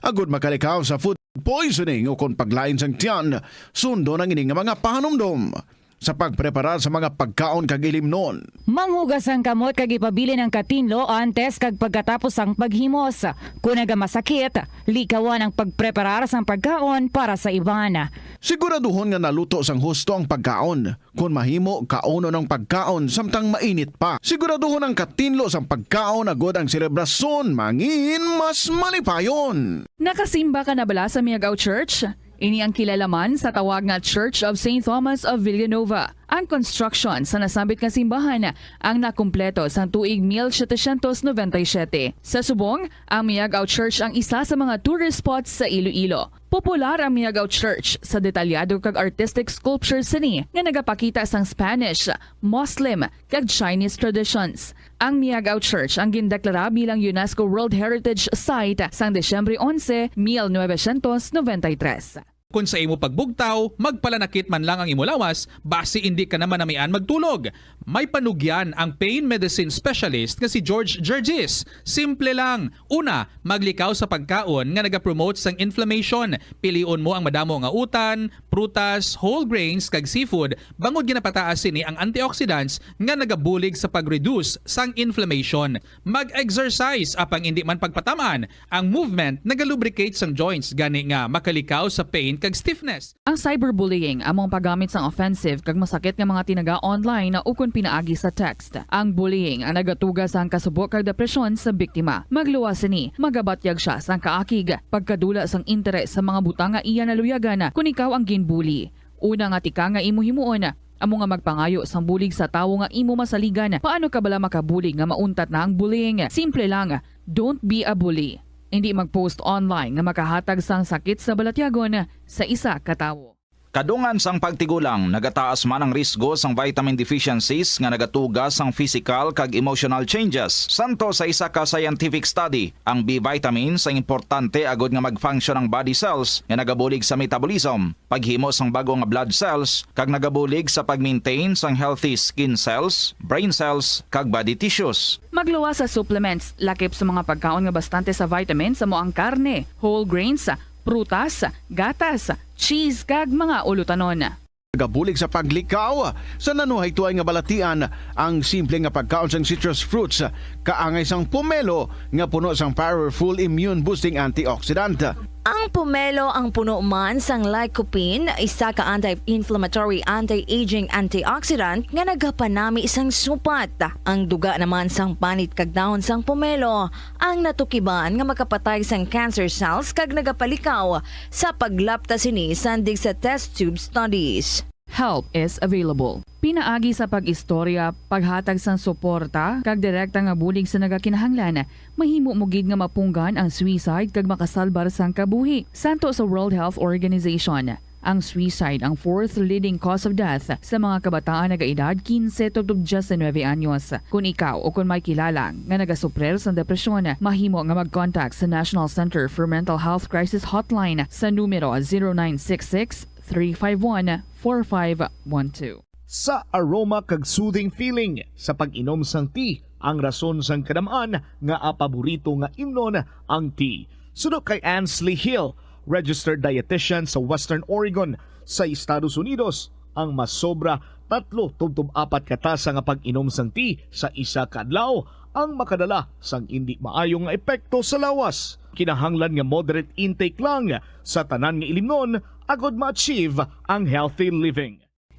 Agud makalikaw sa food poisoning o kon paglain sang tiyan, sundon ang ini nga mga pahanumdom sa pagpreparar sa mga pagkaon kag ilimnon. Manghugas ang kamot kag ipabilin ang katinlo antes kag pagkatapos sang paghimos. Kon nagamasakit, likawan ang pagpreparar sang pagkaon para sa iban. Siguraduhon nga naluto sang husto ang pagkaon. Kon mahimo, kaunon ang pagkaon samtang mainit pa. Siguraduhon ang katinlo sang pagkaon agud ang selebrasyon mangin mas malipayon. Nakasimba ka na bala sa Miagao Church? Ini ang kilala man sa tawag nga Church of Saint Thomas of Villanova. Ang construction sa nasambit nga simbahan ang nakumpleto sang tuig mil setecientos noventa y siete. Sa subong, ang Miagao Church ang isa sa mga tourist spots sa Iloilo. Popular ang Miagao Church sa detalyado kag artistic sculpture sini nga nagapakita sang Spanish, Muslim, kag Chinese traditions. Ang Miagao Church ang gindeklara bilang UNESCO World Heritage Site sang Disyembre onse, mil novecientos noventa y tres. Kon sa imo pagbugtaw, magpalanakit man lang ang imo lawas, basi indi ka na manamian magtulog. May panugyan ang pain medicine specialist nga si George Gergis. Simple lang. Una, maglikaw sa pagkaon nga nagapromote sang inflammation. Pilion mo ang madamo nga utan, prutas, whole grains, kag seafood, bangod ginapataas sini ang antioxidants nga nagabulig sa pag-reduce sang inflammation. Mag-exercise, apang indi man pagpataman. Ang movement nagalubricate sang joints, gani nga makalikaw sa pain kag stiffness. Ang cyberbullying amo ang paggamit sang offensive kag masakit nga mga tinaga online ukon pinaagi sa text. Ang bullying ang nagatuga sang kasubo kag depresyon sa biktima. Magluwas sini, magabatyag sia sang kaakig, pagkadula sang interes sa mga butang nga iya naluyagan kon ikaw ang ginbully. Una nga tikang nga imo himuon amo nga magpangayo sang bulig sa tawo nga imo masaligan. Paano ka bala makabulig nga mauntat na ang bullying? Simple lang, don't be a bully. Indi mag-post online nga makahatag sang sakit sa balatyagon sa isa ka tawo. Kadungan sang pagtigulang, nagataas man ang risgo sang vitamin deficiencies nga nagatuga sang physical kag emotional changes. Santo sa isa ka scientific study, ang B vitamins ang importante agud nga mag-function ang body cells nga nagabulig sa metabolism, paghimo sang bag-o nga blood cells, kag nagabulig sa pag-maintain sang healthy skin cells, brain cells, kag body tissues. Magluwas sa supplements, lakip sa mga pagkaon nga bastante sa vitamins amo ang karne, whole grains, prutas, gatas, cheese, kag mga ulutanon. Nagabulig sa paglikaw sa nanuhaytoay nga balatian ang simple nga pagkaon sang citrus fruits, kaangay sang pomelo nga puno sang powerful immune boosting antioxidant. Ang pomelo ang puno man sang lycopene, isa ka anti-inflammatory, anti-aging antioxidant nga nagapanami sang supat. Ang duga naman sang panit kag dahon sang pomelo ang natukiban nga makapatay sang cancer cells kag nagapalikaw sa paglapta sini sandig sa test tube studies. Help is available. Pinaagi sa pag-istorya, paghatag sang suporta, kag direkta nga bulig sa nagakinahanglan, mahimo mo gid nga mapunggan ang suicide kag makasalbar sang kabuhi. Santo sa World Health Organization, ang suicide ang fourth leading cause of death sa mga kabataan nagaedad quince tubtob diecinuebe anyos. Kon ikaw o kon may kilala nga nagasuprir sang depresyon, mahimo nga mag-contact sa National Center for Mental Health Crisis Hotline sa numero zero nine six six, three five one, four five one two. Sa aroma kag soothing feeling sa pag-inom sang tea, ang rason sang kadam-an nga paborito nga imnon ang tea. Suno kay Ansley Hill, registered dietitian sa Western Oregon sa Estados Unidos, ang masobra tatlo tubtob apat ka tasa nga pag-inom sang tea sa isa ka adlaw ang makadala sang indi maayo nga epekto sa lawas. Kinahanglan nga moderate intake lang sa tanan nga ilimnon agod ma-achieve ang healthy living.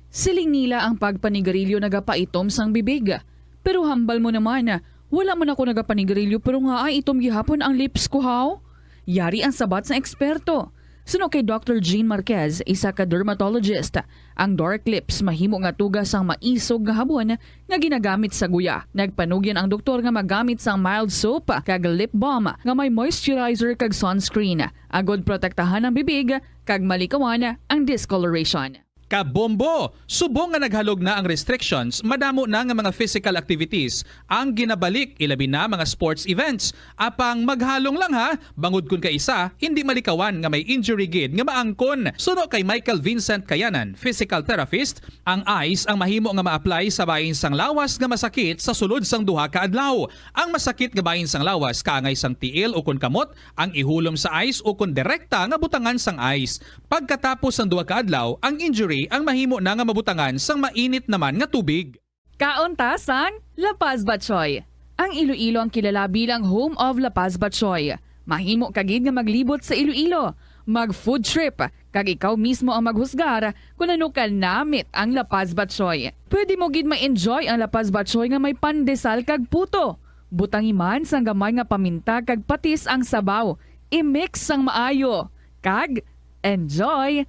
Siling nila ang pagpanigarilyo nagapaitom sang bibig. Pero hambal mo naman, wala man ako nagapanigarilyo pero nga ay itom gihapon ang lips ko, haw? Yari ang sabat sang eksperto. Suno kay Doctor Jean Marquez, isa ka dermatologist, ang dark lips mahimo nga tuga sang maisog nga habon nga ginagamit sa guya. Nagpanugyan ang doktor nga magamit sang mild soap kag lip balm nga may moisturizer kag sunscreen, agod protektahan ang bibig kag malikawan ang discoloration. Kabombo! Subong nga naghalog na ang restrictions, madamo na nga mga physical activities ang ginabalik, ilabi na mga sports events. Apang maghalong lang ha, bangod kun kaisa, hindi malikawan nga may injury gid nga maangkon. Suno kay Michael Vincent Kayanan, physical therapist, ang ice ang mahimo nga ma-apply sa bahin sang lawas nga masakit sa sulod sang duha ka adlaw. Ang masakit nga bahin sang lawas kaangay sang tiil ukon kamot, ang ihulom sa ice ukon direkta nga butangan sang ice. Pagkatapos sang duha ka adlaw, ang injury ang mahimo na nga mabutangan sang mainit naman nga tubig. Kaon ta sang La Paz Batchoy. Ang Iloilo ang kilala bilang home of La Paz Batchoy. Mahimo ka gid nga maglibot sa Iloilo, mag-food trip, kag ikaw mismo ang maghusgar kon ano ka namit ang La Paz Batchoy. Pwede mo gid ma-enjoy ang La Paz Batchoy nga may pandesal kag puto. Butangi man sang gamay nga paminta kag patis ang sabaw. I-mix sang maayo. Kag enjoy!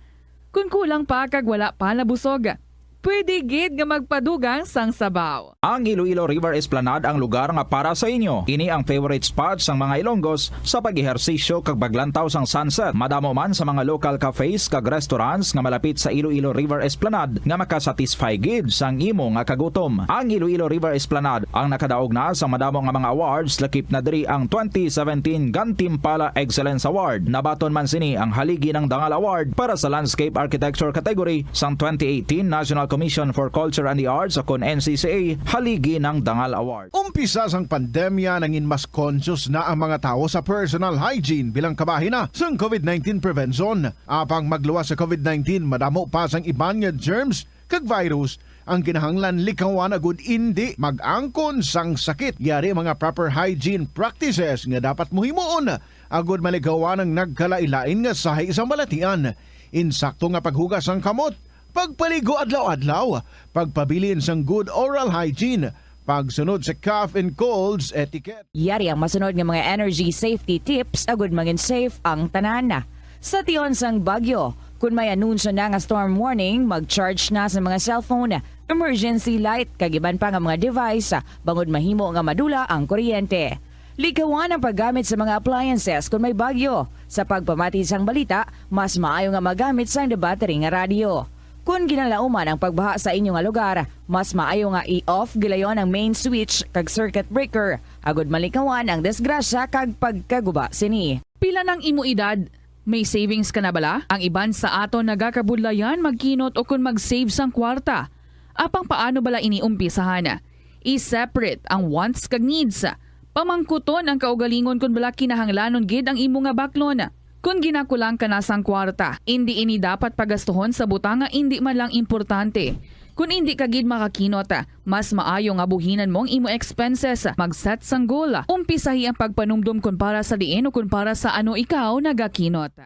Kon kulang pa kag wala pa nabusog, pwede gid nga magpadugang sang sabaw. Ang Iloilo River Esplanade ang lugar nga para sa inyo. Ini ang favorite spot sang mga Ilonggos sa pag-ehersisyo kag paglantaw sang sunset. Madamo man sa mga local cafes kag restaurants nga malapit sa Iloilo River Esplanade nga makasatisfy gid sang imo nga kagutom. Ang Iloilo River Esplanade ang nakadaog na sa madamo nga mga awards, lakip na diri ang twenty seventeen Gantimpala Excellence Award. Nabaton man sini ang Haligi ng Dangal Award para sa Landscape Architecture category sang twenty eighteen National Commission for Culture and the Arts, o kon N C C A Haligi ng Dangal Award. Umpisa sang pandemya, nangin mas conscious na ang mga tawo sa personal hygiene bilang kabahin na sang covid nineteen prevention. Apang magluwas sa covid nineteen, madamo pa sang iban nga germs kag virus ang kinahanglan likawan agud indi mag-angkon sang sakit. Yari mga proper hygiene practices nga dapat mo himuon agud malikawan ang nagkalain-lain nga sahi sang balatian. Insakto nga paghugas sang kamot, pagpaligo adlaw-adlaw, pagpabilin sang good oral hygiene, pagsunod sa cough and colds etiquette. Yari ang masunod nga mga energy safety tips agud mangin safe ang tanan. Sa tion sang bagyo, kun may anunsyo na nga storm warning, mag-charge na sa mga cellphone, emergency light, kag iban pa nga mga device, bangod mahimo nga madula ang kuryente. Likawan ang paggamit sa mga appliances kun may bagyo. Sa pagpamati sang balita, mas maayo nga magamit sang battery nga radyo. Kun ginalauman ang pagbaha sa inyo nga lugar, mas maayo nga i-off gilayon ang main switch kag circuit breaker, agud malikawan ang disgrasya kag pagkaguba sini. Pila nang imo edad? May savings ka na bala? Ang iban sa aton nagakabudlayan magkinot ukon mag-save sang kwarta. Apang paano bala ini umpisahan? I-separate ang wants kag needs. Pamangkuton ang kaugalingon kon bala kinahanglanon gid ang imo nga baklon. Kon ginakulang ka na sang kwarta, indi ini dapat pagastuhon sa butang nga indi man lang importante. Kon indi ka gid makakinot, mas maayo nga buhinan mo ang imo expenses, mag-set sang goal, umpisahi ang pagpanumdom kon para sa diin o kon para sa ano ikaw nagakinot.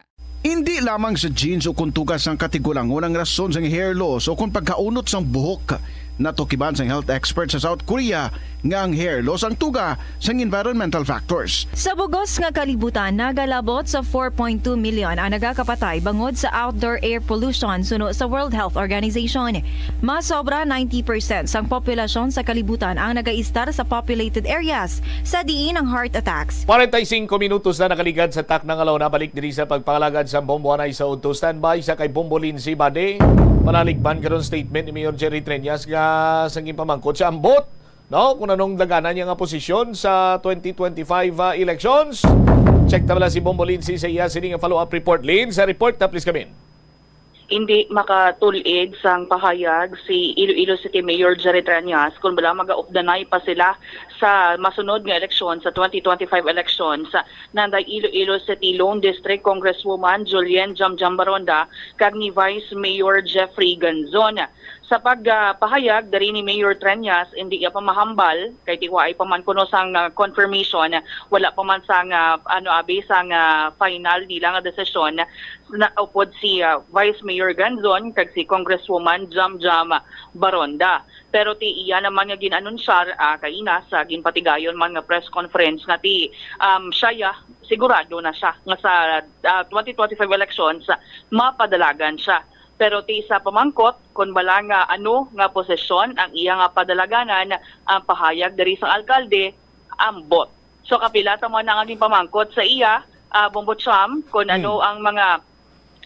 Indi lamang sa genes o kon tuga sang katigulangon ang rason sang hair loss o kon pagkaunot sang buhok. Natukiban sang health expert sa South Korea nga ang hair loss ang tuga sang environmental factors. Sa bugos nga kalibutan, nagalabot sa four point two million ang nagakapatay bangod sa outdoor air pollution, suno sa World Health Organization. Mas sobra ninety percent sang populasyon sa kalibutan ang nagaistar sa populated areas, sa diin ang heart attacks. Kwarenta y singko minutos na nakaligad sa takna nga aldaw. Nabalik diri sa pagpangalagad sa Bombo Anay sa Udto. Standby sa kay Bombo Lindsay Bade. Panaligban karon statement ni Mayor Jerry Treñas nga sang ginpamangkot sa ambot, no, kung anong daganan niya nga posisyon sa twenty twenty-five, ah, elections. Check ta bala si Bombo Lindsay sa iya sini nga follow-up report. Lin, sa report na, please come in. Hindi makatul-id sang pahayag si Iloilo City Mayor Jerry Treñas kon bala magaupdanay pa sila sa masunod nga eleksyon, sa twenty twenty-five elections, nanday Iloilo City Lone District Congresswoman Julian Jamjam Baronda kag ni Vice Mayor Jeffrey Ganzon. Sa pagpahayag diri ni Mayor Treñas, hindi iya pa mahambal kay tiwaay pa man kuno sang, ah, confirmation, wala pa man sang, ah, ano, abi, sang, ah, final nila nga desisyon na upod si, ah, Vice Mayor Ganzon kag si Congresswoman Jamjam Baronda. Pero ti iya naman nga gin-anunsyar, ah, kaina sa ginpatigayon man nga press conference nga ti, um, siya ya, sigurado na siya nga sa, ah, twenty twenty-five elections, mapadalagan siya. Pero ti sa pamangkot kon bala nga ano nga posisyon ang iya nga padalaganan, ang pahayag diri sang alkalde, ambot. So, kapila ta man ang aging pamangkot sa iya, ah, Bombo Cham, kon ano ang mga,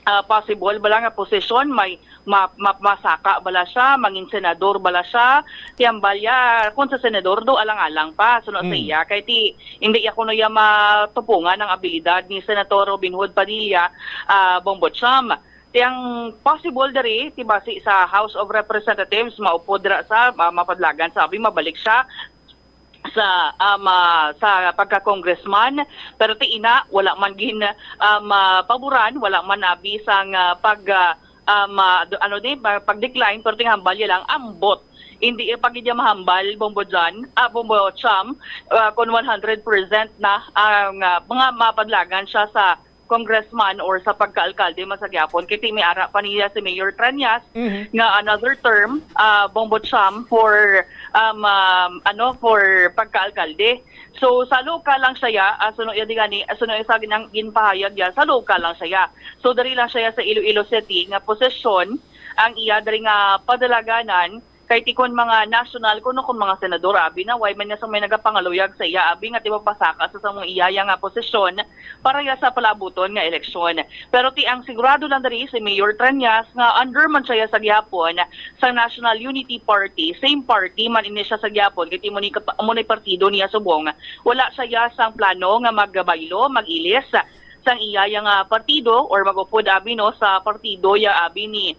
ah, possible bala nga posisyon, may ma-, ma-, masaka bala siya, mangin senador bala siya, ti hambal ya, kung sa senador do, alang-alang pa, suno sa iya, kay ti, hindi ya kuno ya matupungan ang abilidad ni Senator Robin Hood Padilla, ah, Bombo Cham. Ti ang possible diri, ti basi sa House of Representatives, maupod ra sa, ah, mapadalagan sa abi, mabalik siya sa, um, ah, sa pagka-congressman, pero ti ina, wala man gin, um, ah, paboran, wala man abi sang, ah, pag, ah, um, ah, do-, ano ni, pa-, pag-decline, pero ti hambal ya lang, ambot. Hindi, eh, pag iya mahambal, Bombo John, ah, Bombo Cham, ah, kung one hundred percent na ang, ah, mga mapadalagan siya sa congressman or sa pagka-alkalde man sa gihapon. Kay ti may ara pa niya si Mayor Treñas nga another term, ah, Bombo Cham, for, um, um, ano, for pagka-alkalde. So, sa lokal lang siya ya, ah, suno ya di gani, ah, suno ya sa ginang-, ginpahayag ya, sa lokal lang siya ya. So, diri lang siya ya sa Iloilo City nga posisyon ang iya diri nga padalaganan, kay ti kon mga national, kuno kon mga senador, abi na, way man nga sa may nagapangaluyag sa iya, abi nga ti mapasaka sa, sa mga iya ya nga posisyon para ya sa palaabuton nga eleksyon. Pero ti ang sigurado lang diri si Mayor Treñas nga under man siya sa gihapon sa National Unity Party, same party man ini siya sa gihapon, kay ti mo ni kap-, mo ni partido niya subong. Wala siya sang plano nga magbaylo, mag-ilis sang iya ya nga partido or mag-upod abi, no, sa partido ya abi ni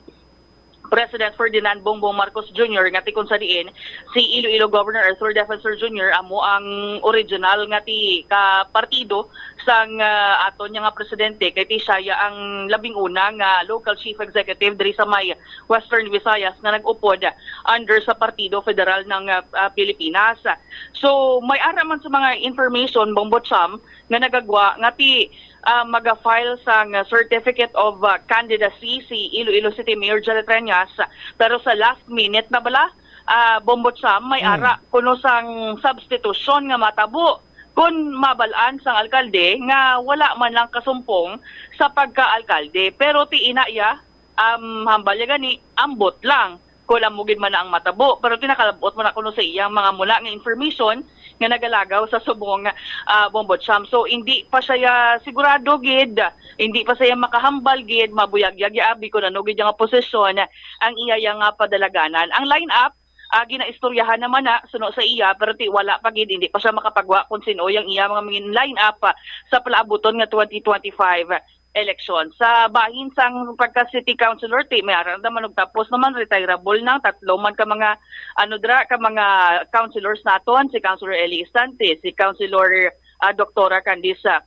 President Ferdinand Bongbong Marcos Junior nga ti kung sa diin si Iloilo Governor Arthur Defensor Junior amo ang original nga ti ka partido sang, ah, aton nga presidente, kay ti siya ya ang labing una nga local chief executive diri sa may Western Visayas nga nag-upod under sa Partido Federal ng, ah, ah, Pilipinas. So, may ara man sa mga information, Bombo Cham, nga nagagwa nga ti, ah, maga-file sang certificate of, ah, candidacy si Iloilo City Mayor Jerry Treñas, pero sa last minute na bala, ah, Bombo Cham, may ara kuno sang substitution nga matabo kon mabal-an sang alkalde nga wala man lang kasumpong sa pagka-alkalde. Pero ti ina ya, um, hambal ya gani, ambot lang. Kon amo gid man na ang matabo, pero ti nakalab-ot man na kuno sa iyang mga mula nga information nga nagalagaw sa subong, ah, Bombo Cham. So, hindi pa siya ya sigurado gid, hindi pa siya makahambal gid, mabuyagyag ya abi kon ano gid nga posisyon ang iya ya nga padalaganan. Ang lineup, ah, ginaistoryahan naman na suno sa iya, pero ti wala pa gid, hindi pa siya makapagwa kung sino yang iya mga mangin lineup, ah, sa palaabuton nga twenty twenty-five election. Sa bahin sang pagka city councilor, ti may ara naman og tapos naman, retirable na tatlo man ka mga, ano dra, ka mga councilors naton, si Councilor Eli Istante, si Councilor, ah, Doktora Candice, ah,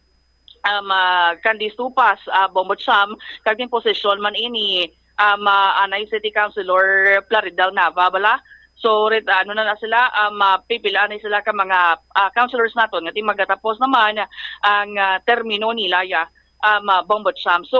um, ah, Candice Tupas, ah, Bombo Cham, kag ning posisyon man ini, um, ah, anay City Councilor Plaridel Nava bala. So, ret-, ano na na sila, um, ah, pipila na sila ka mga, ah, councilors naton nga ti magatapos naman ang, ah, termino nila ya, um, ah, Bombo Cham. So,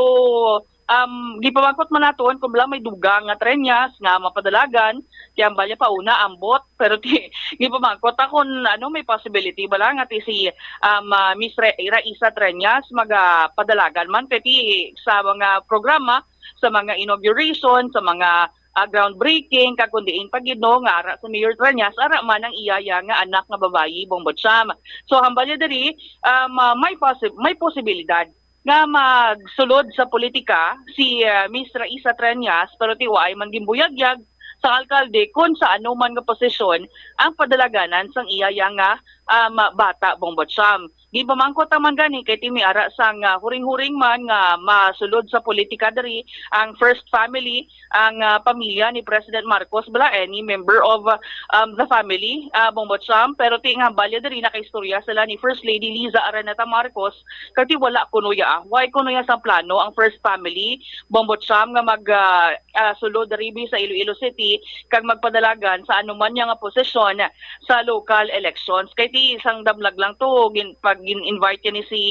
um, gipamangkot man naton kung bala may dugang nga Treñas nga mapadalagan, kay ang balya pa una ambot, pero ti, gipamangkot ta kung ano may possibility bala nga ti si, um, ah, Miss Re-, Raisa Treñas magapadalagan man, kay ti sa mga programa, sa mga inauguration, sa mga, ah, groundbreaking, kag kun diin pa gid, no, nga ara sa Mayor Treñas, ara man ang iya ya nga anak nga babayi, Bombo Cham. So, hambal ya diri, um, ah, may posib-, may posibilidad nga magsulod sa politika si, ah, Miss Raisa Treñas, pero ti waay man ginbuyagyag sa alkalde kung sa ano man nga posisyon ang padalaganan sang iya ya nga, um, bata, Bombo Cham. Ginpamangkot ta man gani kay ti may ara sang, ah, huring-huring man nga masulod sa politika diri ang first family, ang, ah, pamilya ni President Marcos bala, any member of, um, the family, ah, Bongbong Sam, pero ti nga balya diri nakaistorya sila ni First Lady Liza Araneta Marcos, kay ti wala kuno ya, way kuno ya sang plano ang first family, Bongbong Sam, nga mag, ah, ah, sulod diri sa Iloilo City kag magpadalagan sa anuman niya nga posisyon sa local elections. Kay ti isang damlag lang to, gin-, pag gin-invite ni si,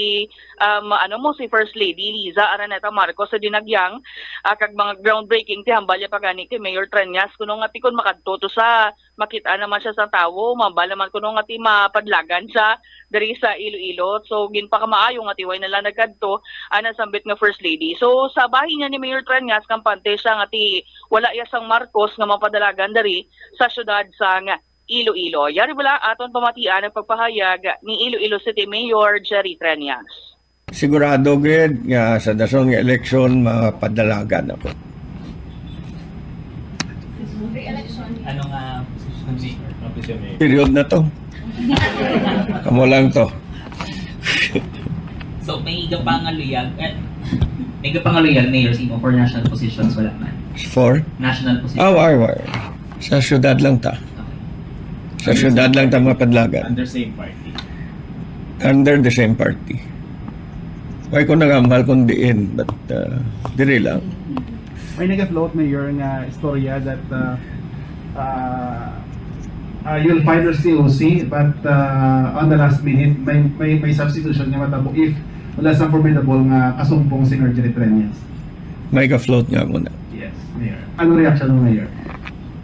um, ano mo, si First Lady Liza Araneta Marcos sa Dinagyang, ah, kag mga groundbreaking ti hambal ya pa gani kay Mayor Treñas kuno nga ti kon makadto to sa makit-an naman siya sa tawo, mambal naman kuno nga ti mapadlagan siya diri sa Iloilo. So, ginpakamaayo nga ti way na lang nagkadto ang nasambit nga First Lady. So, sa bahin niya ni Mayor Treñas, kampante siya nga ti wala ya sang Marcos nga mapadalagan diri sa siyudad sang Iloilo. Yari bala aton pamatian ang pagpahayag ni Iloilo City Mayor Jerry Treñas. Sigurado gid nga sa dason nga eleksyon, mapadalagan ako. Ano nga posisyon, Mayor? Period na to. Kamo lang to. So, may iga pa nga luyag, eh, may iga pa nga luyag, Mayor, sa imo for national positions, wala man. For? National position. Ah, why, why? Sa syudad lang ta. Sa syudad lang ta mapadlagan. Under same party. Under the same party. Why ko nagambal kung diin, but uh, diri lang. May nag-float, Mayor, nga istorya that uh, uh, uh, you'll find your C O C, but uh, on the last minute, may may, may substitution nga matabo if wala sa formidable nga kasumpong si Mayor Jerry Treñas. May ka-float nga muna. Yes, Mayor. Ano reaction mo, Mayor?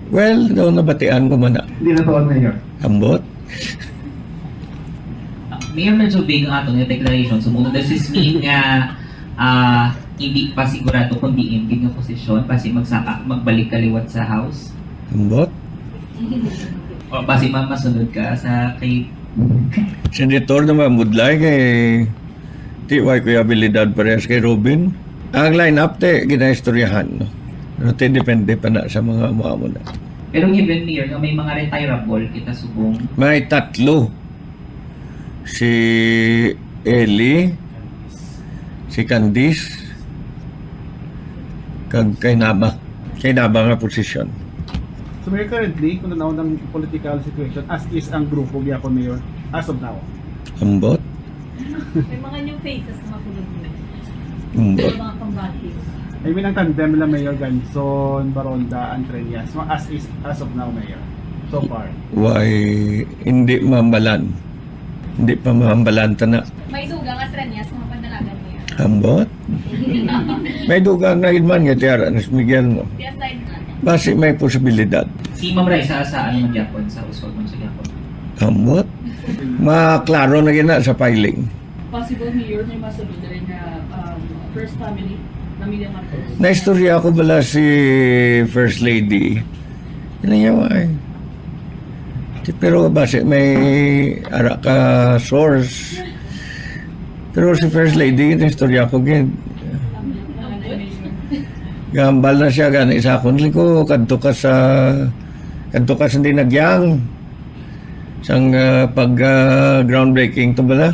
Well, daw nabatian ko man na. Hindi na to, Mayor. Ambot? Mayor, medyo vague ang ato nga declaration. So, muna this is mean nga ah, hindi pa sigurado kung diin gid nga posisyon, basi magsaka, magbalik ka liwat sa House. Ambot? O basi ma masunod ka sa kay Senator na mabudlay kay ti way ko abilidad parehas kay Robin. Ang lineup te ginaistoryahan, no? Pero te depende pa na sa mga amo-amo na. Pero given, Mayor, nga may mga retirable kita subong. May tatlo. Si Eli, si Candice, kag kay Naba. Kay Naba nga posisyon. So, Mayor, currently, kung tanaw ng political situation, as is ang grupo gyapon, Mayor, as of now. Ambot? May mga new faces na makulog mo. Ambot. Mga combative. I mean, ang tandem nila, Mayor Ganson, Baronda, and Treñas, mga as is, as of now, Mayor. So far. Why, hindi mambalan. Hindi pa mambalan tana. May dugang at Treñas, mga panalagan mo yan. Ambot? May dugang na man nga tiara ni Miguel mo. Di aside na. Basi may posibilidad. Si Ma'am Raisa, sa ano man gyapon, sa uswag man sa gyapon. Ambot? Maklaro na gina sa filing. Possible, Mayor, may masunod na rin na um, first family, pamilya Marcos. Naistorya ko bala si First Lady. Ano niya ay? Pero basi may ara ka source. Pero si First Lady, naistorya ko gid. Gambal na siya gani sa akon. Liko, kadto ka sa kadto ka sa Dinagyang. Sang ah, pag ah, groundbreaking to bala.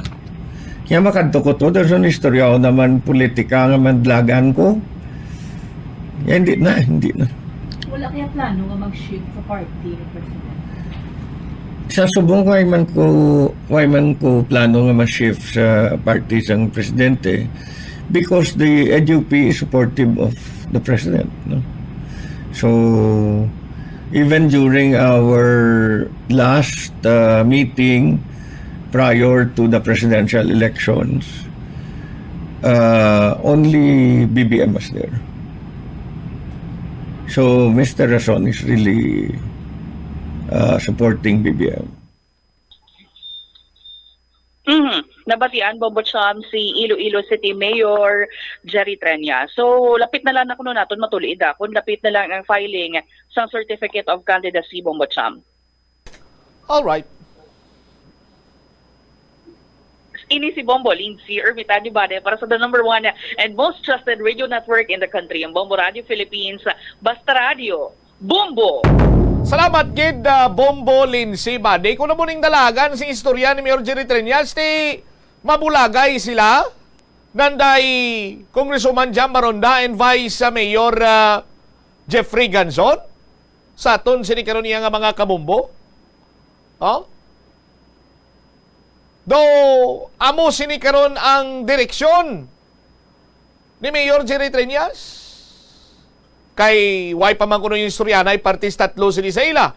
Kaya makadto ko to, dason istorya ko naman politika nga madlagan ko. Kaya hindi na, hindi na. Wala kaya plano nga mag-shift sa party ni President? Sa subong, why man ko, why man ko plano nga ma-shift sa party sang presidente? Because the N U P is supportive of the president, no? So, even during our last uh, meeting prior to the presidential elections, uh, only B B M was there. So, Mister Rason is really uh, supporting B B M. Mhm. Nabatian, Bombo Cham, si Iloilo City Mayor Jerry Treñas. So, lapit na lang na kuno naton matulid, ah, kung lapit na lang ang filing sang Certificate of Candidacy, Bombo Cham. All right. Ini si Bombo Lindsay Ermita Dibade para sa the number one and most trusted radio network in the country, ang Bombo Radio Philippines. Basta Radio, Bombo! Salamat gid, ah, Bombo Lindsay Bade. Kung namo ning dalagan sing istorya ni Mayor Jerry Treñas, ti Mabulagay sila, nanday Congresswoman Jam Maronda and Vice, ah, Mayor, ah, Jeffrey Ganzon, sa aton sini karon iya nga mga kabumbo. Oh? Do, amo sini karon ang direksyon ni Mayor Jerry Treñas. Kay why pa man kuno yung istorya na partis tatlo sini sa ila.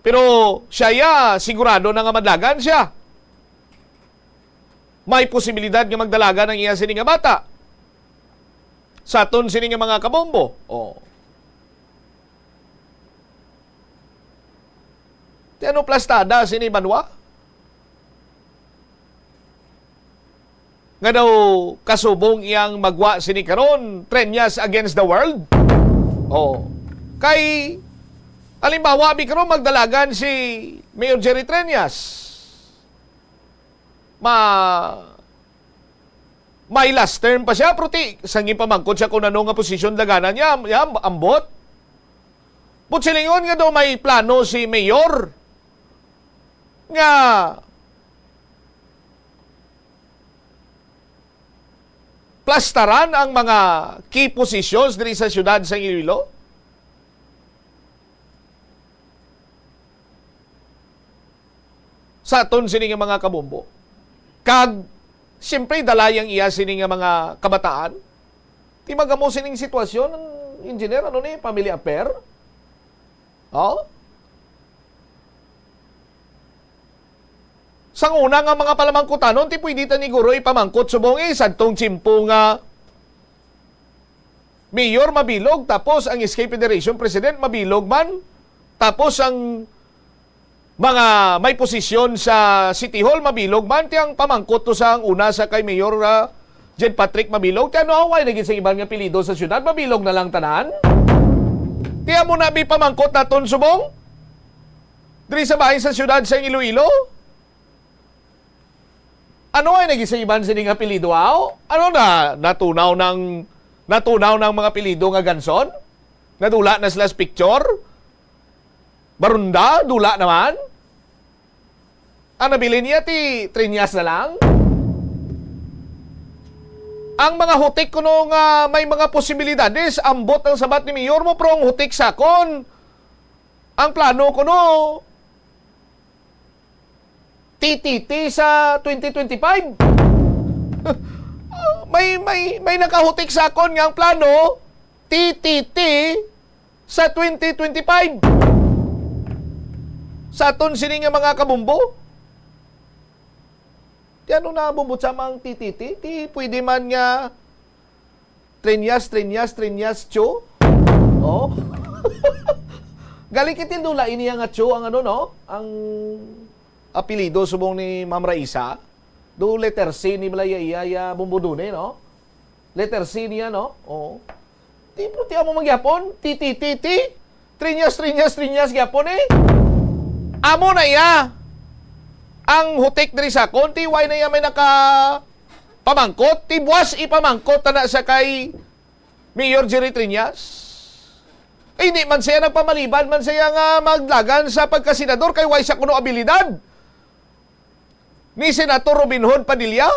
Pero siya ya, sigurado na nga madlagan siya. May posibilidad nga magdalagan ang iya sini nga bata. Sa aton sini nga mga kabombo. Oh. Ti ano plastada sini banwa? Nga daw kasubong iyang magwa sini karon, Treñas against the world? Oh. Kay, halimbawa, bi karon magdalagan si Mayor Jerry Treñas. Ma-, may last term pa siya, pero ti, sang ginpamangkot siya kung ano nga posisyon dalagan niya, niya, ambot. But silingon nga daw may plano si Mayor nga plastaran ang mga key positions diri sa siyudad sa Iloilo. Sa aton sini nga mga kabombo. Kag, siyempre, dala yang iya sini nga mga kabataan. Ti magamo sining sitwasyon, ang engineer, ano ni, family affair? Oh? Sang una nga mga palamangkutanon, ti pwede ta ni guro ipamangkot subong, eh, sadtong tiyempo nga mayor mabilog, tapos ang S K Federation President mabilog man, tapos ang mga may posisyon sa City Hall mabilog man, ti ang pamangkot to sa ang una sa kay Mayor, ah, Jed Patrick Mabilog, ti ano, way na gid sa iban nga apelyido sa syudad, mabilog na lang tanan? Ti amo na bi pamangkot naton subong? Diri sa bahin sa syudad sa Iloilo? Ano ay nag-isa iban sining apelyido, aw? Ano na, natunaw ng, natunaw ng mga apelyido nga Ganzon? Nadula na sila sa picture? Barunda, dula naman? Ang nabilin niya, ti Treñas na lang? Ang mga hutik kuno nga may mga posibilidades, ambot ang sabat ni Mayor mo, pero ang hutik sakon, ang plano kuno, T T T sa twenty twenty-five. May, may, may nakahutik sakon nga ang plano, T T T sa twenty twenty-five. Sa aton sini nga mga kabumbo. Ti ano na bumbot sa mga T T T? Ti pwede man nga Treñas, Treñas, Treñas, Cho? Oh? Galing kay ti dula ini nga Cho ang ano, no? Ang apelyido subong ni Ma'am Raisa. Do letter C ni Malaya iya, iya bumbudone, no? Letter C niya, no? Oo. Ti, pero ti amo man gyapon, T T T T, Treñas, Treñas, Treñas gyapon, eh. Amo na iya ang hutik diri sa akon, ti way na iya may naka pamangkot, ti buwas ipamangkot na sa kay Mayor Jerry Treñas. Eh, hindi man siya nagpamaliban man siya nga maglagan sa pagkasenador kay way siya kuno abilidad ni Senator Robin Hood Padilla.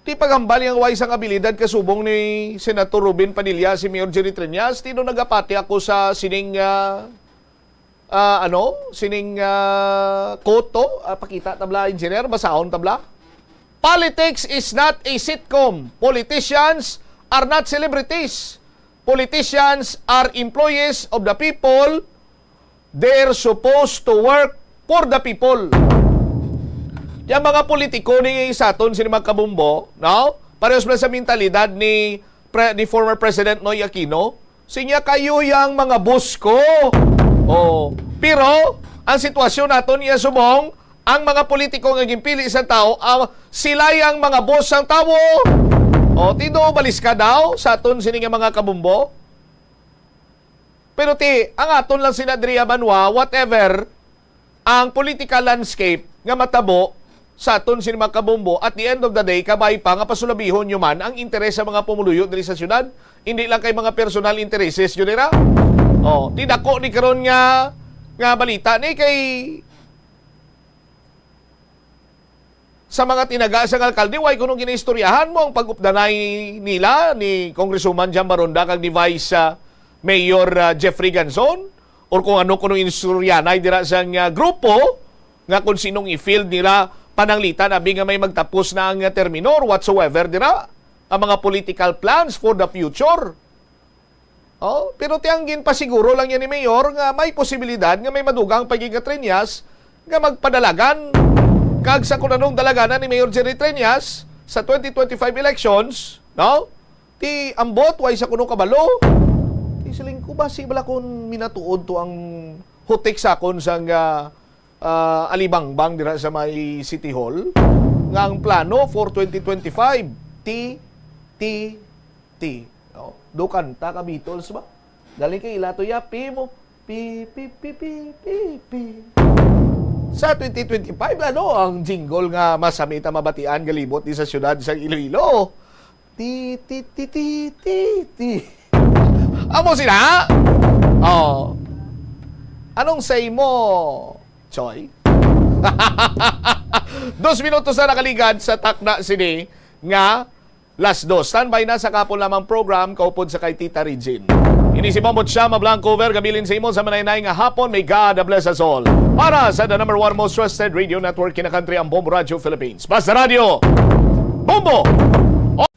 Di paghambal yang way sang abilidad kasubong ni Senator Robin Padilla si Mayor Jerry Treñas. Tino nagapati ako sa sining, ah, ah, ano, sining, ah, quote to. Ah, pakita tabla, engineer, basahon tabla. Politics is not a sitcom. Politicians are not celebrities. Politicians are employees of the people. They're supposed to work for the people. Yang mga politiko ni sa aton sini mga kabumbo, no? Parehas man sa mentalidad ni pre-, ni former President Noy Aquino. Sinya, "Kayo yang mga boss ko." Oh, pero ang sitwasyon naton iya subong, ang mga politiko nga ginpili sa tao, ah, sila yang mga boss sang tawo. Oh, tindo, balis ka daw sa aton sini nga mga kabumbo. Pero ti, ang aton lang sina Dria Banwa, whatever ang political landscape nga matabo sa aton sini mga kabumbo, at the end of the day, kabay pa nga pasulabihon nyo man ang interes sa mga pumuluyo diri sa syudad, hindi lang kay mga personal intereses nyo nira. Oh, ti dako ni karon nga, nga balita ni kay sa mga tinaga sang alkalde, way kuno ginaistoryahan mo ang pag-updanay nila ni Congresswoman Jam Baronda kag ni Vice, ah, Mayor, ah, Jeffrey Ganzon? Or kung ano kuno istoryanay dira sang, ah, grupo nga kung sinong i-field nila pananglitan abi nga may magtapos na ang, ah, termino or whatsoever dira, ang mga political plans for the future. Oh, pero ti ang ginpasiguro lang niya ni Mayor nga may posibilidad nga may madugang pa gid nga Treñas nga magpadalagan kag sa kun anong dalaganan ni Mayor Jerry Treñas sa twenty twenty-five elections, no? Ti ambot way sa kuno kabalo. Ti siling ko, basi bala kun minatuod to ang hutik sa akon sang, ah, ah, alibangbang dira sa may City Hall nga ang plano for twenty twenty-five, T T T. No? Do kanta ka Beatles ba? Galing kay ila to ya, P mo. P, P, P, P, P, P. Sa twenty twenty-five, ano ang jingle nga masami ta mabatian galibot di sa siyudad sa Iloilo? Ti, ti, ti, ti, ti, ti. Amo sila? Oh. Anong say mo, Choy? Dos minutos na nakaligad sa takna sini nga las dos. Standby na sa kahapon lamang program, kaupod sa kay Tita Regine. Ini si Bombo Chama Blanco Vergabilin sa imo sa manay-nay nga hapon. May God bless us all. Para sa the number one most trusted radio network in the country, ang Bombo Radio Philippines. Basta Radio, Bombo!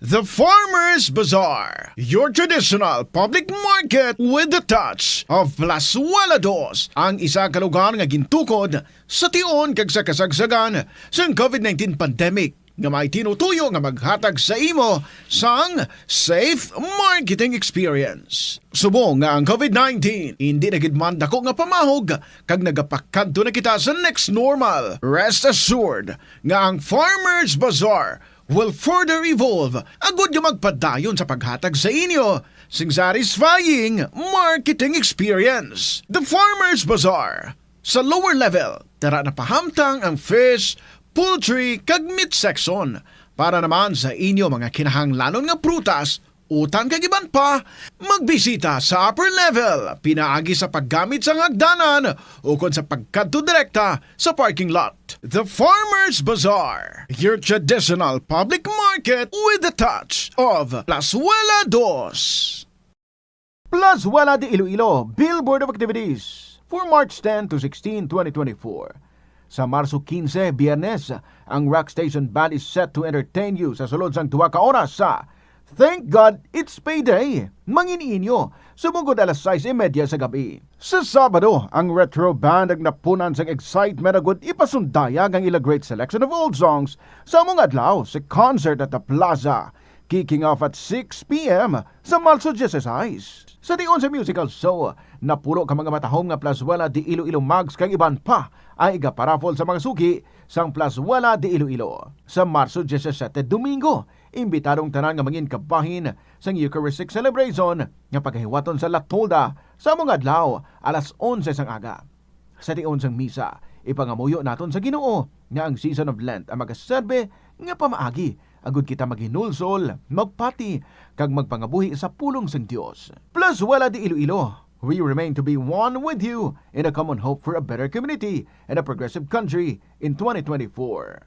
The Farmers Bazaar, your traditional public market with the touch of Plazuela Dos, ang isa ka lugar nga gintukod sa tion kag sa kasagsagan sang covid nineteen pandemic, nga may tinutuyo nga maghatag sa imo sang safe marketing experience. Subong nga ang covid nineteen indi na gid man dako nga pamahog kag nagapakadto na kita sa next normal, rest assured nga ang Farmers Bazaar will further evolve agud nga magpadayon sa paghatag sa inyo sing satisfying marketing experience. The Farmers Bazaar. Sa lower level, tara na pahamtang ang fish, poultry, kag meat section. Para naman sa inyo mga kinahanglanon nga prutas, utan kag iban pa, magbisita sa upper level pinaagi sa paggamit sang hagdanan ukon sa pagkadto direkta sa parking lot. The Farmers Bazaar, your traditional public market with the touch of Plazuela Dos. Plazuela de Iloilo, Billboard of Activities for March ten to sixteen, twenty twenty-four. Sa Marso quince, Biyernes, ang Rock Station Band is set to entertain you sa sulod sang duha ka oras sa Thank God It's Payday, mangin-inyo, subong gud alas sais y media sa gab-i. Sa Sabado, ang Retro Band ang napunan sang excitement agud ipasundayag ang ila great selection of old songs sa among adlaw sa concert at the Plaza, kicking off at six p m sa Marso dieciséis. Sa tion sa musical show, napulo ka mga matahom nga Plazuela de Iloilo mugs kag iban pa ang igaparaffle sa mga suki sang Plazuela de Iloilo. Sa Marso diyasiyete, Domingo, imbitado ang tanan nga mangin kabahin sang Eucharistic celebration nga pagahiwaton sa La Tolda sa among adlaw, alas onse sang aga. Sa tion sang misa, ipangamuyo naton sa Ginoo nga ang season of Lent ang magaserbi nga pamaagi agud kita maghinulsol, magpati, kag magpangabuhi sa pulong sang Dios. Plazuela de Iloilo, we remain to be one with you in a common hope for a better community and a progressive country in twenty twenty-four.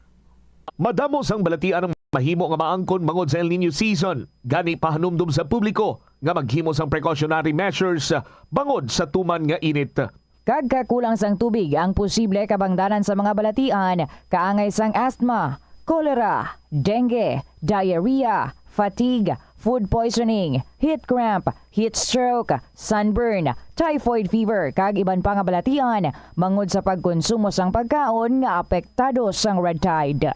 Madamo sang balatian ang mahimo nga maangkon bangod sa El Niño season. Gani, pahanumdom sa publiko nga maghimo sang precautionary measures bangod sa tuman nga init. Kag kakulang sang tubig ang posible kabangdanan sa mga balatian, kaangay sang asthma, cholera, dengue, diarrhea, fatigue, food poisoning, heat cramp, heat stroke, sunburn, typhoid fever, kag iban pa nga balatian bangod sa pagkonsumo sang pagkaon nga apektado sang red tide.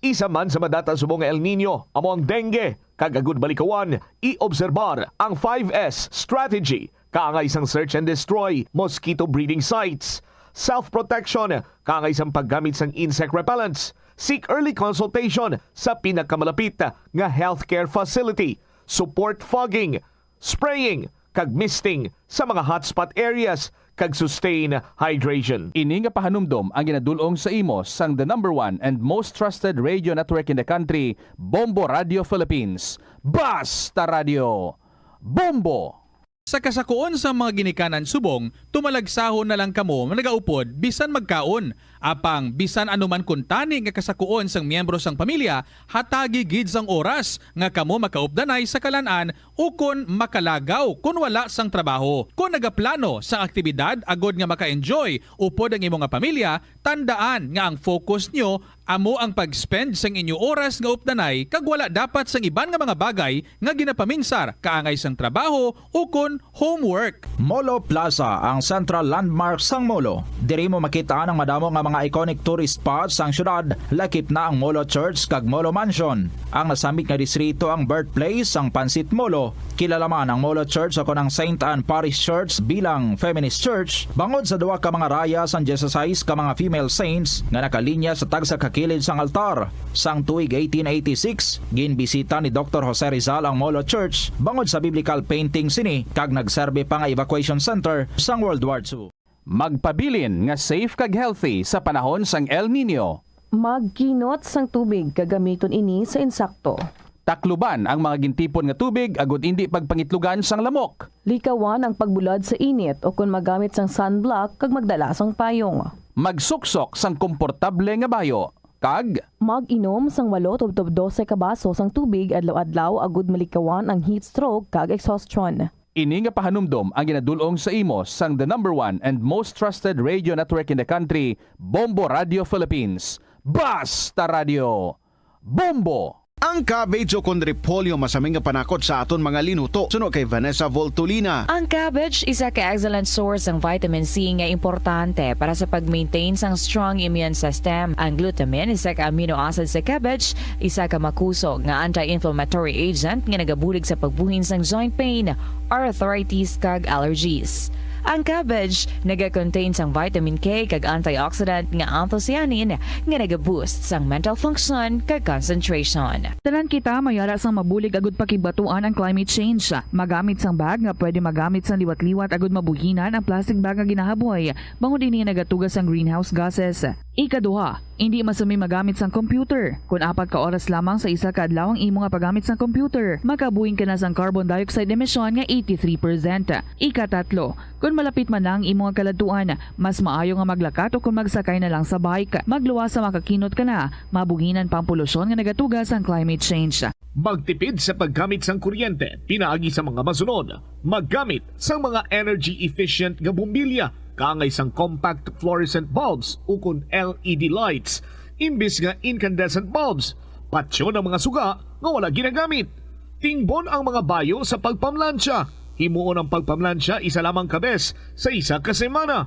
Isa man sa madata subong nga El Niño amo ang dengue, kag agud balikawan, i-obserbar ang five S strategy, kaangay sang search and destroy, mosquito breeding sites, self-protection, kaangay sang paggamit sang insect repellents, seek early consultation sa pinakamalapit nga healthcare facility, support fogging, spraying, kag misting sa mga hotspot areas, kag sustain hydration. Ini nga pahanumdom ang ginadul-ong sa imo sang the number one and most trusted radio network in the country, Bombo Radio Philippines. Basta Radio, Bombo! Sa kasakuon sang mga ginikanan subong, tumalagsahon na lang kamo nga nagaupod bisan magkaon. Apang bisan ano man kuntani nga kasakuon sang miyembro sang pamilya, hatagi gid sang oras nga kamo makaupdanay sa kalan-an ukon makalagaw kon wala sang trabaho. Kon nagaplano sang aktibidad agod nga maka-enjoy upod ang imo nga pamilya, tandaan nga ang focus nyo amo ang pag-spend sang inyo oras nga updanay kag wala dapat sang iban nga mga bagay nga ginapaminsar kaangay sang trabaho ukon homework. Molo Plaza, ang central landmark sang Molo. Diri mo makit-an ang madamo nga mga iconic tourist spots sang syudad, lakip na ang Molo Church kag Molo Mansion. Ang nasambit nga distrito ang birthplace sang Pansit Molo. Kilala man ang Molo Church o kon ang Saint Anne Parish Church bilang feminist church bangod sa duha ka mga raya sang dieciséis ka mga female saints nga nakalinya sa tagsa ka kilid sang altar. Sang tuig eighteen eighty-six, ginbisita ni Doktor Jose Rizal ang Molo Church bangod sa biblical painting sini kag nagserbi pa nga evacuation center sang World War Two. Magpabilin nga safe kag healthy sa panahon sang El Niño. Magkinot sang tubig kag gamiton ini sa insakto. Takluban ang mga gintipon nga tubig agud indi pagpangitlugan sang lamok. Likawan ang pagbulad sa init ukon magamit sang sunblock kag magdala sang payong. Magsuksok sang komportable nga bayo kag Mag-inom sang walo tubtob dose ka baso sang tubig adlaw-adlaw agud malikawan ang heat stroke kag exhaustion. Ini nga pahanumdom ang ginadul-ong sa imo sang the number one and most trusted radio network in the country, Bombo Radio Philippines. Basta Radio Bombo! Ang cabbage o kon repolyo masami nga panakot sa aton mga linuto, suno kay Vanessa Voltolina. Ang cabbage isa ka excellent source sang vitamin C nga importante para sa pag-maintain sang strong immune system. Ang glutamine, isa ka amino acid sa cabbage, isa ka makusog nga anti-inflammatory agent nga nagabulig sa pagbuhin sang joint pain, arthritis, kag allergies. Ang cabbage naga-contain sang vitamin K kag antioxidant nga anthocyanin nga naga-boost sang mental function kag concentration. Tanan kita may ara sang mabulig agud pakigbatuan ang climate change. Magamit sang bag nga pwede magamit sang liwat-liwat agud mabuhinan ang plastic bag nga ginahaboy, bangod ini nagatuga sang greenhouse gases. Ikaduha, indi masami magamit sang computer. Kon apat ka oras lamang sa isa ka adlaw ang imo nga paggamit sang computer, makabuhin ka na sang carbon dioxide emission nga eighty-three percent. Ikatatlo, kon malapit man na ang imo nga kaladtuan, mas maayo nga maglakat o kon magsakay na lang sa bike. Magluwas sa makakinot ka na, mabuhinan pa ang polusyon nga nagatuga sang climate change. Magtipid sa paggamit sang kuryente pinaagi sa mga masunod. Maggamit sang mga energy efficient nga bombilya kaangay sang compact fluorescent bulbs ukon L E D lights imbis nga incandescent bulbs. Patyon ang mga suga nga wala ginagamit. Tingbon ang mga bayo sa pagpamlansya. Himuon ang pagpamlansya isa lamang ka bes sa isa ka semana.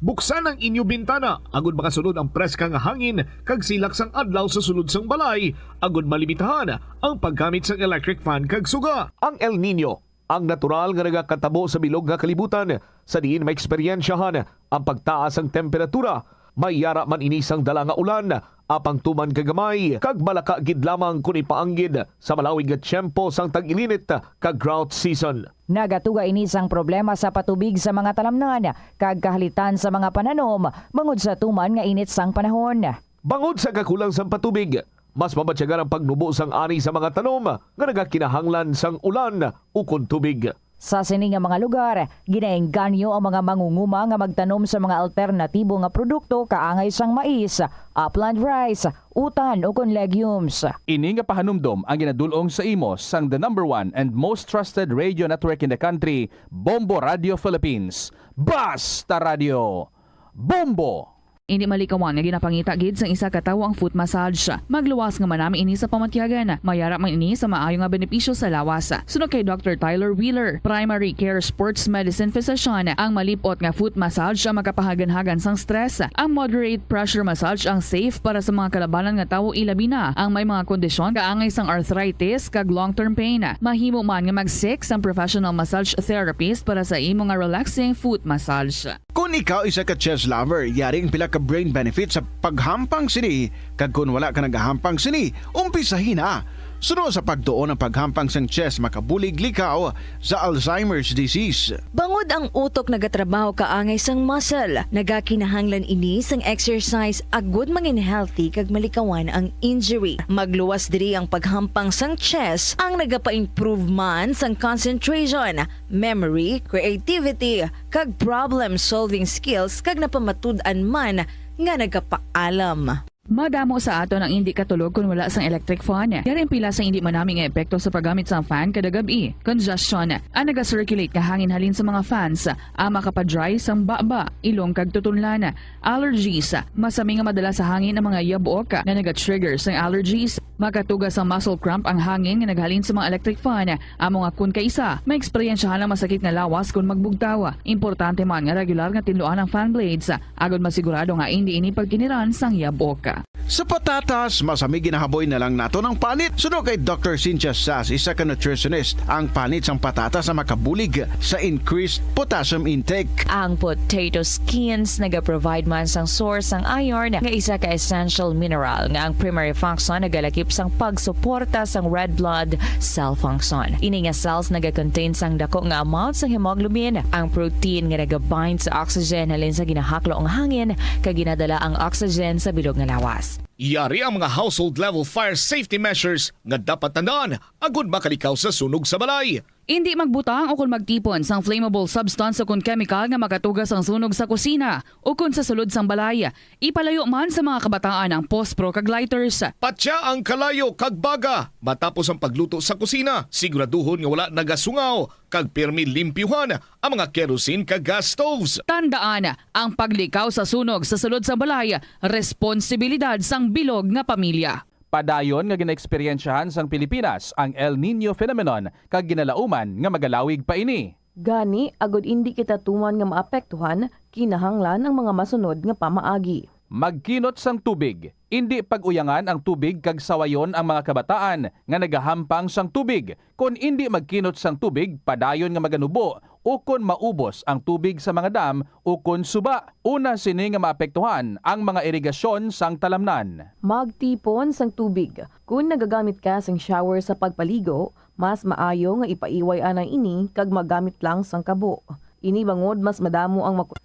Buksan ang inyo bintana agud makasulod ang preska nga hangin kag silak sang adlaw sa sulod sang balay, agud malimitahan ang paggamit sang electric fan kag suga. Ang El Niño, ang natural nga nagakatabo sa bilog nga kalibutan, sa diin maeksperyensyahan ang pagtaas sang temperatura. May yara man ini sang dala nga ulan, apang tuman ka gamay kag malaka gid lamang kon ipaanggid sa malawig nga tiyempo sang tag-ilinit kag drought season. Nagatuga ini sang problema sa patubig sa mga talamnan kag kahalitan sa mga pananom bangod sa tuman nga init sang panahon. Bangod sa kakulang sang patubig, mas mabatyagan ang pagnubo sang ani sa mga tanom nga nagakinahanglan sang ulan ukon tubig. Sa sini nga mga lugar, ginaengganyo ang mga mangunguma nga magtanom sa mga alternatibo nga produkto kaangay sang mais, upland rice, utan, ukon legumes. Ini nga pahanumdom ang ginadul-ong sa imo sang the number one and most trusted radio network in the country, Bombo Radio Philippines. Basta Radio Bombo! Indi malikawan nga ginapangita gid sang isa ka tawo ang foot massage. Magluwas nga manami ini sa pamatyagan. May ara man ini sa maayo nga benepisyo sa lawas. Suno kay Doktor Tyler Wheeler, primary care sports medicine physician, ang malip-ot nga foot massage ang makapahaganhagan sang stress. Ang moderate pressure massage ang safe para sa mga kalabanan nga tawo, ilabi na ang may mga kondisyon kaangay sang arthritis kag long-term pain. Mahimo man nga mag-seek sang professional massage therapist para sa imo nga relaxing foot massage. Kon ikaw isa ka chess lover, yari ang pila ka brain benefits sa paghampang sini, kag kon wala ka nagahampang sini, umpisahi na. Suno sa pagtuon, ang paghampang sang chest makabulig likaw sa Alzheimer's disease. Bangod ang utok nagatrabaho kaangay sang muscle, nagakinahanglan ini sang exercise agud mangin healthy kag malikawan ang injury. Magluwas diri ang paghampang sang chest, ang nagapa-improve man sang concentration, memory, creativity, kag problem-solving skills, kag napamatud-an man nga nagapaalam. Madamo sa aton ang indi katulog kon wala sang electric fan. Yari ang pila sa indi manami nga epekto sa paggamit sang fan kada gab-i. Congestion, ang naga-circulate nga hangin halin sa mga fans, ang makapa-dry sang baba, ilong kag tutunlan. Allergies, masami nga madala sa hangin ang mga yabok nga naga-trigger sang allergies. Makatuga sang muscle cramp ang hangin nga naghalin sa mga electric fan. Amo nga kon kaisa, maeksperiensyahan ang masakit nga lawas kon magbugtaw. Importante man nga regular nga tinluan ang fan blades, agod masigurado nga indi ini pagkiniran sang yabok. Sa patatas, masami ginahaboy na lang naton ang panit. Suno kay Doctor Cynthia Sass, isa ka nutritionist, ang panit sang patatas ang makabulig sa increased potassium intake. Ang potato skins nagaprovide man sang source sang iron, nga isa ka essential mineral nga ang primary function nagalakip sang pagsuporta sang red blood cell function. Ini nga cells nagakontain sang dako nga amount sang hemoglobin, ang protein nga nagabind sa oxygen halin sa ginahaklo nga hangin kag ginadala ang oxygen sa bilog nga lawas. Yari ang mga household level fire safety measures nga dapat tandaan agud makalikaw sa sunog sa balay. Indi magbutang o kon magtipon sang flammable substance o kon chemical nga makatuga sang sunog sa kusina o kon sa sulod sang balay. Ipalayo man sa mga kabataan ang pospro kag lighters. Patya ang kalayo kag baga matapos ang pagluto sa kusina. Siguraduhon nga wala nagasungaw kag pirmi limpyuhan ang mga kerosene kag gas stoves. Tandaan, ang paglikaw sa sunog sa sulod sang balay, responsibilidad sang bilog nga pamilya. Padayon nga ginaeksperyensyahan sang Pilipinas ang El Niño phenomenon kag ginalauman nga magalawig pa ini. Gani, agud indi kita tuman nga maapektuhan, kinahanglan ang mga masunod nga pamaagi. Magkinot sang tubig. Indi pag-uyangan ang tubig kag sawayon ang mga kabataan nga nagahampang sang tubig. Kon indi magkinot sang tubig, padayon nga maganubo ukon maubos ang tubig sa mga dam ukon suba. Una sini nga maapektuhan ang mga irigasyon sang talamnan. Magtipon sang tubig. Kon nagagamit ka sang shower sa pagpaligo, mas maayo nga ipaiway anay ini kag magamit lang sang kabo. Ini bangod mas madamo ang maku-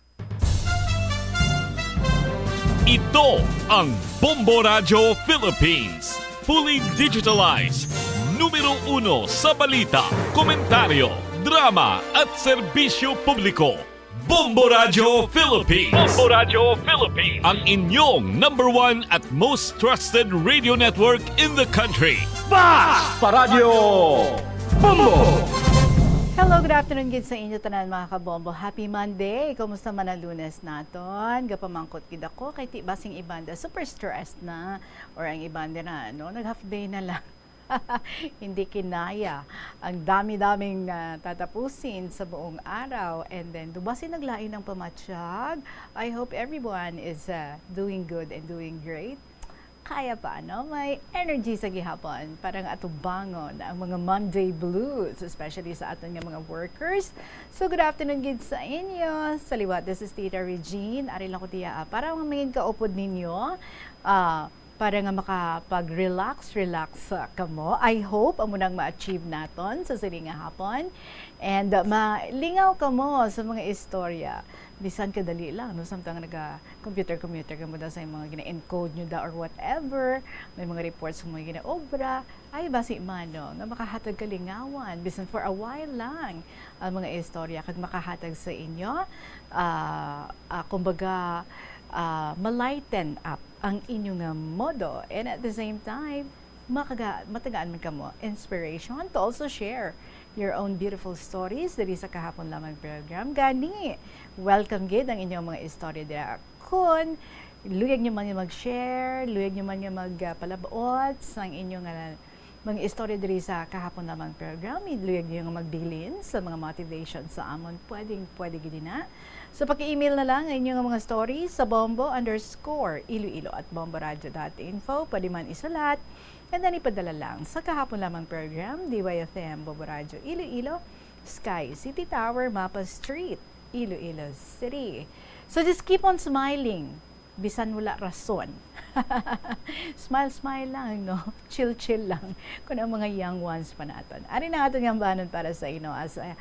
Ito ang Bombo Radyo Philippines. Fully digitalized. Numero uno sa balita, komentaryo, drama, at serbisyo publiko. Bombo Radyo Philippines. Bombo Radyo Philippines. Ang inyong number one at most trusted radio network in the country. Bas pa Radyo Bombo! Hello, good afternoon gid sa inyo tanan, mga kabombo. Happy Monday. Kumusta man ang Lunes naton? Gapamangkot gid ako kay ti basing ibanda super stressed na, or ang ibanda na, ano, nag half day na lang. Hindi kinaya ang dami-daming, ah, tatapusin sa buong araw. And then, do basi naglain ang pamatyag? I hope everyone is, ah, doing good and doing great. Kaya pa, ano? May energy sa gihapon para nga atubangon ang mga Monday blues, especially sa aton nga mga workers. So, good afternoon gid sa inyo. Sa liwat, this is Tita Regine. Ari lang ko diya, ah, para mangin kaupod ninyo. Ah, para nga makapag-relax, relax, ah, kamo. I hope amo nang ma-achieve naton sa sini nga hapon. And, ah, malingaw kamo sa mga istorya. Bisan kadali lang, no? Samtang naga-computer-computer kamo da sa mga gina-encode nyo da or whatever. May mga reports mo ginaobra. Ay, basi man, no? Nga makahatag kalingawan, bisan for a while lang, ang mga istorya kag makahatag sa inyo, ah, ah, kumbaga, ah, ma-lighten up ang inyo nga modo, and at the same time, makaga-, matagaan man kamo inspiration to also share your own beautiful stories diri sa Kahapon Lamang program. Gani, welcome gid ang inyong mga istorya dira. Kun luyag nyo man nga mag-share, luyag nyo man nga mag, ah, palabot sang inyo nga mga istorya diri sa Kahapon Lamang program, luyag nyo nga magbilin sa mga motivation sa amon, pwedeng, pwede gid na. So, paki-email na lang ang inyo nga mga story sa bombo underscore iloilo at bomboradio dot info. Pwede man isulat. And then, ipadala lang sa Kahapon Lamang program, D Y F M, Bombo Radyo Iloilo, Sky City Tower, Mapa Street, Iloilo City. So, just keep on smiling. bisan wala rason. Smile, smile lang, no? Chill, chill lang. Kung ang mga young ones pa naton. Ari na aton nga ambanon para sa inyo as a,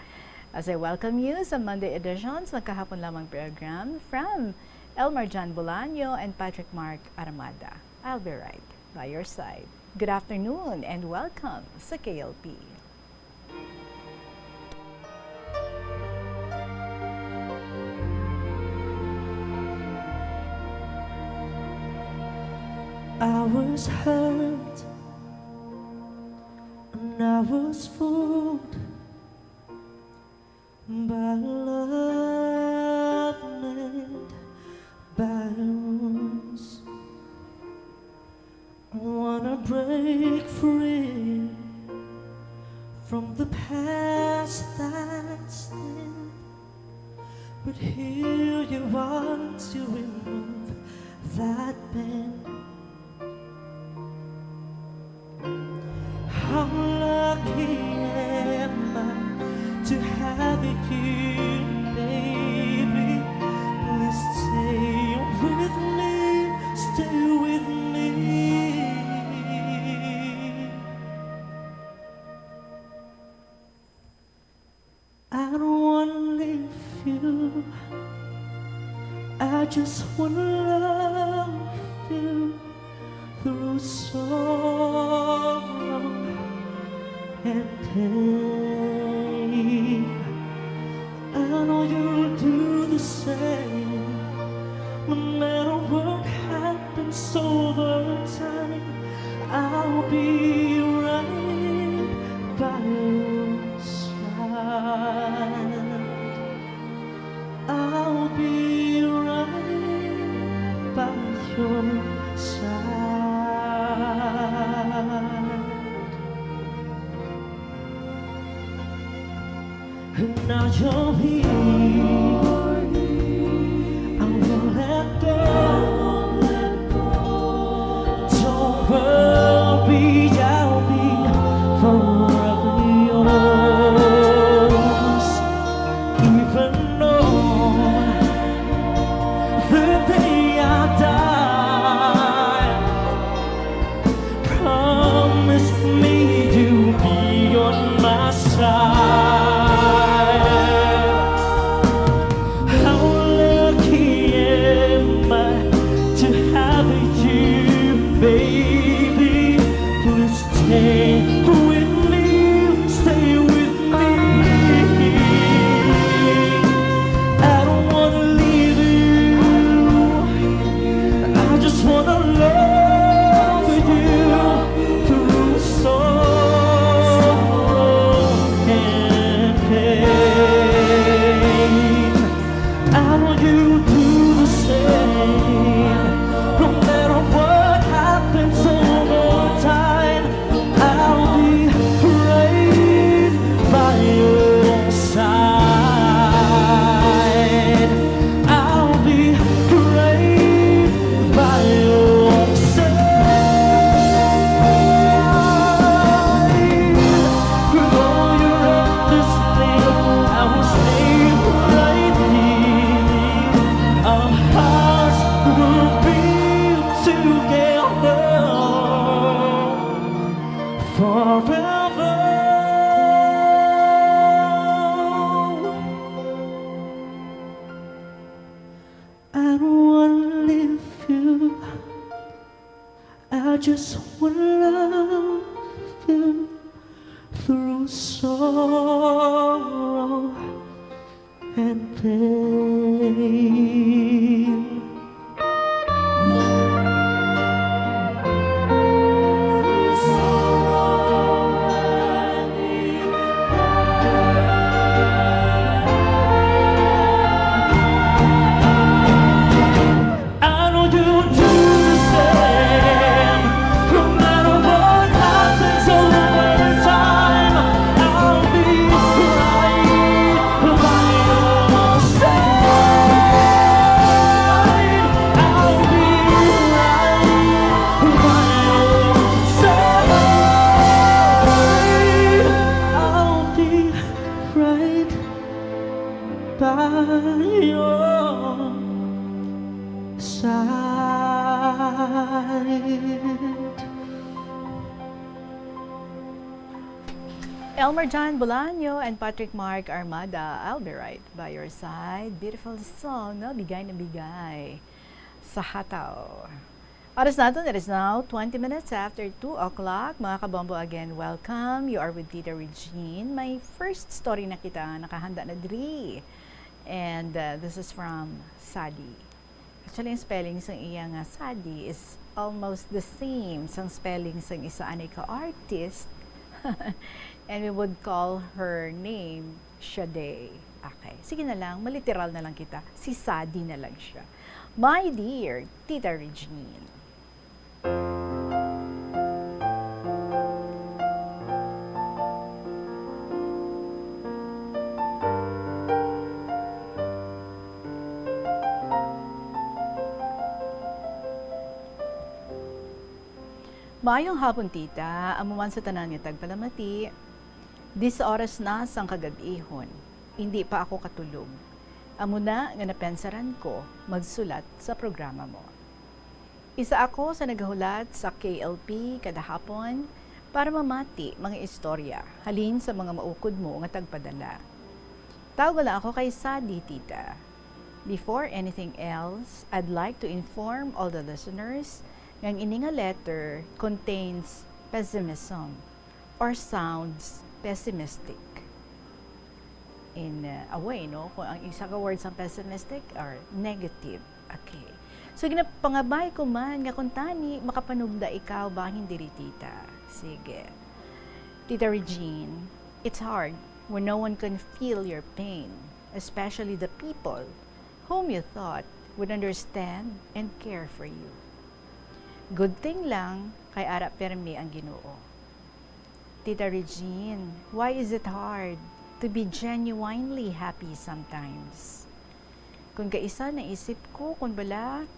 as I welcome you sa Monday edition sa Kahapon Lamang program from Elmer John Bolaño and Patrick Mark Armada. I'll be right by your side. Good afternoon and welcome sa K L P. I was hurt and I was fooled by love made by wounds. I wanna break free from the past that's there, but here you are to remove that pain. How lucky am I to have you, baby? Please stay with me, stay with me. I don't wanna leave you. I just wanna love you through sorrow and pain. I know you'll do the same. No matter what happens over time, I'll be right by your side. I'll be right by your side. Now you're here. I won't let go. Don't worry, I'll be forever yours. Even on the day I die, promise me you'll be on my side. How lucky am I to have you, baby? Please stay with me, stay with me. I don't wanna leave you. I just wanna love you through sorrow and pain. I know you do the same. No matter what happens over time, I'll be right by your side. I'll be right by your side. With all your endless pain, I will stay right here. Our hearts will be together forever. I don't wanna leave you. I just wanna love you through sorrow and pain. I know you do the same. No matter what happens over time, I'll be right by your side. Elmer John Bolaño and Patrick Mark Armada, I'll be right by your side. Beautiful song, no? Bigay na bigay sa hataw. Oras naton, it is now twenty minutes after two o'clock. Mga kabombo, again, welcome. You are with Tita Regine. May first story na kita, nakahanda na diri. And uh, this is from Sadi. Actually, ang spelling sang iya nga Sadi is almost the same sang spelling sang isa anay ka artist. And we would call her name Shade. Okay. Sige na lang, maliteral na lang kita. Si Sadi na lang siya. My dear Tita Regine. Maayong hapon, tita. Amo man sa tanan nga tagpalamati, dis oras na sang kagab-ihon. Indi pa ako katulog. Amo na nga napensaran ko magsulat sa programa mo. Isa ako sa nagahulat sa K L P kada hapon para mamati mga istorya halin sa mga maukod mo nga tagpadala. Tawag lang ako kay Sadi, tita. Before anything else, I'd like to inform all the listeners nga ang ini nga letter contains pessimism or sounds pessimistic. In uh, a way, no? Kung ang isa ka word sa pessimistic or negative. Okay. So, ginapangabay ko man nga kung tani, makapanugda ikaw bahin diri, tita. Sige. Tita Regine, it's hard when no one can feel your pain, especially the people whom you thought would understand and care for you. Good thing lang kay ara pirmi ang Ginoo. Tita Regine, why is it hard to be genuinely happy sometimes? Kung kaisa naisip ko kung bala,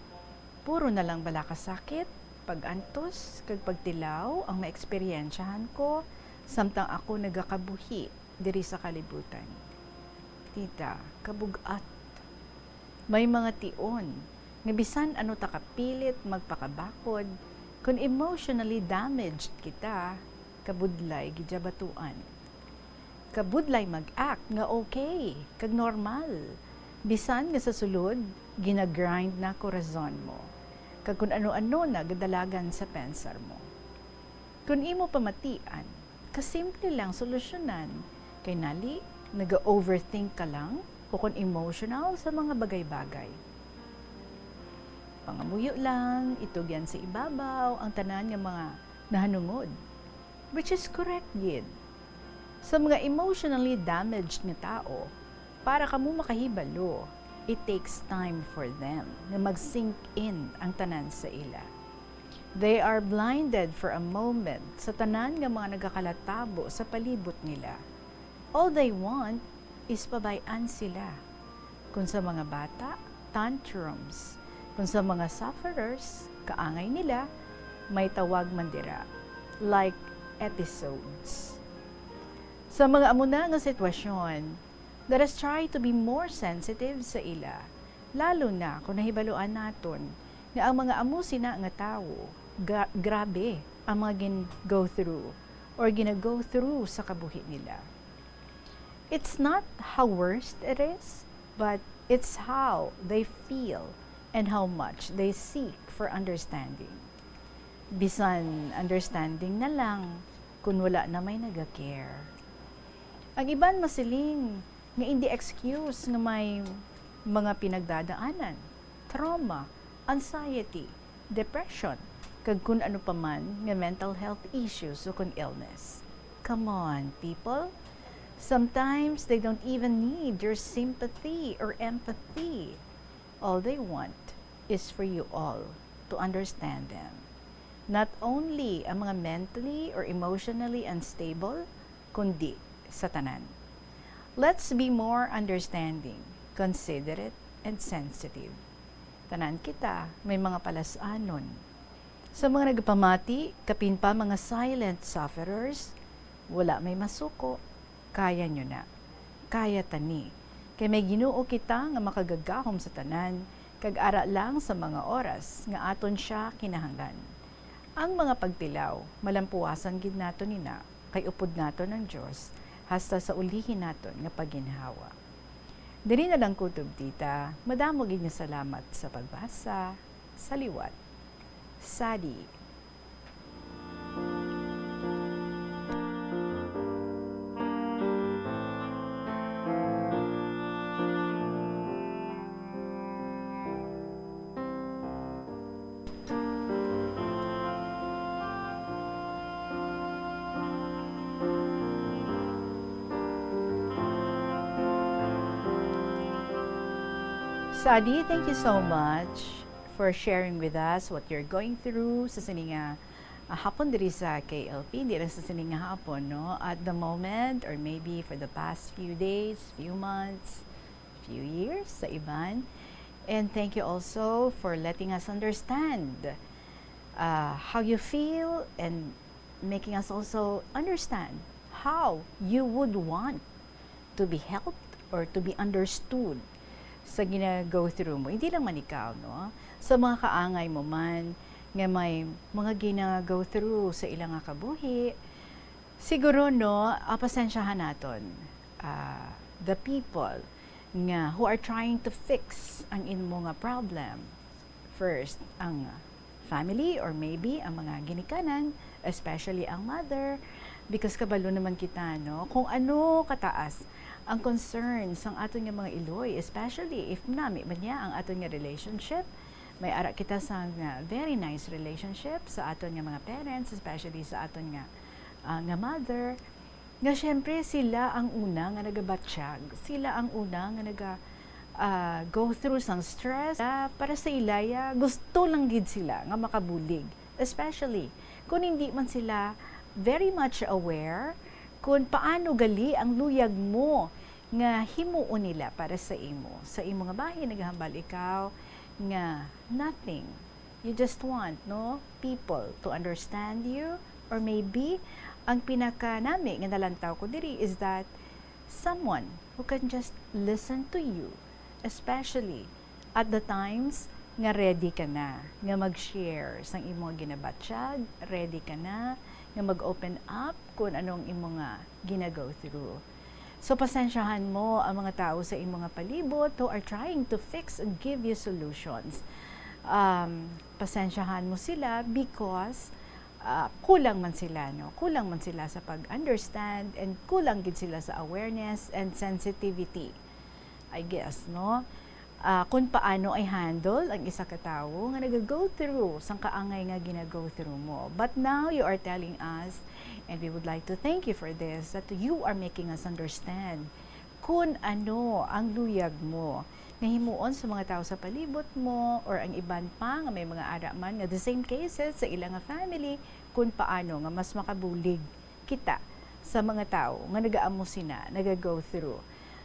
puro na lang bala ka sakit, pag-antos, kag pagtilaw ang maeksperyensyahan ko samtang ako nagakabuhi diri sa kalibutan. Tita, kabug-at. May mga tion nga bisan ano ta kapilit magpakabakod, kung emotionally damaged kita, kabudlay gid ya batuan. Kabudlay mag-act nga okay kag normal, bisan nga sa sulod ginagrind na korazon mo, kag kun ano-ano na gadalagan sa pensar mo. Kun imo pamatian, kasimple lang solusyonan, kay nali, naga-overthink ka lang o kon emotional sa mga bagay-bagay. Pangamuyo lang, itugyan sa ibabaw ang tanan nga mga nahanungod, which is correct gid. Sa mga emotionally damaged nga tawo, para kamo makahibalo, it takes time for them nga mag-sink in ang tanan sa ila. They are blinded for a moment sa tanan nga mga nagakalatabo sa palibot nila. All they want is pabay-an sila. Kung sa mga bata, tantrums. Kung sa mga sufferers, kaangay nila, may tawag man dira, like episodes. Sa mga amo na nga sitwasyon, let us try to be more sensitive sa ila, lalo na kung nahibaluan naton nga ang mga amo sina nga tawo, gra- grabe ang mga gin-go through or gina-go through sa kabuhi nila. It's not how worst it is, but it's how they feel and how much they seek for understanding. Bisan understanding na lang kung wala na may naga-care. Ang iban masiling nga indi excuse nga may mga pinagdadaanan, trauma, anxiety, depression, kag kun ano pa man nga mental health issues o kun illness. Come on, people. Sometimes they don't even need your sympathy or empathy. All they want is for you all to understand them. Not only ang mga mentally or emotionally unstable, kundi sa tanan. Let's be more understanding, considerate, and sensitive. Tanan kita may mga palas-anon. Sa mga nagapamati, kapin pa mga silent sufferers, wala may masuko. Kaya nyo na. Kaya ta ni. Kay may Ginoo kita nga makagagahom sa tanan, kag ara lang sa mga oras nga aton sia kinahanglan. Ang mga pagtilaw, malampuwasan gid naton ina, kay upod naton ang Dios, hasta sa ulihi naton nga pagginhawa. Diri na lang kutob, tita. Madamo gid nga salamat sa pagbasa sa liwat. Sadi. Sadi, thank you so much for sharing with us what you're going through sa sini nga, ah, hapon diri sa K L P, hindi lang sa sini nga hapon, no? At the moment, or maybe for the past few days, few months, few years sa iban. And thank you also for letting us understand, uh, how you feel and making us also understand how you would want to be helped or to be understood sa gina-go through mo. Hindi lang man ikaw, no? Sa mga kaangay mo man nga may mga gina-go through sa ila nga kabuhi, siguro, no, ah, pasensyahan naton, ah, the people nga who are trying to fix ang imo nga problem. First, ang family or maybe ang mga ginikanan, especially ang mother, because kabalo naman kita, no, kung ano kataas ang concern sang aton nga mga iloy, especially if nami man niya ang aton nga relationship. May ara kita sa nga very nice relationship sa aton nga mga parents, especially sa aton nga, ah, nga mother, nga siyempre sila ang una nga nagabatyag, sila ang una nga naga, ah, go through sang stress. Ah, para sa ilaya, gusto lang gid sila nga makabulig, especially kung hindi man sila very much aware kung paano gali ang luyag mo nga himuon nila para sa imo. Sa imo nga bahin, naghambal ikaw nga nothing. You just want, no, people to understand you, or maybe ang pinakanami nga nalantaw ko diri is that someone who can just listen to you, especially at the times nga ready ka na nga mag-share sang imo nga ginabatyag, ready ka na nga mag-open up kung anong imo nga gina-go through. So, pasensyahan mo ang mga tao sa imo nga palibot who are trying to fix and give you solutions. Um, pasensyahan mo sila because, ah, kulang man sila, no? Kulang man sila sa pag-understand and kulang gid sila sa awareness and sensitivity, I guess, no? Ah, kung paano i-handle ang isa ka tawo nga naga-go through sang kaangay nga gina-go through mo. But now you are telling us, and we would like to thank you for this, that you are making us understand kung ano ang luyag mo nga himuon sa mga tawo sa palibot mo or ang iban pa nga may mga ara man nga the same cases sa ila nga family, kung paano nga mas makabulig kita sa mga tawo nga nagaamo sina, naga-go through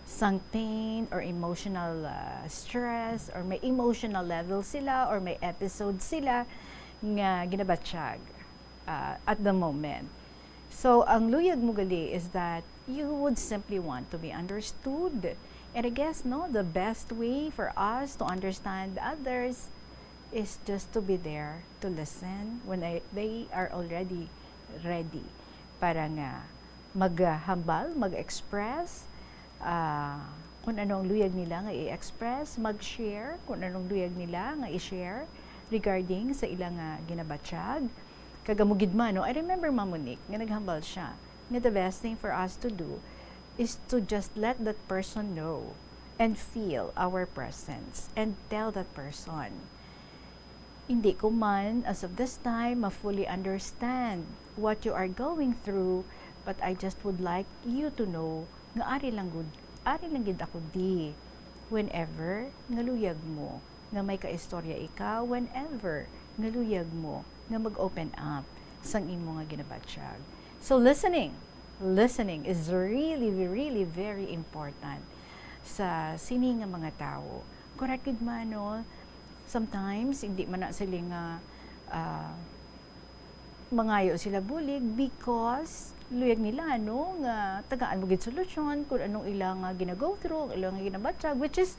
sang pain or emotional, ah, stress, or may emotional level sila, or may episode sila nga ginabatyag, ah, at the moment. So, ang luyag mo gali is that you would simply want to be understood. And I guess, no, the best way for us to understand others is just to be there to listen when I, they are already ready para nga maghambal, mag-express, ah, kung ano ang luyag nila nga i-express, mag-share kung anong luyag nila nga i-share regarding sa ila nga ginabatyag. Kag amo gid man, no? I remember Ma'am Monique nga naghambal siya nga the best thing for us to do is to just let that person know and feel our presence and tell that person, "Hindi ko man, as of this time, ma-fully understand what you are going through, but I just would like you to know nga ari lang gud, ari lang gid ako di whenever nga luyag mo nga may kaistorya ikaw, whenever nga luyag mo nga mag-open up sang imo nga ginabatyag." So, listening, listening is really, really very important sa sini nga mga tawo. Correct gid man, no? Sometimes, hindi man na sila nga, ah, mangayo sila bulig because luyag nila, no, nga tagaan mo gid solusyon kung anong ila nga gina-go through, ila nga ginabatyag, which is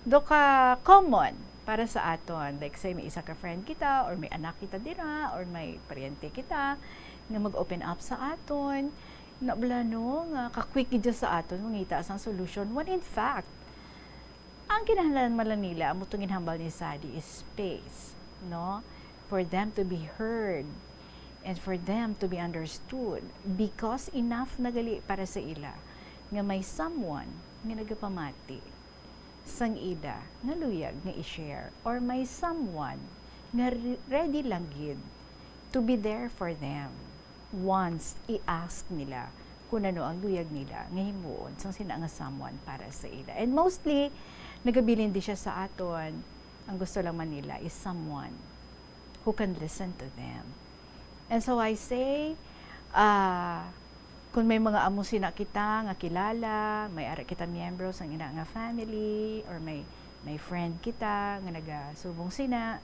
do ka common para sa aton. Like, say, may isa ka friend kita, or may anak kita dira, or may paryente kita nga mag-open up sa aton. Nabla, no, nga ka-quick gid sa aton mangita sang solusyon, when in fact, ang kinahanglan man lang nila, amo tong ginhambal ni Sadi, is space, no? For them to be heard and for them to be understood, because enough na gali para sa ila nga may someone nga nagapamati sang ila nga luyag nga i-share, or may someone nga re-, ready lang gid to be there for them once i-ask nila kung ano ang luyag nila nga himuon sang sina nga someone para sa ila. And mostly, nagabilin di siya sa aton, ang gusto lang man nila is someone who can listen to them. And so I say, ah, kung may mga amo sina kita nga kilala, may ara kita miyembro sang ina nga family, or may, may friend kita nga nagasubong sina,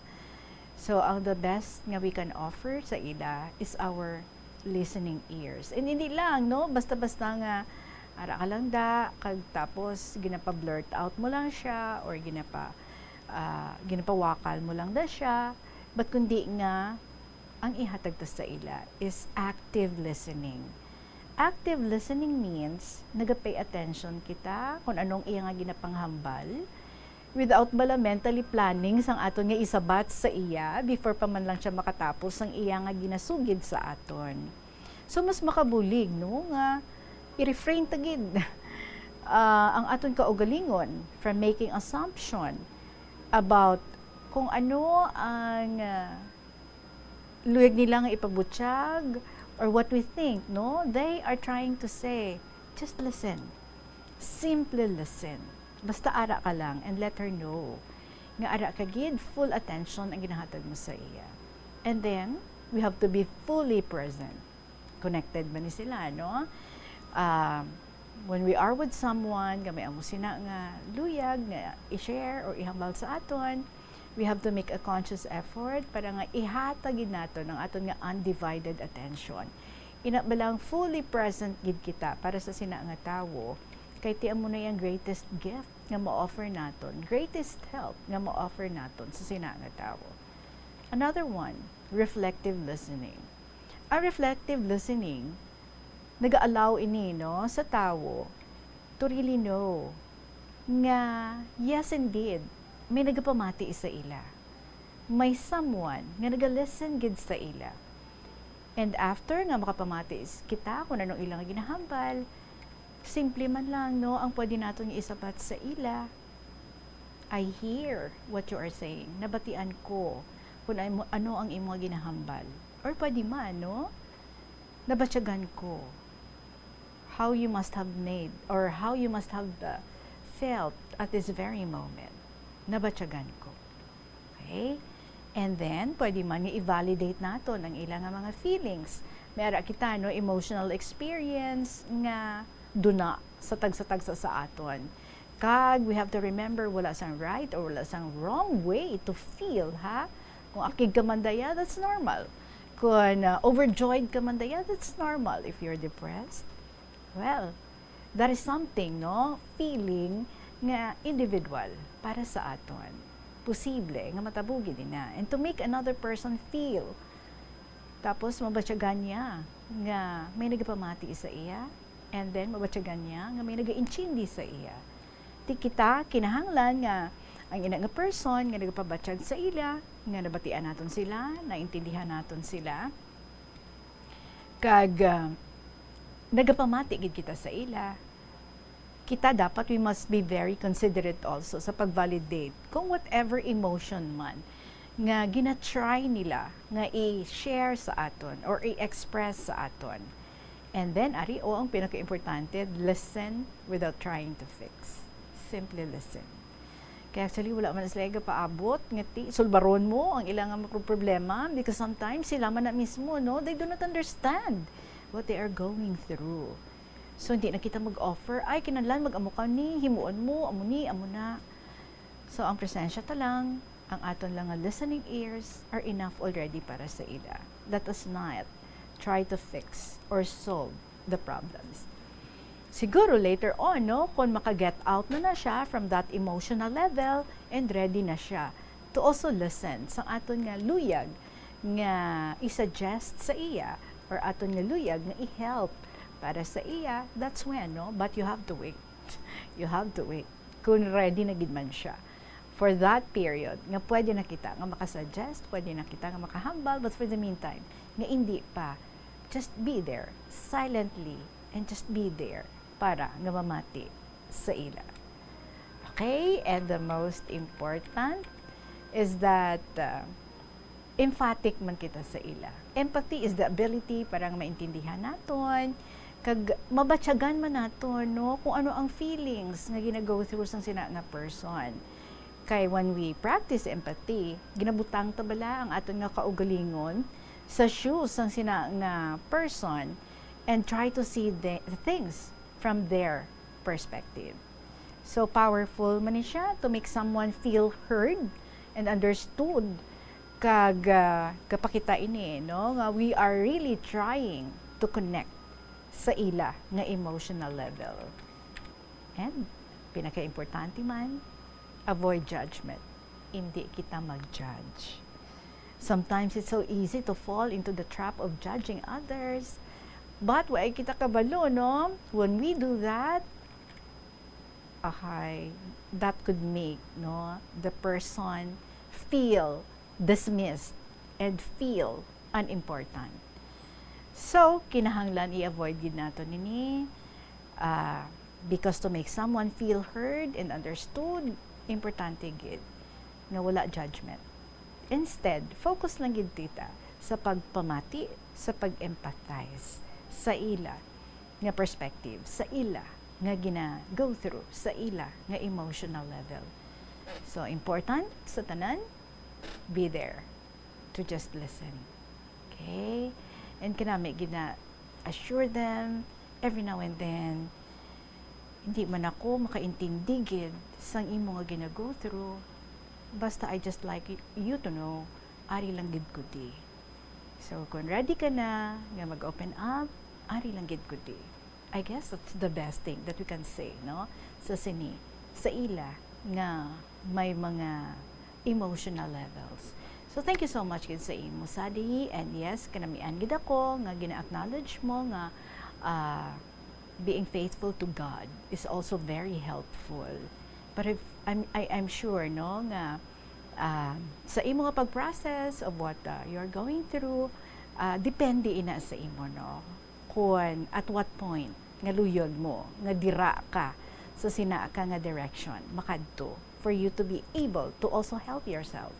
so ang the best nga we can offer sa ila is our listening ears. And hindi lang, no, basta-basta nga ara ka lang da, kag tapos ginapa-blurt out mo lang siya, or ginapa-, ah, ginapawakal mo lang da siya, but kundi nga ang ihatag ta sa ila is active listening. Active listening means nagapay attention kita kung anong iya nga ginapanghambal, without bala mentally planning sang aton nga isabat sa iya before pa man lang siya makatapos sang iya nga ginasugid sa aton. So, mas makabulig, no, nga i-refrain ta gid, ah, ang aton kaugalingon from making assumption about kung ano ang, ah, luyag nila nga ipabutyag or what we think, no? They are trying to say, just listen. Simply listen. Basta ara ka lang and let her know nga ara ka gid, full attention ang ginahatag mo sa iya. And then, we have to be fully present. Connected man ni sila, no? Um, when we are with someone nga may amo sina nga luyag nga i-share or ihambal sa aton, we have to make a conscious effort para nga ihatag gid naton ang aton nga undivided attention. Ina ba lang, fully present gid kita para sa sina nga tawo, kay ti amo na ang greatest gift nga ma-offer naton, greatest help nga ma-offer naton sa sina nga tawo. Another one, reflective listening. Ang reflective listening, nag-allow ini, no, sa tawo to really know nga, yes, indeed, may nagapamati sa ila. May someone nga naga-listen gid sa ila. And after nga makapamati is-, kita kung anong ila nga ginahambal, simple man lang, no, ang pwede naton nga isabat sa ila, "I hear what you are saying." Nabatian ko kung ano, ano ang imo nga ginahambal. Or pwede man, no? Nabatyagan ko how you must have made or how you must have, uh, felt at this very moment. Nabatyagan ko. Okay? And then, pwede man nga i-validate naton ang ila nga mga feelings. May ara kita, no, emotional experience nga duna sa tagsa-tagsa sa aton. Kag we have to remember, wala sang right or wala sang wrong way to feel, ha? Kung akig ka man daya, that's normal. Kung, uh, overjoyed ka man daya, that's normal. If you're depressed, well, that is something, no? Feeling nga individual para sa aton. Posible nga matabo gid ina. And to make another person feel, tapos mabatyagan niya nga may nagapamati sa iya, and then mabatyagan niya nga may nagaintindi sa iya. Ti kita kinahanglan nga ang ina nga person nga nagapabatyag sa ila, nga nabatian naton sila, naintindihan naton sila, kag, ah, nagapamati gid kita sa ila, kita dapat, we must be very considerate also sa pag-validate kung whatever emotion man nga gina-try nila nga i-share sa aton or i-express sa aton. And then, ari, o, ang pinaka-importante, listen without trying to fix. Simply listen. Kaya actually, wala man sila gapaabot nga ti, sulbaron mo ang ilang mga problema, because sometimes sila man na mismo, no, they do not understand what they are going through. So, hindi na kita mag-offer, "Ay, kinahanglan mag-amo ka ni, himuon mo, amo ni, amo na." So, ang presensya ta lang, ang aton lang nga listening ears are enough already para sa ila. Let us not try to fix or solve the problems. Siguro later on, no, kung maka-get out na na siya from that emotional level and ready na siya to also listen sa aton nga luyag nga i-suggest sa iya or aton nga luyag nga i-help para sa iya, that's when, no? But you have to wait. You have to wait. Kung ready na gid man siya for that period, nga pwede na kita nga makasuggest, pwede na kita nga makahambal, but for the meantime, nga hindi pa, just be there, silently, and just be there para nga mamati sa ila. Okay? And the most important is that, uh, emphatic man kita sa ila. Empathy is the ability para nga maintindihan naton, kag mabatyagan man naton, no, kung ano ang feelings nga gina-go through sang sina nga person. Kay when we practice empathy, ginabutang ta bala ang aton nga kaugalingon sa shoes sang sina nga person and try to see the, the things from their perspective. So powerful man ni siya to make someone feel heard and understood, kag, ah, kapakita ini, no, nga we are really trying to connect sa ila nga emotional level. And pinakaimportante man, avoid judgment. Hindi kita mag-judge. Sometimes it's so easy to fall into the trap of judging others. But wa kita kabalo, no? When we do that, ahay, that could make, no, the person feel dismissed and feel unimportant. So, kinahanglan i-avoid gid nato nini, ah, because to make someone feel heard and understood, importante gid nga wala judgment. Instead, focus lang gid kita sa pagpamati, sa pag-empathize sa ila nga perspective, sa ila nga gina-go through, sa ila nga emotional level. So, important sa tanan, be there to just listen. Okay? And kanami gina-assure them every now and then, "Hindi man ako makaintindi gid sang imo nga gina-go through. Basta I just like y-, you to know, ari lang gid ko di." So, kung ready ka na nga mag-open up, ari lang gid ko di. I guess that's the best thing that we can say, no? Sa sini, sa ila nga may mga emotional levels. So, thank you so much gid sa imo, Sadi. And yes, kanamian gid ako nga gina-acknowledge mo nga, ah, being faithful to God is also very helpful. But if, I'm, I, I'm sure, no, nga, ah, sa imo nga pag-process of what, ah, you're going through, ah, depende ina sa imo, no, kung at what point nga luyag mo nga dira ka sa sina ka nga direction makadto for you to be able to also help yourself.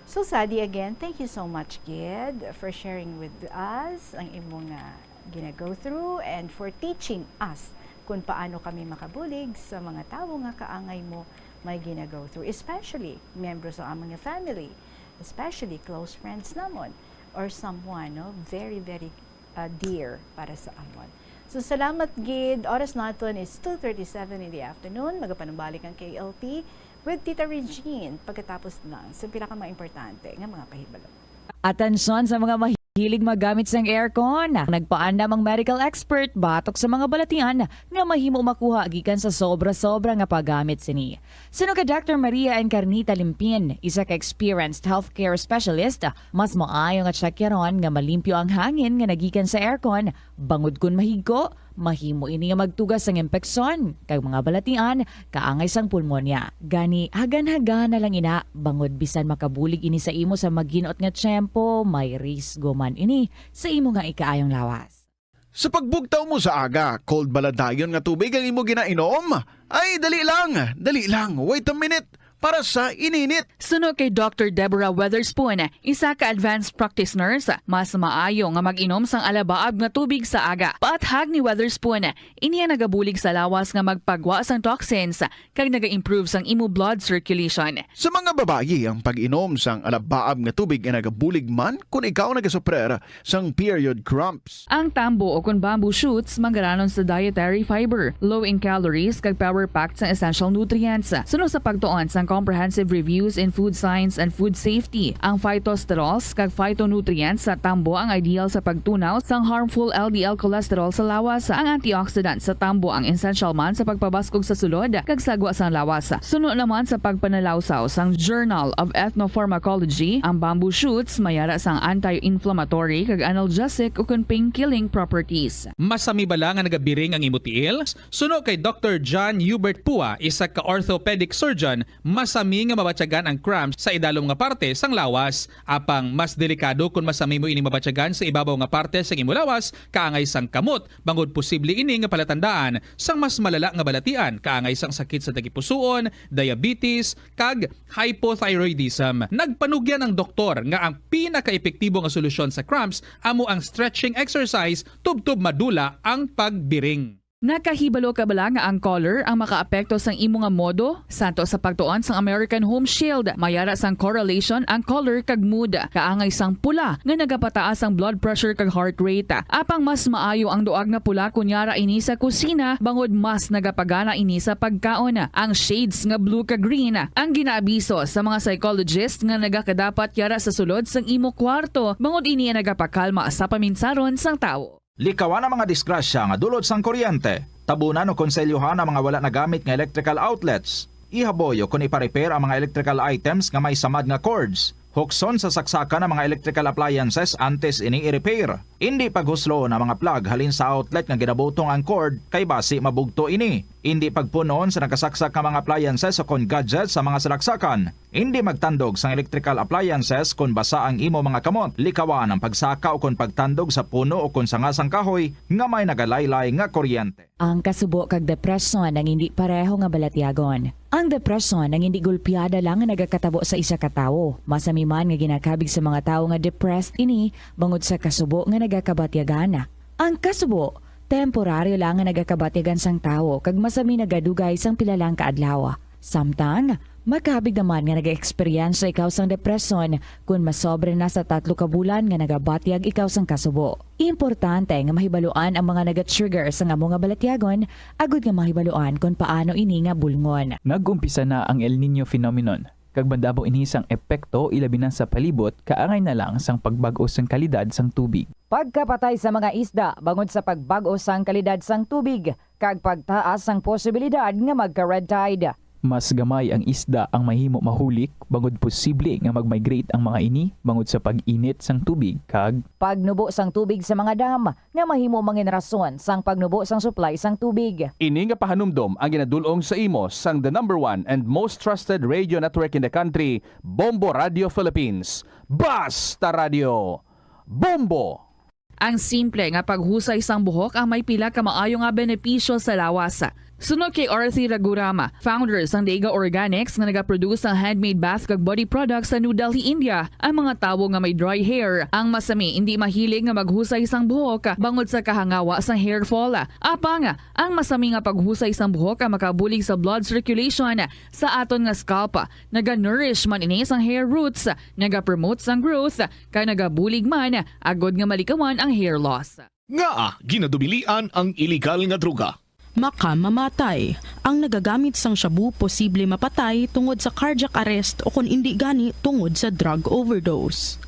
So, Sadi, again, thank you so much gid for sharing with us ang imo nga gina-go through and for teaching us kung paano kami makabulig sa mga tawo nga kaangay mo may gina-go through, especially membro sa among family, especially close friends namon or someone, no, very, very, uh, dear para sa amon. So, salamat gid. Oras naton is two thirty-seven in the afternoon. Magapanumbalik ang K L T with Tita Regine pagkatapos lang sa pila ka mga importante nga mga pahibalo. Atensyon sa mga mahilig maggamit sang aircon. Nagpaandam ang medical expert batok sa mga balatian nga mahimo makuha gikan sa sobra-sobra nga paggamit sini. Suno kay Doctor Maria Encarnita Limpin, isa ka experienced healthcare specialist, mas maayo nga tsakyaron nga malimpyo ang hangin nga nagikan sa aircon, bangod kon mahigko, mahimo ini nga magtuga sang impeksyon kag mga balatian kaangay sang pulmonya. Gani, hagan-hagan na lang ina, bangod bisan makabulig ini sa imo sa maghinot nga tiyempo, may risgo man ini sa imo nga ikaayong lawas. Sa pagbugtaw mo sa aga, cold bala dayon nga tubig ang imo ginainom? Ay, dali lang, dali lang, wait a minute, para sa ininit. Suno kay Doctor Deborah Weatherspoon, isa ka advanced practice nurse, mas maayo nga mag-inom sang alabaab nga tubig sa aga. Paathag ni Weatherspoon, ini ang nagabulig sa lawas nga magpagwa sang toxins kag naga-improve sang imo blood circulation. Sa mga babayi, ang pag-inom sang alabaab nga tubig ay nagabulig man kon ikaw nagasuprer sang period cramps. Ang tambo o kon bamboo shoots manggaranon sa dietary fiber, low in calories, kag power-packed sang essential nutrients. Suno sa pagtuon sang Comprehensive Reviews in Food Science and Food Safety. Ang phytosterols kag phytonutrients sa tambo ang ideal sa pagtunaw sang harmful L D L cholesterol sa lawas. Ang antioxidant sa tambo ang essential man sa pagpabaskog sa sulod kag sagwa sang lawas. Suno naman sa pagpanalawsaw sang Journal of Ethnopharmacology, ang bamboo shoots may ara sang anti-inflammatory kag analgesic ukon pain-killing properties. Masami bala nga nagabiring ang imo tiil? Suno kay Doktor John Hubert Pua, isa ka orthopedic surgeon, masami nga mabatyagan ang cramps sa idalom nga parte sang lawas. Apang mas delikado kon masami mo ini mabatyagan sa ibabaw nga parte sang imo lawas, kaangay sang kamot, bangod posible ini nga palatandaan sang mas malala nga balatian, kaangay sang sakit sa tagipusoon, diabetes, kag hypothyroidism. Nagpanugyan ang doktor nga ang pinakaepektibo nga solusyon sa cramps amo ang stretching exercise tubtob madula ang pagbiring. Nakahibalo ka bala nga ang color ang makaapekto sang imo nga modo? Santo sa pagtuon sang American Home Shield, may ara sang correlation ang color kag mood. Kaangay sang pula nga nagapataas ang blood pressure kag heart rate. Apang mas maayo ang duag nga pula kon yara ini sa kusina, bangod mas nagapagana ini sa pagkaon. Ang shades nga blue kag green ang ginaabiso sa mga psychologist nga nagakadapat yara sa sulod sang imo kwarto, bangod ini ang nagapakalma sa paminsaron sang tawo. Likawan ang mga disgrasya nga dulot sang kuryente. Tabunan o konselyohan ang mga wala nagamit nga electrical outlets. Ihaboy o kon ipa-repair ang mga electrical items nga may samad nga cords. Hukson sa saksakan ang mga electrical appliances antes ini i-repair. Indi paghusloon ang mga plug halin sa outlet nga ginabutong ang cord, kay basi mabugto ini. Indi pagpun-on sa nakasaksak nga mga appliances o kon gadgets sa mga salaksakan. Indi magtandog sang electrical appliances kon basa ang imo mga kamot. Likawan ang pagsaka o kon pagtandog sa puno o kon sanga sang kahoy nga may nagalaylay nga kuryente. Ang kasubo kag depresyon ang indi pareho nga balatyagon. Ang depresyon ang indi golpeada lang nga nagakatabo sa isa ka tawo. Masami man nga ginakabig sa mga tawo nga depressed ini bangod sa kasubo nga nagakabatyagan. Ang kasubo, temporaryo lang nga nagakabatyagan sang tawo kag masami nagadugay sang pila lang ka adlaw. Samtang, makabig naman nga nag-eksperyensya ikaw sang depresyon kon masobra na sa tatlo ka bulan nga nagabatyag ikaw sang kasubo. Importante nga mahibaluan ang mga naga-trigger sang amo nga balatyagon agud nga mahibaluan kon paano ini nga bulngon. Nag-umpisa na ang El Niño phenomenon, kag madamo ini sang epekto, ilabi na sa palibot, kaangay na lang sang pagbag-o sang kalidad sang tubig. Pagkapatay sa mga isda bangod sa pagbag-o sang kalidad sang tubig kag pagtaas sang posibilidad nga magka-red tide. Mas gamay ang isda ang mahimo mahulik, bangod posible nga mag-migrate ang mga ini bangod sa pag-init sang tubig kag pagnubo sang tubig sa mga dam, nga mahimo mangin rason sang pagnubo sang supply sang tubig. Ini nga pahanumdom ang ginadul-ong sa imo sang the number one and most trusted radio network in the country, Bombo Radio Philippines. Basta Radio, Bombo! Ang simple nga paghusay sang buhok ang may pila ka maayo nga benepisyo sa lawas. Suno kay Arthi Raghuram, founder sang Dega Organics nga nagaproduce sang handmade bath kag body products sa New Delhi, India, ang mga tawo nga may dry hair ang masami indi mahilig nga maghusay sang buhok bangod sa kahangawa sang hair fall. Apang, ang masami nga paghusay sang buhok ang makabulig sa blood circulation sa aton nga scalp. Naga-nourish man ini sang hair roots, naga-promote sang growth, kag nagabulig man agud nga malikawan ang hair loss. Ngaa ginadubilian ang iligal nga droga? Makamamatay. Ang nagagamit sang shabu posible mapatay tungod sa cardiac arrest o kon indi gani tungod sa drug overdose.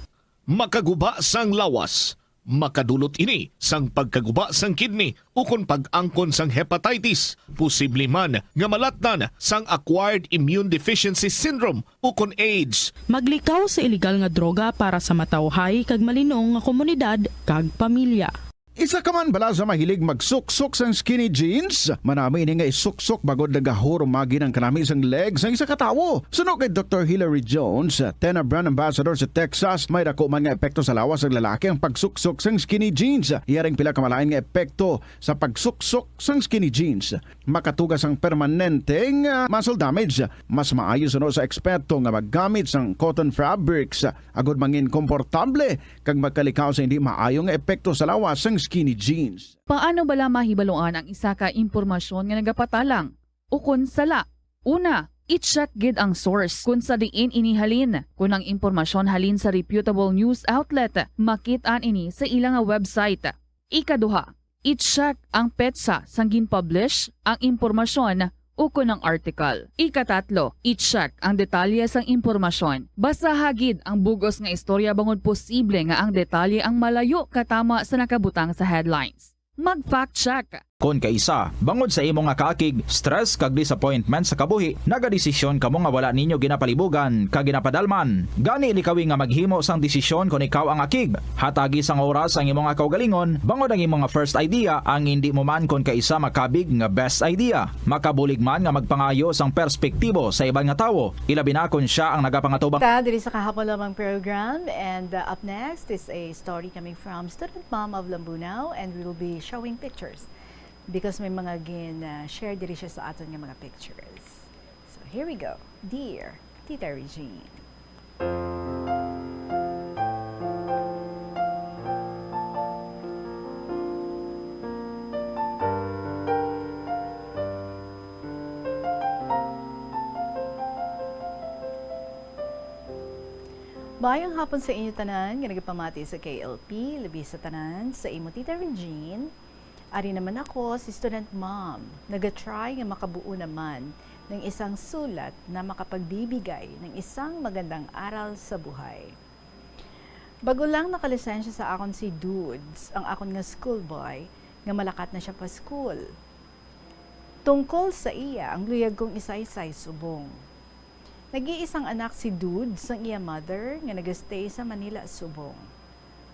Makaguba sang lawas. Makadulot ini sang pagkaguba sang kidney ukon pag-angkon sang hepatitis. Posible man nga malatnan sang acquired immune deficiency syndrome ukon AIDS. Maglikaw sa iligal nga droga para sa matawhay kag malinong nga komunidad kag pamilya. Isa ka man bala sa mahilig magsuksok sang skinny jeans? Manami ini nga isuksok bangod nagahurumagi ang kanami sang leg sang isa ka tawo. Suno kay Doktor Hilary Jones, Tena brand ambassador sa Texas, may dako man nga epekto sa lawas sang lalaki ang pagsuksok sang skinny jeans. Iya ring pila ka malain nga epekto sa pagsuksok sang skinny jeans. Makatuga sang permanente nga muscle damage. Mas maayo suno sa eksperto nga maggamit sang cotton fabrics agud mangin komportable kag magkalikaw sa hindi maayo nga epekto sa lawas sang skinny jeans. Paano bala mahibaluan ang isa ka impormasyon nga nagapatalang ukon sala? Una, i-check gid ang source kon sa diin ini halin. Kon ang impormasyon halin sa reputable news outlet, makit-an ini sa ila nga website. Ikaduha, i-check ang petsa sang gin-publish ang impormasyon ukon ang article. Ikatatlo, i-check ang detalye sang impormasyon. Basaha gid ang bug-os nga istorya bangod posible nga ang detalye ang malayo katama sa nakabutang sa headlines. Mag-fact check. Kon kaisa, bangod sa imo nga kaakig, stress kag disappointment sa kabuhi, nagadesisyon kamo nga wala ninyo ginapalibugan kag ginapadalman. Gani, likawi nga maghimo sang desisyon kon ikaw ang akig. Hatagi sang oras ang imo nga kaugalingon, bangod ang imo nga first idea ang indi mo man kon kaisa makabig nga best idea. Makabulig man nga magpangayo sang perspektibo sa iban nga tawo, ilabi na kon sia ang nagapangatubang. Ta diri sa Kahapon Lamang program, and, uh, up next is a story coming from student mom of Lambunao, and we will be showing pictures because may mga gin, uh, share diri siya sa aton nga mga pictures. So, here we go. Dear Tita Regine. Maayong hapon sa inyo tanan nga nagapamati sa K L P, labi sa tanan sa imo Tita Regine. Ari naman ako, si student mom, naga-try nga makabuo naman ng isang sulat na makapagbibigay ng isang magandang aral sa buhay. Bago lang nakalisensya sa akon si Dudes, ang akon nga schoolboy, nga malakat na sia pa school. Tungkol sa iya, ang luyag kong isaysay subong. Nag-iisang anak si Dudes sang iya mother nga nagastay sa Manila subong.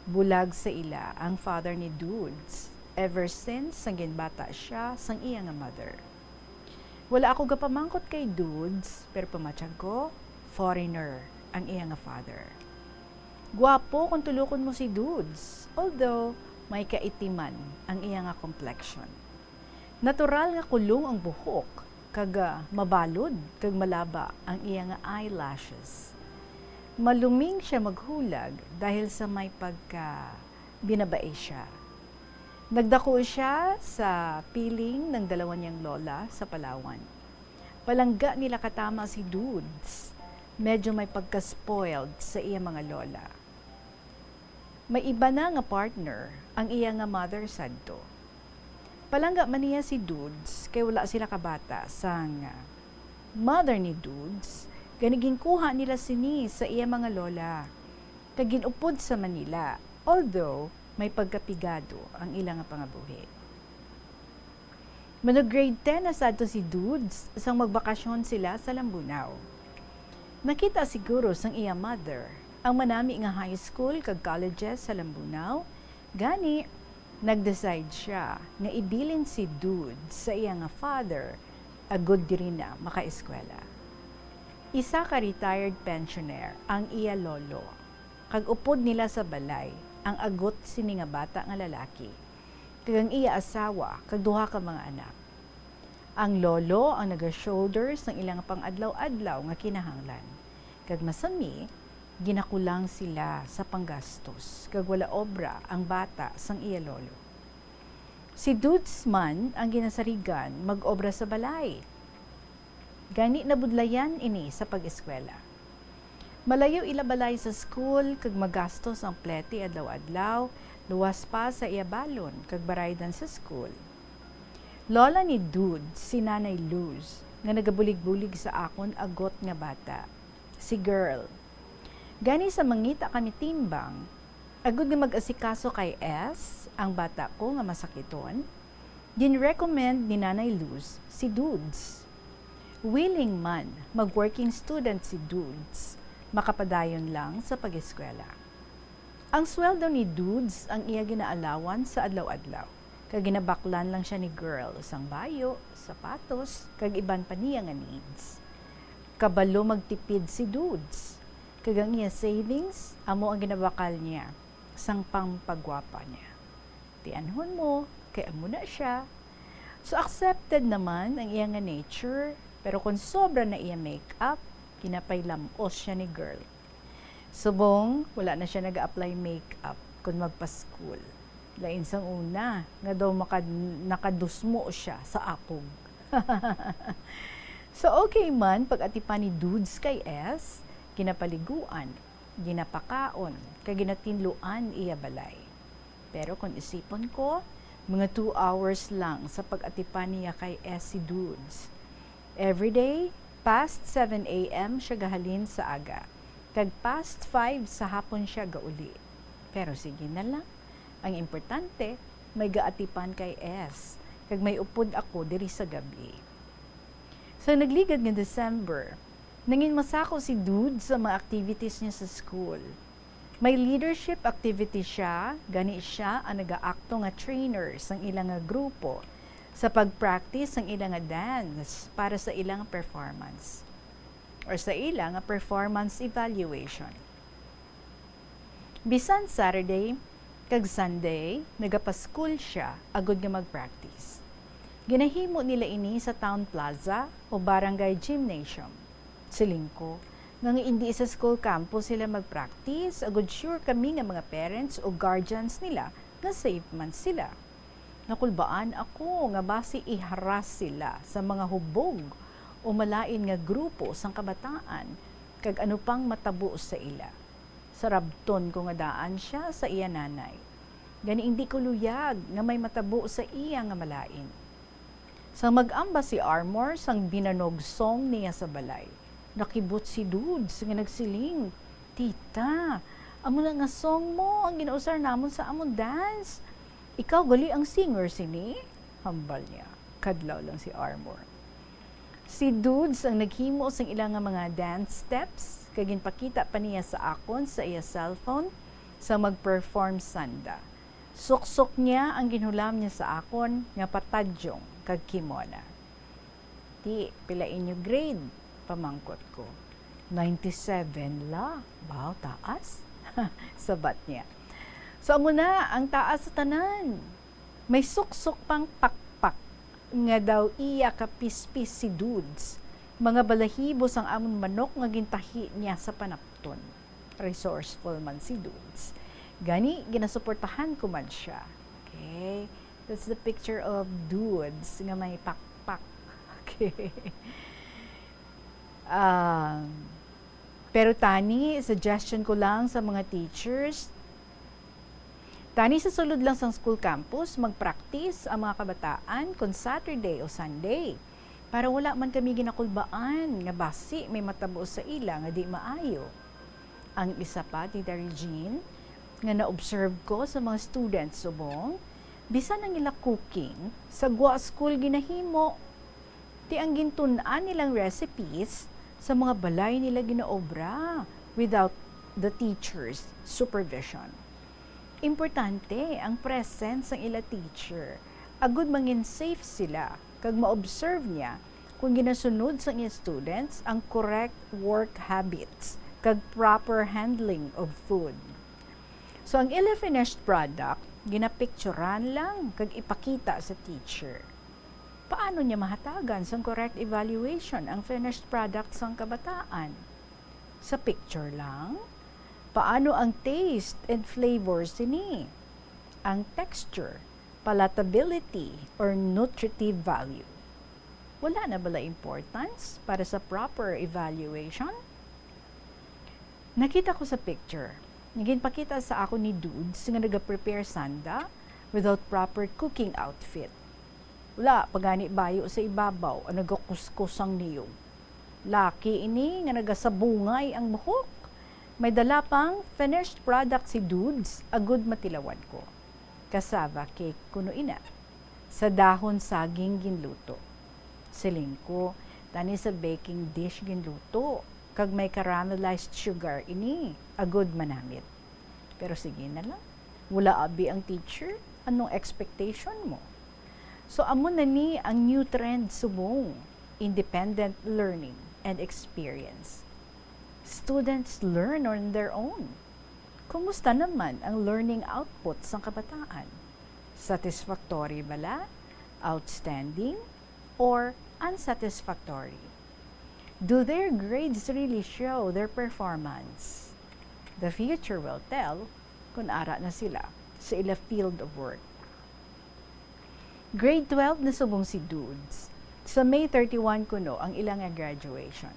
Bulag sa ila ang father ni Dudes ever since sang ginbata sia sang iya nga mother. Wala ako gapamangkot kay Dudes, pero pamatyag ko, foreigner ang iya nga father. Guwapo kung tulokon mo si Dudes, although may kaitiman ang iya nga complexion. Natural nga kulong ang buhok, kag, ah, mabalod kag malaba ang iya nga eyelashes. Maluming sia maghulag dahil sa may pagka binabae sia. Nagdako sia sa piling ng dalawa niyang lola sa Palawan. Palangga nila katama si Dudes. Medyo may pagka-spoiled sa iya mga lola. May iba na nga partner ang iya nga mother sadto. Palangga man niya si Dudes kay wala sila kabata sang mother ni Dudes, gani ginkuha nila sini sa iya mga lola kag gin-upod sa Manila, although may pagkapigado ang ila nga pangabuhi. Mag-grade ten na sadto si Dudes sang magbakasyon sila sa Lambunao. Nakita siguro sang iya mother ang manami nga high school kag colleges sa Lambunao, gani nag-decide sia nga ibilin si Dudes sa iya nga father agod diri na makaeskwela. Isa ka retired pensioner ang iya lolo, kag upod nila sa balay ang agot sini nga bata nga lalaki, kag ang iya asawa kag duha ka mga anak. Ang lolo ang naga-shoulder sang ilang pang-adlaw-adlaw nga kinahanglan, kag masami, ginakulang sila sa panggastos, kag wala obra ang bata sang iya lolo. Si Dudes man ang ginasarigan mag-obra sa balay. Gani nabudlayan ini sa pag-eskwela. Malayo ila balay sa school kag magastos ang plete adlaw-adlaw, luwas pa sa iya balon kag baraydan sa school. Lola ni Dudes si Nanay Luz, nga nagabulig-bulig sa akon agot nga bata, si Girl. Gani sa mangita kami timbang, agud nga mag-asikaso kay S, ang bata ko nga masakiton, gin-recommend ni Nanay Luz si Dudes. Willing man mag-working student si Dudes, makapadayon lang sa pag-eskwela. Ang sweldo ni Dudes ang iya ginaalawan sa adlaw-adlaw, kag ginabaklan lang sia ni Girl sang bayo, sapatos, kag iban pa niya nga needs. Kabalo magtipid si Dudes, kag ang iya savings amo ang ginabakal niya sang pangpagwapa niya. Tianhon mo, kay amo na sia. So, accepted naman ang iya nga nature, pero kon sobra na iya makeup, ginapailam-os sia ni Girl. Subong, wala na sia nag-apply makeup kon magpa-school. Lain sang una, nga daw makad-, nakadusmo sia sa apog. So, okay man pag-atipan ni Dudes kay S, ginapaliguan, ginapakaon, kag ginatinluan iya balay. Pero kon isipon ko, mga two hours lang sa pag-atipan niya kay S si Dudes. Every day, past seven a m siya gahalin sa aga, kag past five sa hapon siya gauli. Pero sige na lang. Ang importante, may gaatipan kay S, kag may upod ako diri sa gabi. Sa nagligad nga December, nangin masako si Dudes sa mga activities niya sa school. May leadership activity siya, gani siya ang nagaakto nga trainer sang ila nga grupo sa pag-practice sang ila nga dance para sa ila nga performance or sa ila nga performance evaluation. Bisan Saturday kag Sunday, nagapa-school siya agud nga mag-practice. Ginahimo nila ini sa town plaza o barangay gymnasium. Siling ko nga, nga indi sa school campus sila mag-practice, agud sure kami nga mga parents o guardians nila nga safe man sila. Nakulbaan ako nga basi i-harass sila sa mga hubog o malain nga grupo sang kabataan, kag ano pang matabo sa ila. Sarabton ko nga daan siya sa iya nanay. Gani indi ko luyag nga may matabo sa iya nga malain. Sang mag-amba si Armor sang binanog song niya sa balay, nakibot si Dudes nga nagsiling, "Tita, amo na nga song mo ang ginausar namon sa amon dance. Ikaw gali ang singer sini?" hambal niya. Kadlaw lang si Armor. Si Dudes ang naghimo sang ila nga mga dance steps, kag ginpakita pa niya sa akon sa iya cellphone sa mag-perform sanda. Suksok niya ang ginhulam niya sa akon nga patadyong kag kimona. "Ti, pila inyo grade?" pamangkot ko. "Ninety-seven la." "Wow, taas," sabat niya. So, amo na ang taas sa tanan. May suksok pang pakpak nga daw iya kapispis si Dudes. Mga balahibo sang amon manok nga gintahi niya sa panapton. Resourceful man si Dudes. Gani, ginasuportahan ko man siya. Okay? That's the picture of Dudes nga may pakpak. Okay. Um, pero tani, suggestion ko lang sa mga teachers, tani sa sulod lang sang school campus, mag-practice ang mga kabataan kon Saturday o Sunday, para wala man kami ginakulbaan nga basi may matabo sa ila nga di maayo. Ang isa pa, Tita Regine, nga na-observe ko sa mga students subong, bisan ang ila cooking, sa gwa school ginahimo. Ti ang gintun-an nilang recipes sa mga balay nila ginaobra without the teacher's supervision. Importante ang presence sang ila teacher, agud mangin safe sila kag ma-observe niya kung ginasunod sang iya students ang correct work habits kag proper handling of food. So, ang ila finished product, ginapicturan lang kag ipakita sa teacher. Paano niya mahatagan sang correct evaluation ang finished product sang kabataan? Sa picture lang? Paano ang taste and flavor sini? Ang texture, palatability, or nutritive value? Wala na bala importance para sa proper evaluation? Nakita ko sa picture, nga ginpakita sa ako ni Dudes nga nagaprepare sanda without proper cooking outfit. Wala pa gani bayo sa ibabaw ang nagakuskus sang niyog. Laki ini nga nagasabungay ang buhok. May dala pang finished product si Dudes, agud matilawan ko. Cassava cake kuno ina. Sa dahon saging ginluto. Siling ko, tani sa baking dish ginluto, kag may caramelized sugar ini, agud manamit. Pero sige na lang. Wala abi ang teacher. Anong expectation mo? So, amo na ni ang new trend subong, independent learning and experience. Students learn on their own. Kumusta naman ang learning output sang kabataan? Satisfactory bala, outstanding, or unsatisfactory? Do their grades really show their performance? The future will tell kung ara na sila sa ila field of work. Grade twelve na subong si Dudes. Sa May thirty-one kuno ang ila nga graduation.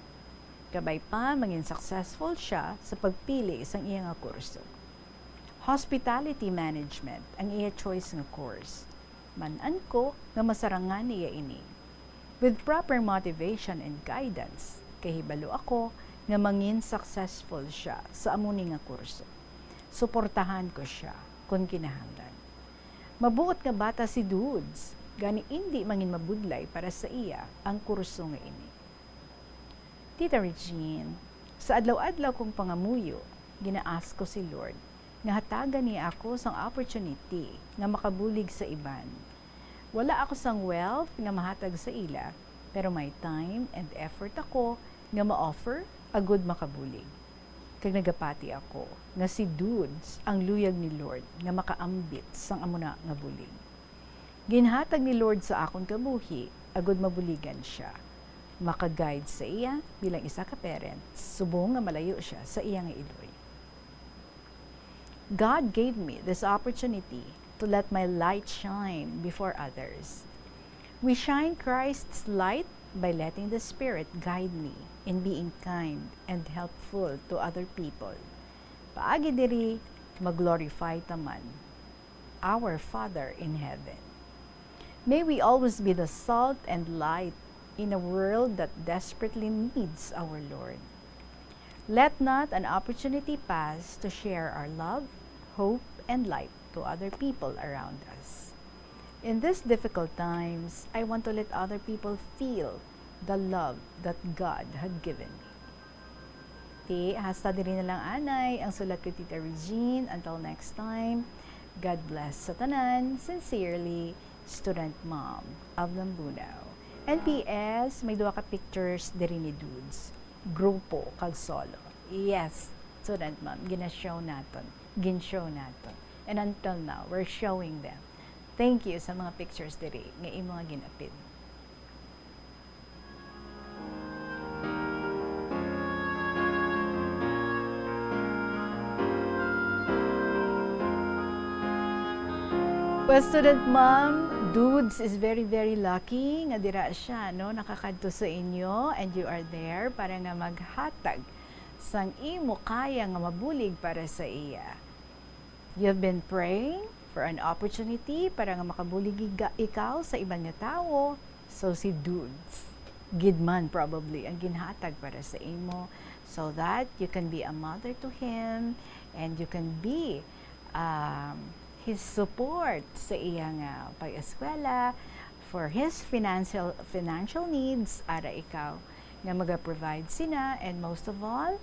Kabay pa, mangin successful siya sa pagpili sang iya nga kurso. Hospitality Management ang iya choice nga course. Man-an ko nga masarangan niya ini. With proper motivation and guidance, kahibalo ako nga mangin successful siya sa amo ni nga kurso. Suportahan ko siya kon kinahanglan. Mabuot nga bata si Dudes, gani indi mangin mabudlay para sa iya ang kurso nga ini. Tita Regine, sa adlaw-adlaw kong pangamuyo, gina-ask ko si Lord nga hatagan niya ako sang opportunity nga makabulig sa iban. Wala ako sang wealth nga mahatag sa ila, pero may time and effort ako nga ma-offer agud makabulig. Kag nagapati ako nga si Dudes ang luyag ni Lord nga makaambit sang amo na nga bulig. Ginhatag ni Lord sa akon kabuhi agud mabuligan siya, maka-guide sa iya bilang isa ka parent, subong nga malayo siya sa iya nga iloy. God gave me this opportunity to let my light shine before others. We shine Christ's light by letting the Spirit guide me in being kind and helpful to other people. Paagi diri, mag-glorify ta man our Father in Heaven. May we always be the salt and light in a world that desperately needs our Lord. Let not an opportunity pass to share our love, hope, and light to other people around us. In these difficult times, I want to let other people feel the love that God had given me. Ti, hasta diri na lang anay ang sulat ko, Tita Regine. Until next time, God bless sa tanan. Sincerely, Student Mom of Lambunao. And P S, may duha ka pictures diri ni Dudes. Grupo kag solo. Yes, Student Mom, gina-show naton. Gin-show naton. And until now, we're showing them. Thank you sa mga pictures diri nga imo nga gin-apid. Well, Student Mom, Dudes is very, very lucky nga dira siya, no, nakakadto sa inyo, and you are there para nga maghatag sang imo kaya nga mabulig para sa iya. You have been praying for an opportunity para nga makabulig iga-, ikaw sa iban nga tawo. So, si Dudes gid man probably ang ginhatag para sa imo, so that you can be a mother to him and you can be, um, his support sa iya nga pag-eskwela, for his financial, financial needs, ara ikaw nga maga-provide sina, and most of all,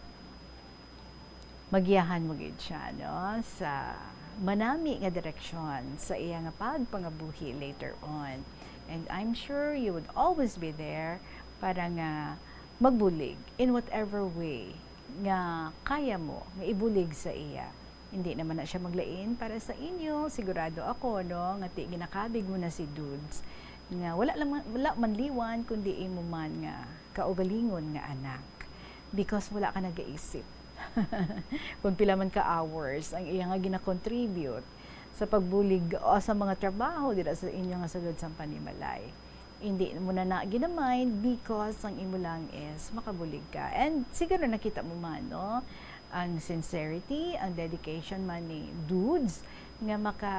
magiyahan mo gid siya, no, sa manami nga direksyon sa iya nga pagpangabuhi later on. And I'm sure you would always be there para nga magbulig in whatever way nga kaya mo nga ibulig sa iya. Hindi naman na siya maglain para sa inyo. Sigurado ako, no, nga ti ginakabig mo na si Dudes, nga wala lang man, wala man liwan, kundi imo man nga kaugalingon nga anak. Because wala ka nagaisip kung pila man ka hours ang iya nga gina-contribute sa pagbulig o sa mga trabaho dira sa inyo nga sulod sang panimalay. Hindi mo na na gina-mind because ang imo lang is makabulig ka. And siguro nakita mo man, no, ang sincerity, ang dedication man ni Dudes nga maka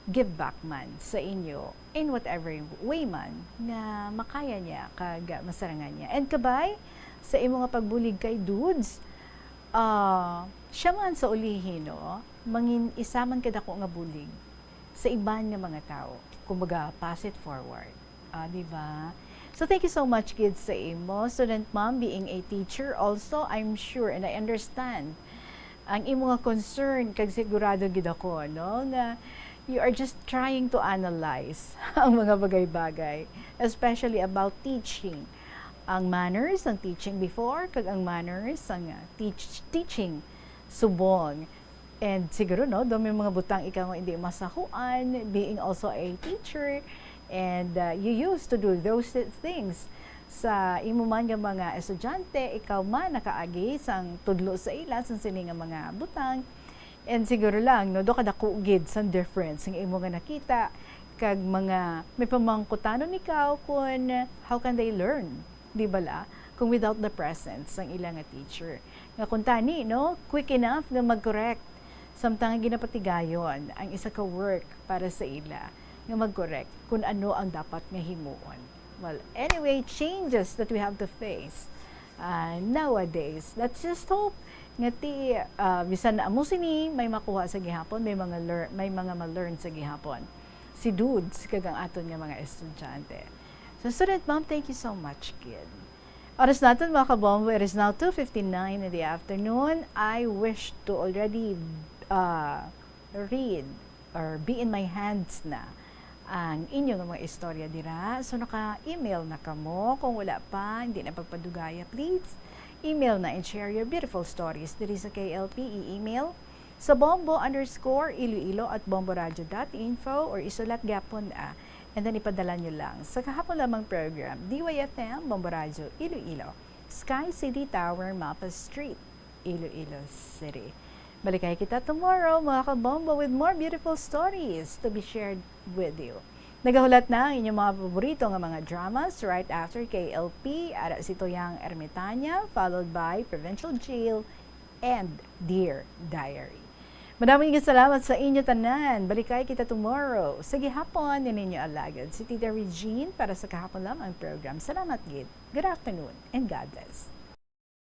give back man sa inyo in whatever way man nga makaya niya kag masarangan niya. And kabay sa imo nga pagbulig kay Dudes, ah, siya man sa ulihi, no, mangin isa man kadako nga bulig sa iban nga mga tawo. Kumbaga, pass it forward. Ah, di ba? So, thank you so much gid sa imo, Student Mom, being a teacher also, I'm sure and I understand ang imo nga concern, kag sigurado gid ako, no, nga you are just trying to analyze ang mga bagay-bagay, especially about teaching. Ang manners, ang teaching before, kag ang manners, ang, ah, teach-, teaching subong. And siguro, no, daw may mga butang ikaw nga hindi masahuan, being also a teacher, and, uh, you used to do those thi-, things sa imo man nga mga estudyante, ikaw man nakaagi sang tudlo sa ila sang sini nga mga butang. And siguro lang, no, do kadako gid sang difference nga imo nga nakita, kag mga may pamangkutanon ikaw kun how can they learn, di bala, kung without the presence sang ila nga teacher. Nga kuntani, no, quick enough nga mag-correct, samtang ginapatigayon ang isa ka work para sa ila nga mag-correct kun ano ang dapat nga himuon. Well, anyway, changes that we have to face uh, nowadays. Let's just hope nga ti uh, bisan na amo sini may makuha sa gihapon, may mga lear- may mga ma-learn sa gihapon. Si Dudes kag ang aton nga mga estudyante. So student mom, thank you so much, kid. Oras natin, mga kabombo, it is now two fifty-nine in the afternoon. I wish to already uh, read or be in my hands na ang inyo nga mga istorya dira. So naka-email na kamo. Kung wala pa, hindi na pagpadugaya, please email na and share your beautiful stories diri sa K L P. I-email sa bombo underscore iloilo at bomboradio dot info or isulat gapon, ah, and then ipadala nyo lang sa kahapon lamang program, D Y F M, Bombo Radyo, Iloilo, Sky City Tower, Mapa Street, Iloilo City. Balikay kita tomorrow, mga kabombo, with more beautiful stories to be shared with you. Nagahulat na ang inyong mga paborito nga mga dramas right after K L P, ara si Toyang Ermitanya, followed by Provincial Jail and Dear Diary. Madaming salamat sa inyo tanan. Balikay kita tomorrow. Sa gihapon, ni ninyo alagad si Tita Regine para sa kahapon lamang program. Salamat gid. Good afternoon and God bless.